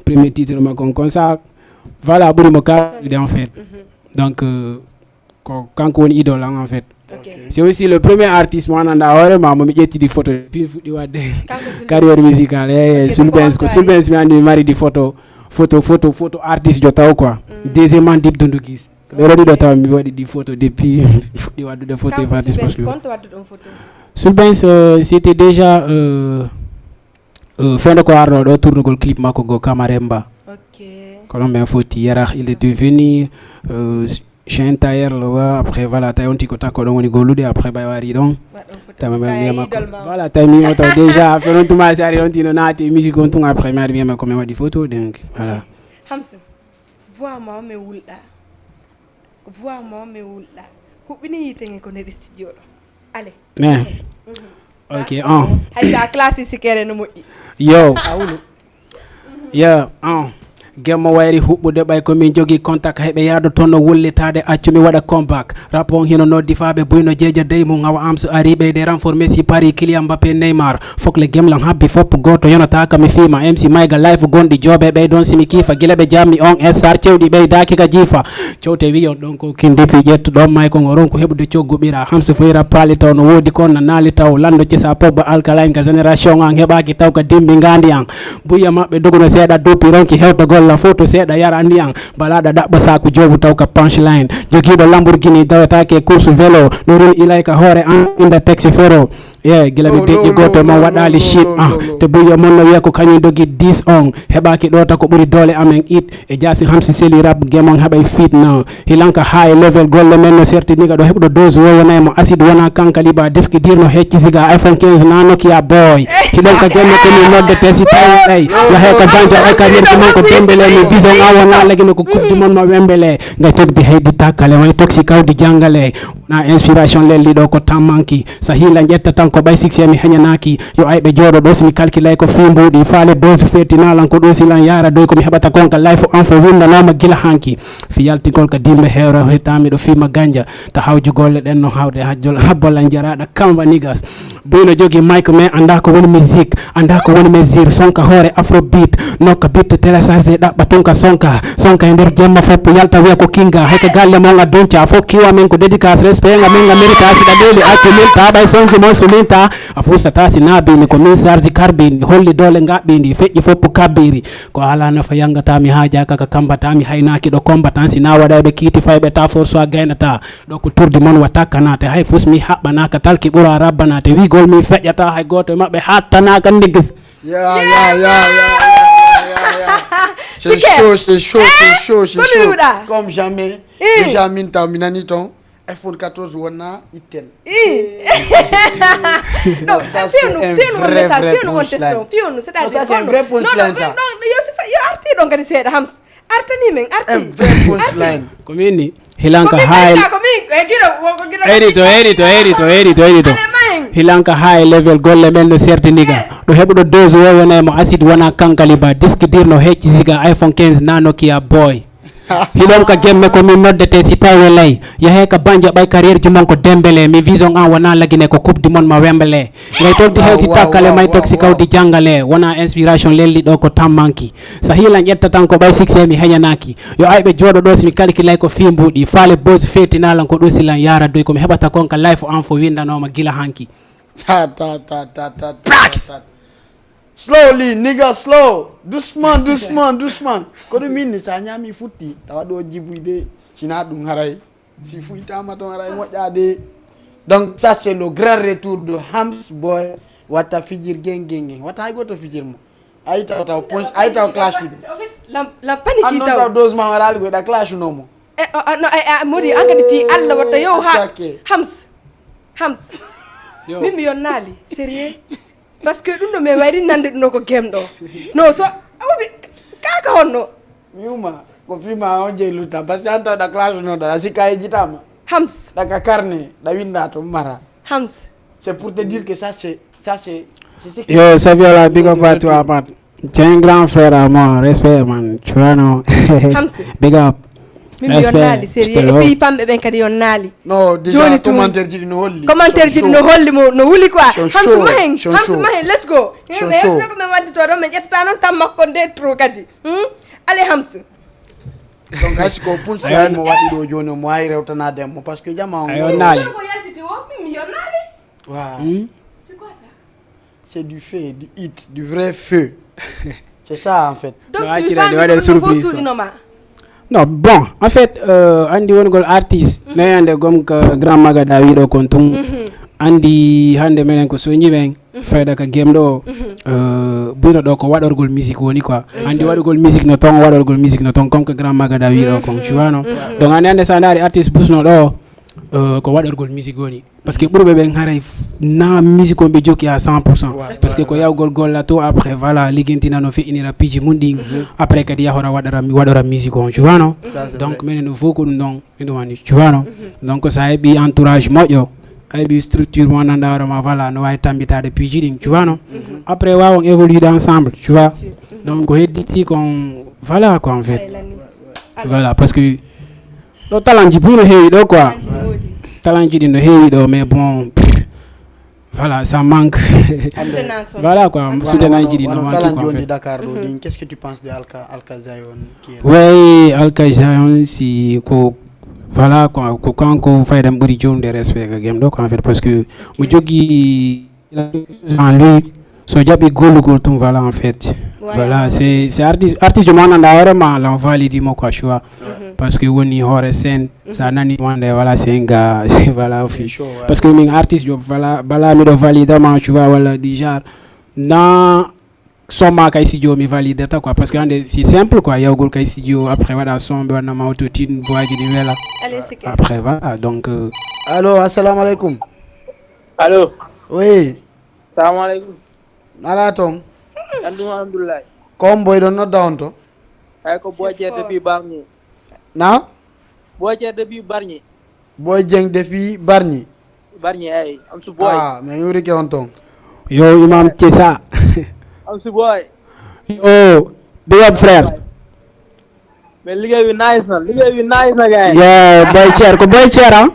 premier titre makko on comme ça, voilà, ɓuri mo kaɗude en fait. Donc, euh, ko kanko woni idole an en fait. C'est aussi le premier artiste mo ananda hoore ma mo mi ƴettidi photo depuis fuɗɗi wadde carrière musicale. Soul Bams ko Soul Bams mi andi mi mari di photo, photo, photo, photo artiste jo taw quoi. Deuxièmement, Dip Doundou Guiss. Ɓe waɗi ɗo taw mi waɗi ɗi photo depuis fuɗɗi waɗdude photo e parti sportif. Soul Bams, euh, c'était déjà, euh, euh, fewndo ko arno ɗo tournugol clip makko go Kamaremba. Ko ɗon ɓen foti Yarah, il était venu, euh, Chien Tailleur lo wa, après voilà, tawi on tigi ko takko ɗon woni gollude, après ɓay wari ɗon. Tawi mi wiyama ko, voilà, tawi mi o taw déjà, après on tuma si ari on tino naati e musique on tun, après mi ari wiyama ko mi waɗi photo, donc voilà. Hamsa. Voix ma o mi wulɗa. Voix ma o mi wulɗa. Huɓɓini yiite nge ko nder studio ɗo. Allez. Eh. Ok, on. Hay sa classe sikere no moƴƴi. Yo. Awlu. Yeah, on. Gemmo wayri huɓɓude ɓay ko min jogi contact, heɓe yaado toon no wullitaade, accu mi waɗa comeback. Rap on hino noddi faaɓe buyno jeeja dey mum, awa am so ari ɓeyde renforcer Messi, Paris, Kylian Mbappé, Neymar. Fokle gemlan habbi foppu gooto yonataaka mi fiima. M C Mayga live gonɗi joobe ɓey ɗon simi kiifa gila ɓe jammi on e sar cewɗi ɓeydaaki ka jiifa. Cowte wiyon ɗon ko kin depuis ƴettuɗon may kon o ronku heɓude coggu ɓira. Hamsa foyra paali taw no woodi kon na naali taw. Lando cesa pobba alkaline ka génération an heɓaaki taw ka dimbi ngandi an. Buya maɓɓe doguno seeɗa duppi ronki hewtogol la foto seeɗa yara ndiyan. Balaɗa ɗaɓɓa saku jobu taw ka punchline. Jogiiɗo Lamborghini dawetaake course vélo. No run ilay ka hoore an inda taxi fero. Ye gila ɓe deƴƴi gooto mon waɗaali shit, ah, te buya mon no wiya ko kañum dogi dix on heɓaaki ɗo ta ko ɓuri doole amen it e jaasi hamsi seli rap gemon heɓay fitna hilanka high level golle men no serti niga ɗo heɓuɗo dose wo wonay mo acide wona kanka liba diski dir no hecci siga iphone quinze na nokia boy hiɗon ka gemme ko min noddete si tawi ɗay wahe ko banja ay carrière ko mon ko dembele mi bison a wona lagino ko coupe du monde ma wembele ngay togdi heydi takkale way toxi kawdi jangale Na inspiration lelli ɗo ko tammanki. Sahila ƴetta tan ko ɓay succès mi heñanaaki. Yo ayɓe jooɗo ɗo si mi calculay ko fii mbuuɗi. Faale buzz fetti na lan ko ɗo si lan yaara doy ko mi heɓata konka life an fo winndanooma gila hanki. Fi yaltigol ka dimbe heewra hettaami ɗo fii ma ganja. Ta hawju golle ɗen no hawde hajjol habbo lan jaraɗa kamba niggas. Bino jogi mic mais anda ko woni musique, anda ko woni mesure, sonka hoore afrobeat, nokka bit téléchargé ɗaɓɓa tun ka sonka, sonka e nder jemma foppo yalta wiya ko kinga, hay ka galle mon a dunca, fof kiwa men ko dédicace, respect nga men nga mérita, si ɗa ɓeeli accu min ta ɓay sonji mon suminta, a fusata si naabini ko min sarji karbini, holli doole ngaɓɓindi, feƴƴi foppo kabbiri, ko ala nafa yangata mi haajaka ka kambata, mi haynaki ɗo combattant, si na waɗayɓe kiiti fayɓe ta force a gaynata, ɗo ko turdi mon wa takkanate, hay fus mi haɓɓanaka talki ɓura rabbana, te wigol mi feƴƴata, hay goto e maɓɓe hattanaka niggas. Ya, ya, ya, ya, ya, ya, ya, ya. C'est Sikke. Chaud, c'est chaud, c'est Eh, chaud, c'est ko chaud. luuɗa? Comme jamais. Eh. Déjà, min taw mi nani ton. iPhone quatorze wonna itten. I. Non, Ça, fewnu c'est un fewnu on vrai, message vrai fewnu on testo punchline. Fewnu, c'est-à-dire Non, ça, c'est un vrai punchline, ça. Non, yo sifa yo arti ɗon kadi seeɗa Hams. Artani men arti. Un vrai punchline. Ko min ni hilanka Ko min high arta, ko min e giro ko giro Edito, edito, edito, edito, edito. Ale main. Hilanka high level golle men no serti ndiga. Ɗo heɓuɗo dose wowene mo acide wona kankali ba diski dirno hecci siga iPhone quinze na Nokia boy. Hiɗon ka gemme ko min noddete si tawe lay. Yahe ka banja ɓay carrière ji mon ko dembele. Mi vision an wona lagine ko coupe du monde ma wembele. Ngay togdi Wow, hewdi wow, takkale wow, may wow, toksi wow. Kawdi jangale. Wona inspiration lelli ɗo ko tammanki. Sahila ƴetta tan ko ɓay succès mi heñanaki. Yo ayɓe jooɗo ɗo si mi calculay ko fii mbuuɗi. Faale buzz feetinalan ko ɗo silan yaara doy ko mi heɓata kon ka life an fo windanoma gila hanki. Ta, ta, ta, ta, ta, ta, ta. Slowly, nigga, slow. Doucement, doucement, doucement. Ko ɗum min ni sa ñaami futti tawa ɗo jibuyde sina ɗum haray si fuytama ton haray moƴƴade. Donc ça c'est le grand retour de Hams Boy. Wata fijir geng geng geng wata hay goto fijir mo. Ay taw taw punch ay taw clash ɗi. Lam lam paniki An noon taw taw. Dose ma waɗali ko eɗa clash nomo. E o- a- no e a- modi an kadi fi Allah watta yo ha Attaqué. Hams. Hams. Min mi yonnaali sérieux. Parce que ɗum ɗo min wayri nande ɗum ɗo ko gemɗo. No so a wobi kaka honno. Mi uma ko fima on jeyi luttan parce que an taw ɗa clash noɗo a sikka yejjitama. Hams. Ɗa ka carnet ɗa winda to mara. Hams. C'est pour te dire que ça c'est ça c'est c'est ce qui Yo, Saviola, big up à toi, man. T'es un grand frère à moi, respect, man. Tu vois, non? Hams. Big up. Min mi Respect, yonnaali sérieux still et love. Puis famɓe ɓen kadi yonnaali. Non, déjà Joni tun. Commentaire ji ɗi no holli. Commentaire ji ɗi no holli mo no wuli quoi. Son Hams show, mahen son Hams show. Mahen let's go. Son Ɓe show. Ko ɓe wandito ɗo min ƴettata noon tan makko nde tro kadi. Hmm? Allez Hams. Donc hay siko punchline mo waɗi ɗo joni omo wawi rewtanade mo parce que jama on A yonnaali. Ko yaltiti o min mi yonnaali. Waaw. Hmm? C'est quoi ça? C'est du feu du hit du vrai feu. C'est ça en fait. Donc No si mi accira nde faami waɗen ɗum ɗo fof surprise, quoi. Suuɗinoma. Non, bon, en fait, euh, andi wongol artiste nayande gom ko grand magada wiɗo kon tun. Andi hande menen ko soñi ɓen fayda ka game ɗo. Euh, buno ɗo ko waɗorgol musique woni quoi. Andi waɗugol musique no ton waɗorgol musique no ton comme que grand magada wiɗo kon, tu vois non? Donc andi hande sa ndaari artiste busno ɗo, euh, ko waɗorgol musique woni. Parce que ɓurɓe ɓen haray f- na musique on ɓe jokki à cent pour cent. Parce que ko yawgol golla to après voilà liggintino no feƴƴinira piiji mum ɗin. Après kadi yahora waɗora waɗora musique on, tu vois non? Donc minen ɗum fof ko ɗum ɗon. Miɗum wani, tu vois non? Donc sa heɓi entourage moƴƴo, a heɓi structure mo nanda hoore ma voilà no wawi tambitade piiji ɗin, tu vois non? Après wawon évoluer ensemble, tu vois. Donc ko hedditi kon voilà quoi en fait. Voilà, parce que ɗo talanji buy no heewi ɗo quoi. Talanji ɗin no heewi ɗo mais bon, pff, voilà, ça manque. Voilà quoi, soutenanji ɗin no manque quoi en fait. Dakar ɗo ɗin qu'est-ce que tu penses de Alka Alka Zion? Oui, Alka Zion si ko voilà quoi, ko kanko fayda ɓuri jowde respect ka game ɗo quoi en fait parce que mo joggi en lui so jaɓi gollugol tun voilà en fait. Voilà, c'est c'est artiste artiste mo nanda hoore ma lan validi mo quoi, tu vois. Parce que woni hoore scène sa nani wonde voilà c'est un gars voilà au fil. Parce que min artiste yo voilà bala miɗo valida ma, tu vois, wala du genre na somma kay studio mi validata quoi parce que hande c'est simple quoi, yawgol kay studio après waɗa son ɓe wannama autotune voix ji ɗi wela. Après voilà donc euh, Allo, assalamu aleykum. Allo, Oui. salamu aleykum. Ala ton. Annduma alhamdulillahi. Ko on boy ɗon nodda on to? Ay ko Boy Ceer depuis Bargny. Na? Boy Ceer depuis Bargny. Boy Dieng depuis Bargny. Bargny, hey, I'm so boy. Ah, mais yuri ke on ton. Yo, Imam Thiesa. I'm so boy. Yo, big up, frère. Mais liggéey bi nice na, liggéey bi nice na, gars. Yeah, boy chair, ko boy chair, hein?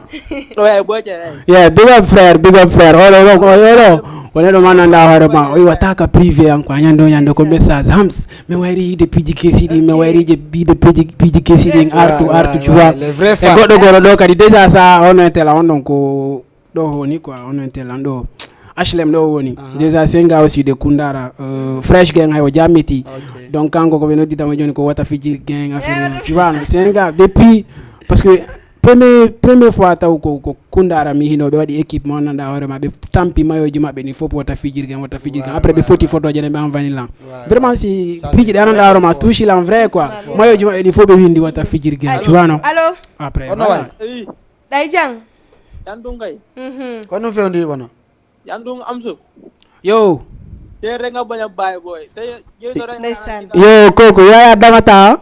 Ouais, boy, hey. Yeah, big up, frère, big up, frère. Olo, olo, olo, olo. Wala ɗo mananda hoore ma o iwata ka privé an quoi, ñande o ñande ko message hams. Mi wayri yiide piiji kesi ɗin, mi wayri yiide piiji piiji kesi ɗin, artu artu, tu vois. Les vrais E fans. Goɗɗo goro ɗo kadi déjà sa on intela on ɗon ko ɗo woni quoi, on intela ɗo H L M ɗo woni. Déjà Senga aussi de Kundara, euh, Fresh Gang hay o jammiti. Ok. Donc kanko ko ɓe nodditama joni ko Wata Fijir Gang affaire, tu vois, no Senga depuis, parce que premier première fois taw ko ko Kundara mi hino ɓe waɗi équipe mo nanda hoore ma ɓe tampi mayoji maɓɓe ni fof Wata Fijir Gang, Wata Fijir Gang. Après ɓe foti photo jene ɓe en vanilla. Vraiment si piiji ɗe ananda hoore ma touchi lan vrai quoi. Mayoji maɓɓe ni fof ɓe windi Wata Fijir Gang, tu vois, no? Allo. Après Ono way. Ɗay jang. Yan ɗum kay. Mhm. Ko ɗum fewndi kono. Yan ɗum am so. Yo. Te renga baña baye boy. Te jeyto renga. Ndeysaan. Yo, koko yaya damata.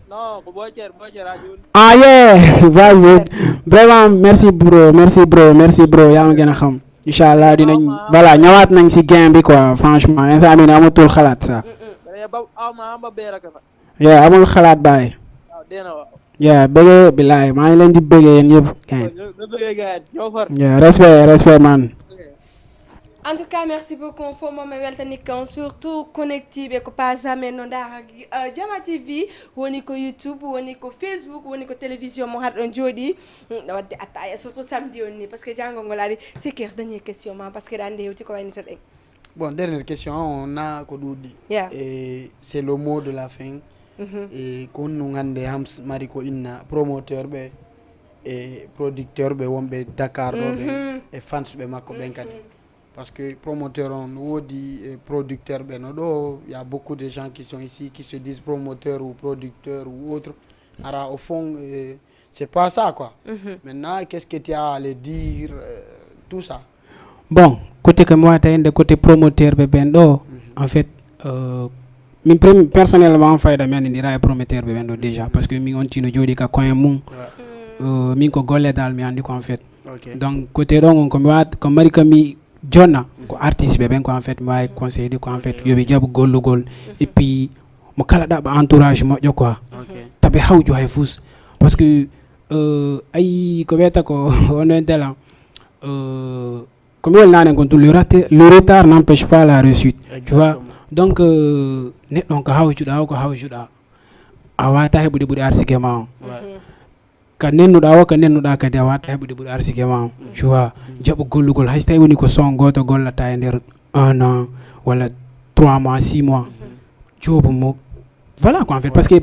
Non, ko boy cer boy cer a joni. Ah yeah, vas-y. Vraiment, merci bro, merci bro, merci bro. Yaa ma gën a xam. Inch'Allah dinañ, voilà, ñëwaat nañ si game bi quoi, franchement. Instant bi ne amatul xalaat sax. Bere ba ama amba bera ka fa. Yeah, amul xalaat baay. Waaw dena wa. Yeah, bëggee bilaay, maa ngi leen di bëggee yéen yëpp. Gain. Ñu bëggee gaay ñoo far. Yeah, respect, respect man. En tout cas, merci beaucoup. Fo mo me weltani kan surtout connecté be ko pas jamais non da uh, Jama T V woni ko YouTube woni ko Facebook woni ko télévision mo har don jodi da wadde attaya surtout samedi on ni parce que jango ngol ari c'est que dernière question ma parce que dan de hewti ko wayni to den. Bon, dernière question, on a ko ɗuuɗi. Yeah. Et c'est le mot de la fin. Mhm. E ko honno hannde Hams mari ko inna promoteur ɓe e producteur ɓe wonɓe Dakar ɗo ɓen e fans ɓe makko ɓen kadi? Parce que promoteur on woodi e producteur ɓe no ɗo, il y a beaucoup de gens qui sont ici qui se disent promoteur ou producteur ou autre. Ara au fond, euh, c'est pas ça quoi. Maintenant, qu'est-ce que tu as à le dire, euh, tout ça? Bon, côté que moi t'as de côté promoteur be bendo, en fait, euh, min prim- personnellement fayda mi anndira e promoteur be bendo déjà parce que min on tino jodi ka coin mum. Euh, min ko golle dal mi andi ko en fait. Ok. Donc côté ɗon on ko mi wat ko mari ka mi jonna ko artiste be ben ko en fait mi wawi conseillé ko en fait yo ɓe jaɓu gollugol et puis mo kala ɗaɓa entourage moƴƴo quoi. Ok. Taɓe hawju hay fus parce que euh, ayi ko wiyata ko on intela euh, ko mi welnani kon tout le, rate- le retard n'empêche pas la réussite, tu vois. Exactement. Donc euh, neɗɗo on ko hawjuɗa o ko hawjuɗa a wata heɓude ɓuuri arsike ma on. Ouais. Ka nennuɗa o ka nennuɗa kadi a wata heɓude ɓuuri arsike ma on, tu vois. Jaɓu gollugol hay so tawi woni ko son goto gollata e nder un an walla trois mois six mois, joobu mo. Voilà quoi en fait parce que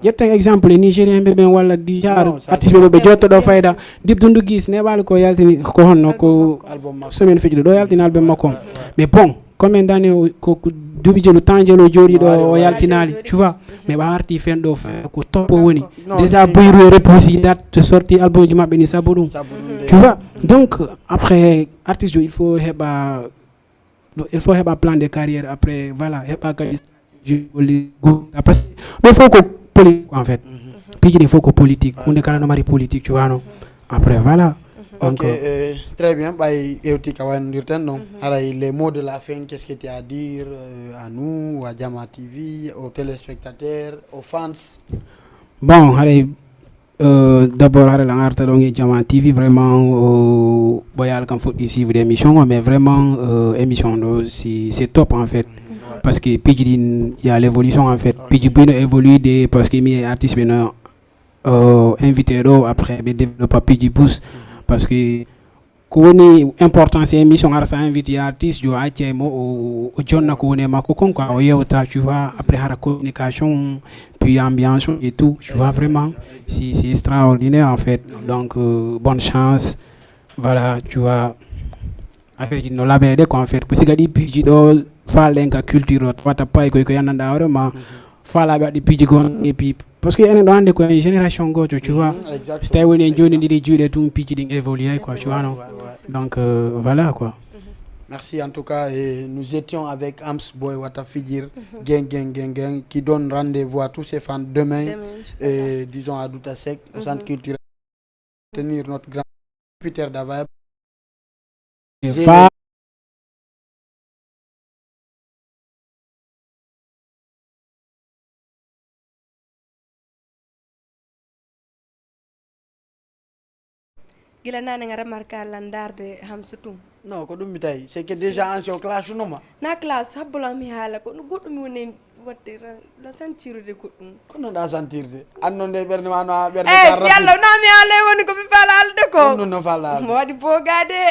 ƴetten exemple e nigérien ɓe ɓen walla dijar Non, ça artiste ɓe ɓe jottoɗo fayda. Dip Doundou Guiss neɓali ko yaltini ko honno ko Album makko. Semaine feƴƴuɗo ɗo yaltini album makko on. Mais bon, combien d'année o- ko ko duuɓi jelu temps jelu o jooɗi ɗo o yaltinali, tu vois. Mais ɓa arti fen ɗo f- ko top o woni. Non, Déjà c'est- buyru e repousi date de sortie album ji maɓɓe ni sabu ɗum, Sabu ɗum de. tu vois. Donc après artiste o il faut heɓa il faut heɓa plan de carrière après, voilà, heɓa kadi stratégie holli gouda parce que ɗo fof ko politique en fait. Piiji ɗi fof ko politique, hunde kala no mari politique, tu vois, non? Après voilà. Donc Ok, euh, très bien, ɓay ƴewti ka waynodirten ɗon haray les mots de la fin, qu'est-ce que tu as à dire, euh, à nous, à Jama T V, aux téléspectateurs, aux fans? Bon, haray euh, d'abord haray lan arta ɗon e Jama T V vraiment, euh, ɓoyal kam fuɗɗi suivre émission o mais vraiment euh, émission ɗo si c'est top en fait. Parce que piiji ɗin y a l'évolution en fait, piiji bino évolué de parce que mi e artiste ɓe no euh, invité ɗo après ɓe développe piiji bus. Parce que ko woni importance e émission ara sa invité artiste yo acce mo o, o jonna ko woni e makko kon quoi, o yewta, tu vois. Après hara communication puis ambiance et tout, tu vois, vraiment c'est c'est extraordinaire en fait. Donc euh, bonne chance, voilà, tu vois. Affaire ji no labere de quoi en fait ko siga ɗi piiji ɗo falɗen ka culture o tawata pay koy ko yannanɗa hoore ma falaɓe waɗi piiji gon et puis parce que enen ɗo hannde ko en génération goto, tu vois. Exactement. So tawi woni en joni ɗiɗi juuɗe tun piiji ɗin évolué quoi, tu vois, non? Donc euh, voilà quoi. Merci en tout cas, et nous étions avec Hams Boy Wata Fijir, Gang Gang Gang Gang, qui donne rendez-vous à tous ses fans demain, Demain, et disons à Douta Sec, au centre culturel. Tenir notre grand Peter Davaye. Fa Gila nane nga remarka lan darde Hamsu tun. Non, ko ɗum mi tawi, c'est que déjà an so clash noma. Na clash habbola mi haala ko no goɗɗum mi woni watte la sentirde goɗɗum. Ko non ɗa sentirde? An non de ɓernde ma no a ɓernde eh ka fi Allah. Na mi haala woni ko mi faala alde ko. Ɗum non no faala alde. Mo waɗi bogade.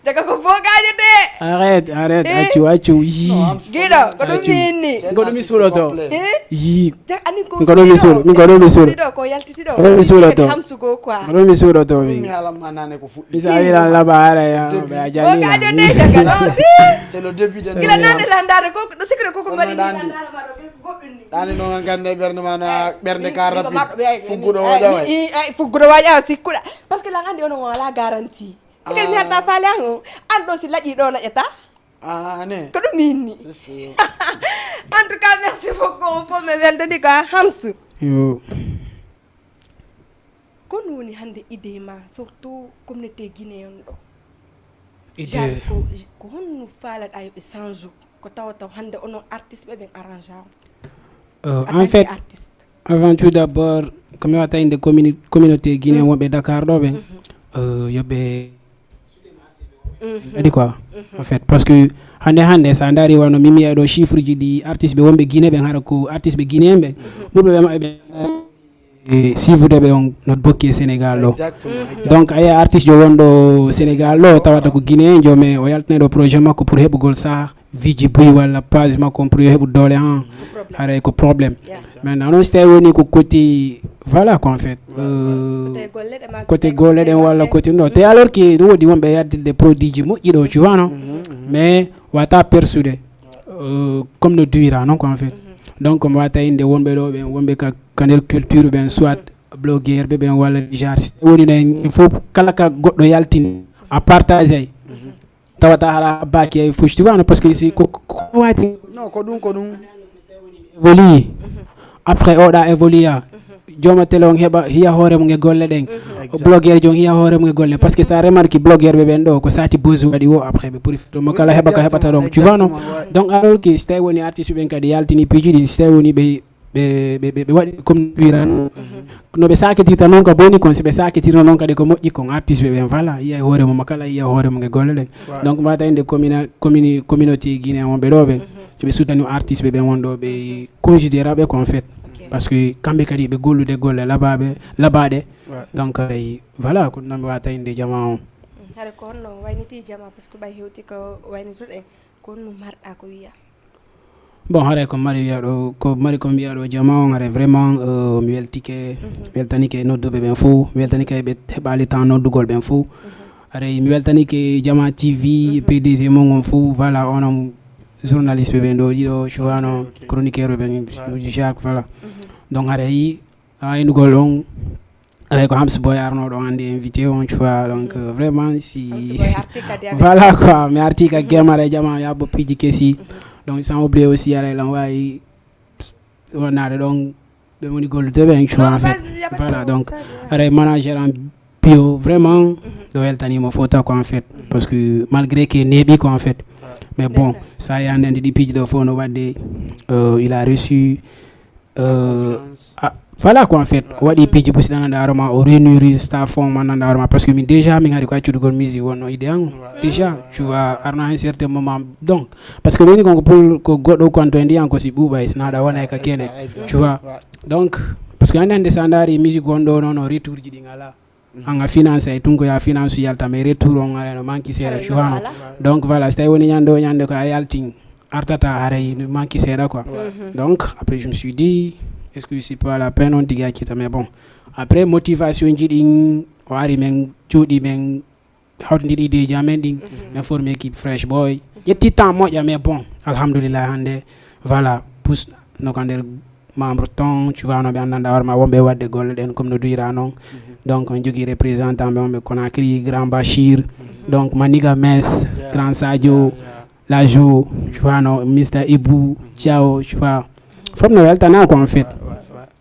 Jaga ko bogade de. Arrête, arrête, eh? Accu, accu. Giɗo, ko ɗum minni. Ko ɗum mi suuɗoto. Yi. Ko ɗum mi suuɗo, mi ko ɗum mi suuɗo. Ko ɗum mi suuɗoto. Ko ɗum mi suuɗoto mi. Mi haala ma nane ko fuɗɗi. Misali lan laba ara ya be ajali. Ko gajo ne jaga no si. C'est le début de. Gila nane landare ko do sikre ko ko mari ni landare ma do goɗɗum ni. Dani no gande ɓernde ma na ɓernde ka rapi. Fuggudo waja way. Fuggudo waja sikkuda. Parce que lan andi ono wala garantie. Kadi mi halta faale an o an ɗo si laƴi ɗo laƴata. Ane. Ko ɗum mi inni. En tout cas merci beaucoup on fof mi weltani ko a Hamsu. Yo. Ko ɗum woni hannde idée ma surtout communauté guinéen ɗo. Idée. Ko ko honno faalaɗa yo ɓe change ko tawa taw hannde onon artiste ɓe ɓen arrange on. Euh, en fait, avant tout d'abord, ko mi wata inde communauté guinéen wonɓe Dakar ɗo ɓen, euh, yoɓe kadi quoi, en fait, parce que hande hande sa dari wano mimi ay ɗo chiffre ji ɗi artiste ɓe wonɓe Guinée ɓen hara ko artiste ɓe guinéen ɓe ɓurɓe ɓe maɓɓe ɓe e suivre ɓe on not bokki e Sénégal ɗo. Donc aya artiste jo wonɗo Sénégal ɗo tawata ko guinéen jo mais o yaltane ɗo projet makko pour heɓugol sa viji buy walla page makko on pour yo heɓu doole an haray ko problème. Maintenant noon si tawi woni ko koti voilà ko en fait euh, côté golle ɗen walla koti ɗo te alors que ɗum woodi wonɓe yaddirde produit ji moƴƴi ɗo cuwano mais wata persude euh, comme no duwira noon ko en fait donc mi wata inde wonɓe ɗo ɓen wonɓe ka ka nder culture ɓen soit blogueur ɓe ɓen walla genre si tawi woni ɗen fof kala ka goɗɗo yaltini a partage ay tawata hara baaki ay fuuci tu wano parce que si ko ko wati non ko ɗum ko ɗum évolue après oɗa évolue jooma télé on heɓa hiya hoore mum e golle ɗen blogueur jon hiya hoore mum e golle parce que sa remarque blogueur ɓe ɓen ɗo ko sati buzz waɗi o après ɓe ɓuri foto mo kala heɓa ko heɓata ɗon tu vois non donc alors que si tawi woni artiste ɓen kadi yaltini piiji ɗin si tawi woni ɓe ɓe ɓe ɓe waɗi comme wiran no ɓe sakitirta noon ka boni kon si ɓe sakitirno noon kadi ko moƴƴi kon artiste ɓe ɓen voilà yiyay hoore mum kala yiya hoore mum e golle ɗen donc mbata inde commune commune communauté guinéen wonɓe ɗo ɓen soɓe soutani artiste ɓe ɓen wonɗo ɓe considéra ɓe kon fait parce que kamɓe kadi ɓe gollude golle labaɓe labaɗe donc aray voilà ko ɗum ɗon ɓe wata inde jama on hara ko honno wayniti jama par ce que ɓay hewti ko waynitoɗen ko honno marɗa ko wiya bon haray ko mari wiya ɗo ko mari ko mbiya ɗo jama on haray vraiment euh, mi weltike mi weltanike nodduɓe ɓen fof mi weltanike ɓe heɓali temps noddugol ɓen fof haray mi weltanike jama tv pdg mum on fof voilà onon journaliste ɓe ɓen ɗo ɗiɗo suwano chroniqueur ɓe ɓen jacques voilà donc haray aynugol on aray ko hams boy arnoɗo andi invité on tu vois donc euh, vraiment si voilà quoi mi arti ka game aray jama yabbo piiji kesi donc sans oublier aussi aray lan wawi wonade ɗon ɓe woni gollude ɓe tu vois en fait voilà donc aray manager en bio vraiment ɗo weltanima fota quoi en fait parce que malgré que neeɓi quoi en fait mais bon sa yande andi ɗi piiji ɗo fof no wadde euh, il a reçu Euh, ah, voilà quoi en fait o waɗi piiji busi ɗan andaaro ma o réuniri staff on man andaaro ma parce que min déjà min hari ko accudugol musique wonno idée an déjà tu vois arno à un certain moment donc parce que woni kon ko pour ko goɗɗo ko anto e ndiyan ko si ɓuuɓay sinaɗa wona e ka kene tu vois donc parce que hande hande sa ndaari musique wonɗo nono retour ji ɗi ngala an a finance ay tun ko ya finance yalta mais retour on areno manque seeɗa suwano donc voilà so tawi woni ñande o ñande ko a yaltin artata haray no manque seeɗa quoi donc après je me suis dit est ce que c'est pas la peine on tigi accita mais bon après motivation ji ɗin o ari men jooɗi men hawtidiri ideeji amen ɗin min formi équipe fresh boy ƴetti temps moƴƴa mais bon alhamdulillah hande voilà pus no ka nder membre ton tu vois no ɓe anndanɗa hoore ma wonɓe waɗde golle ɗen comme no duyira noon donc min jogii représentant ɓe wonɓe conacry grand bachir donc maniga mes grand sadio lajo tu vois no mister ibou diao tu vois fof no weltana ko en fait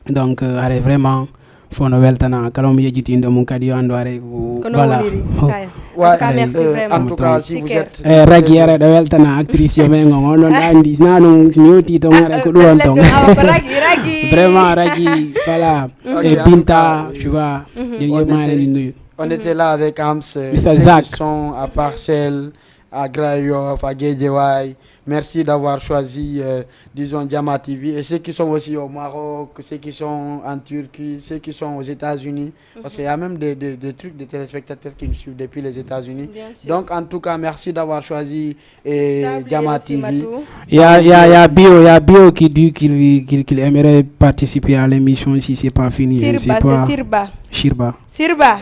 Donc, euh, haray vraiment, fof no weltana kala mo yejjitindo mum kadi yo anndu haray ko, ko non voilà. Woniri saya. Ouais, Ka merci euh, vraiment. En tout cas, si vous Siker. Êtes Eh, ragi ara ɗo weltana actrice yo men on on ɗon ɗa anndi sina ɗum si mi yewti ton ara ko ɗum on ton. Awa ko ragi ragi. Vraiment ragi, voilà. Ok, Et en tout Binta, cas, tu vois. on Yirgirmaani était, ɗi nduyu. On était là avec Ams, euh, Mister ceux Zach. Qui sont à Parcelles, à Grand Yoff, à Guédiawaye. Merci d'avoir choisi, euh, disons, Jama T V. Et ceux qui sont aussi au Maroc, ceux qui sont en Turquie, ceux qui sont aux États-Unis. Parce qu'il y a même des, des, des trucs, des téléspectateurs qui nous suivent depuis les États-Unis. Bien sûr. Donc, en tout cas, merci d'avoir choisi et Ça a oublié Jama aussi T V. Matou. Il y a, il y a, il y a Bio, il y a Bio qui dit qu'il qu'il- qu'il aimerait participer à l'émission si c'est pas fini. Je sais Sirba, pas. C'est Sirba. Shirba. Sirba.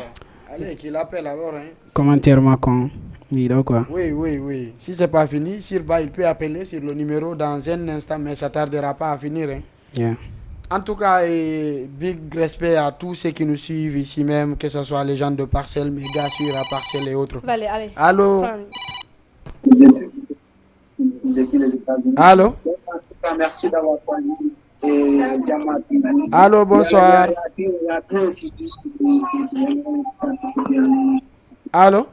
Allez, qu'il appelle alors, hein. Commentaire Macron. Il dit quoi? Oui, oui, oui. Si c'est pas fini, Sirba, il peut appeler sur le numéro dans un instant, mais ça tardera pas à finir, hein. Yeah. En tout cas, et big respect à tous ceux qui nous suivent ici même, que ce soit les gens de Parcelles, Méga sûr à Parcelles et autres. Allez, allez. Allô? Prends. Allô? Allô, bonsoir. Allô?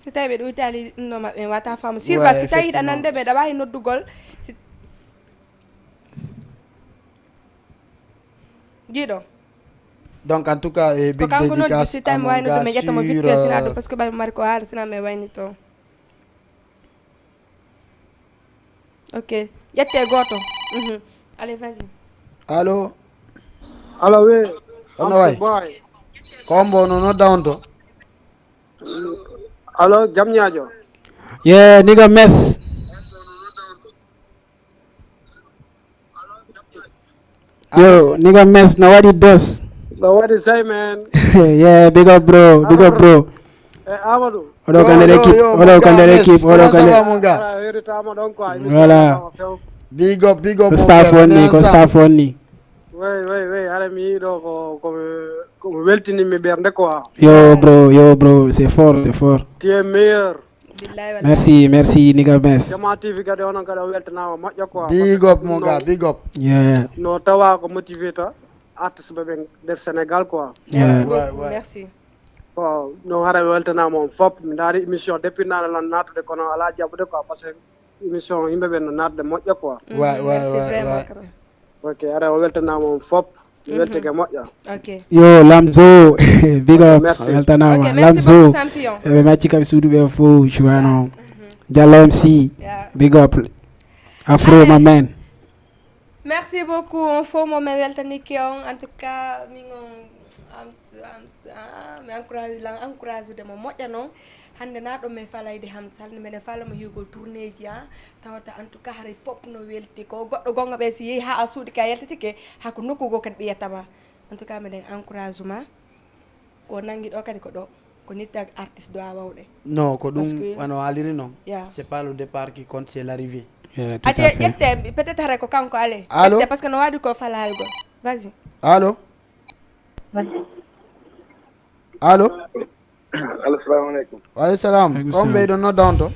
Si tawi ɓe ɗuytaali ɗum ɗo maɓɓe en wata faamu sirba. Si tawi hiɗa nande ɓe ɗaɓa e noddugol. Jiiɗo. Donc en tout cas, eh, Ko big kanko noddi dédicace si à tawi mi mon wawi noddu gars mi ƴetta mo vite sûr, fait sina euh, ɗo parce que ɓay mari ko haala sina mi wayni to. Ok. Ƴette goto. Mhm. Allez, vas-y. Allô? Allo, oui. Hono wayi? Boy. Ko hombo no nodda on to? Allo, jam ñaajo. Yeah, nigga mess. Yo, nigga mess, no waɗi dos? No waɗi say, man? Yeah, big up bro, big up bro. E Amadou. Oɗo ka nder équipe, oɗo ka nder équipe, oɗo ka nder. Mon gars? Ara heritama ɗon quoi. Voilà. Big up, big up. Ko staff on ni, ko staff on ni. Oui, oui, oui. Ara mi yiɗo ko ko ko weltinimi ɓernde quoi. Yo bro, yo bro, c'est fort, c'est fort. Tu es meilleur. Billahi wallahi. Merci, merci nigga mess. Jama T V kadi onon kadi o weltanama moƴƴa quoi. Big up mon gars, big up. Yeah. No tawa ko motivé ta artiste ɓe ɓen nder Sénégal quoi. Yeah. Merci Ouais, beaucoup. Ouais. Merci. Ko no hara weltanama on fop. Mi ndaari émission depuis nana lan natude kono ala jaɓude quoi parce que émission yimɓe ɓen no natde moƴƴa quoi. Ouais, ouais, Merci ouais, vraiment. Ouais. Kara. Ok, ara o weltanama on fop. Mi weltike moƴƴa. Ok. Yo Lamzo, big up. Merci. Weltanama. Ok, merci Lamzo. Beaucoup champion. Eɓe macci kam suudu ɓe fof cuwano. Jallo M C. Yeah. Big up. Afro my man. Merci beaucoup on fof mo min weltanike on en tout cas min on am am ah, mi encourage lan encourage ude mo moƴƴa noon. Hannde na ɗo min falayde hamsal ne minen fala mo yugol tourneeji a tawata en tout cas haray fof no welti ko goɗɗo gonga ɓe si yehi ha a suuɗi ka yaltitike hako nokku goo kadi ɓe yettama. En tout cas miɗen encourage ma. Ko nangi ɗo kadi ko ɗo ko nitta artiste do a wawɗe. Non, ko Parce ɗum que- wano haaliri noon. Yeah. C'est pas le départ qui compte, c'est l'arrivée. Yeah, tout Adi à fait. ƴette peut-être hare ko kanko ale. Allô? Ƴette parce que no waɗi ko fala halgol. Vas-y. Allô? Allô? Allo, salamu aleykum. Waaleykum salam. Aleykum Ko on salam. Ɓeydo nodda on to?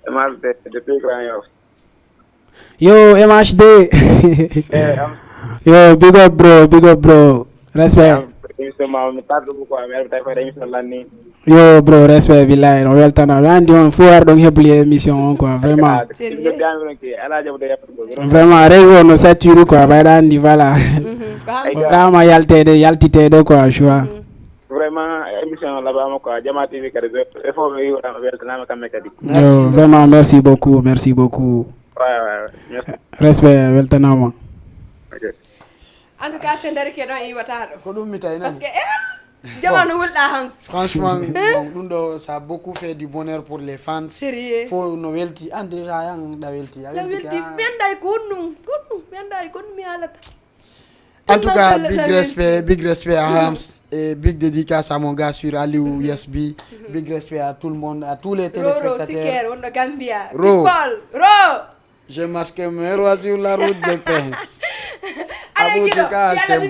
M H D depuis Grand Yoff. Yo M H D. Eh, am Yo, big up bro, big up bro. Respect. Émission ma mi tardu ko quoi, mi arbi tawi ko émission lanni. Yo bro, respect billahi. No weltana. No andi on fof ar ɗon hebli émission on quoi, vraiment. Sérieux? Noddi ami ɗon ke ala jaɓude yaɓtugo. Vraiment réseau no sature quoi, ɓayɗa andi voilà. Mhm. Ko hanko. Ɗama yaltede, yaltitede quoi, tu vois. Vraiment émission labama quoi, Jama T V kadi e fof ɓe yiwɗama weltanama kamɓe kadi. Yo, vraiment merci beaucoup, merci beaucoup. Ouais, ouais, ouais. Merci. Respect, weltanama. Ok. En tout cas c'est nder ke ɗon iwataɗo. Ko ɗum mi tawi Parce nani. Que eh, jamanu wulɗa Hams. Franchement, bon, ɗum ɗo ça a beaucoup fait du bonheur pour les fans. Sérieux. Fof no welti, an déjà yan ɗa welti, a La welti welti ka. Mi anday ko honɗum, ko honɗum, mi anday ko honɗum mi haalata. En tout cas, La- big la- respect, big respect à Hams et big dédicace à mon gars sur Aliou S B. Big respect à tout le monde, à tous les Roro téléspectateurs. Siker wonɗo Gambia. Ro. People, Ro. J'ai masqué mes rois sur la route de Prince. Abutu ka sembo.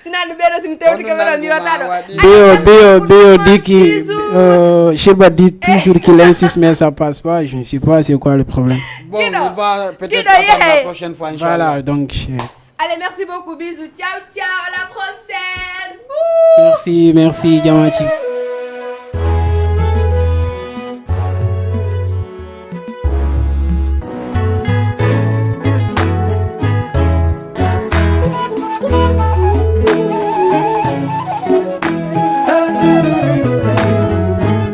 Sinaa ɗum ɓeɗo somi tewti caméra mi wata ɗo. Bio, bio, bio dit que euh, Shirba dit toujours qu'il insiste mais ça passe pas. Je ne sais pas c'est quoi le problème. Bon, on va peut-être Kido, attendre la yeah. Prochaine fois, Inch'Allah. Voilà, donc euh, Allez, merci beaucoup, bisous, ciao ciao, à la prochaine. Merci, merci Diamantchi.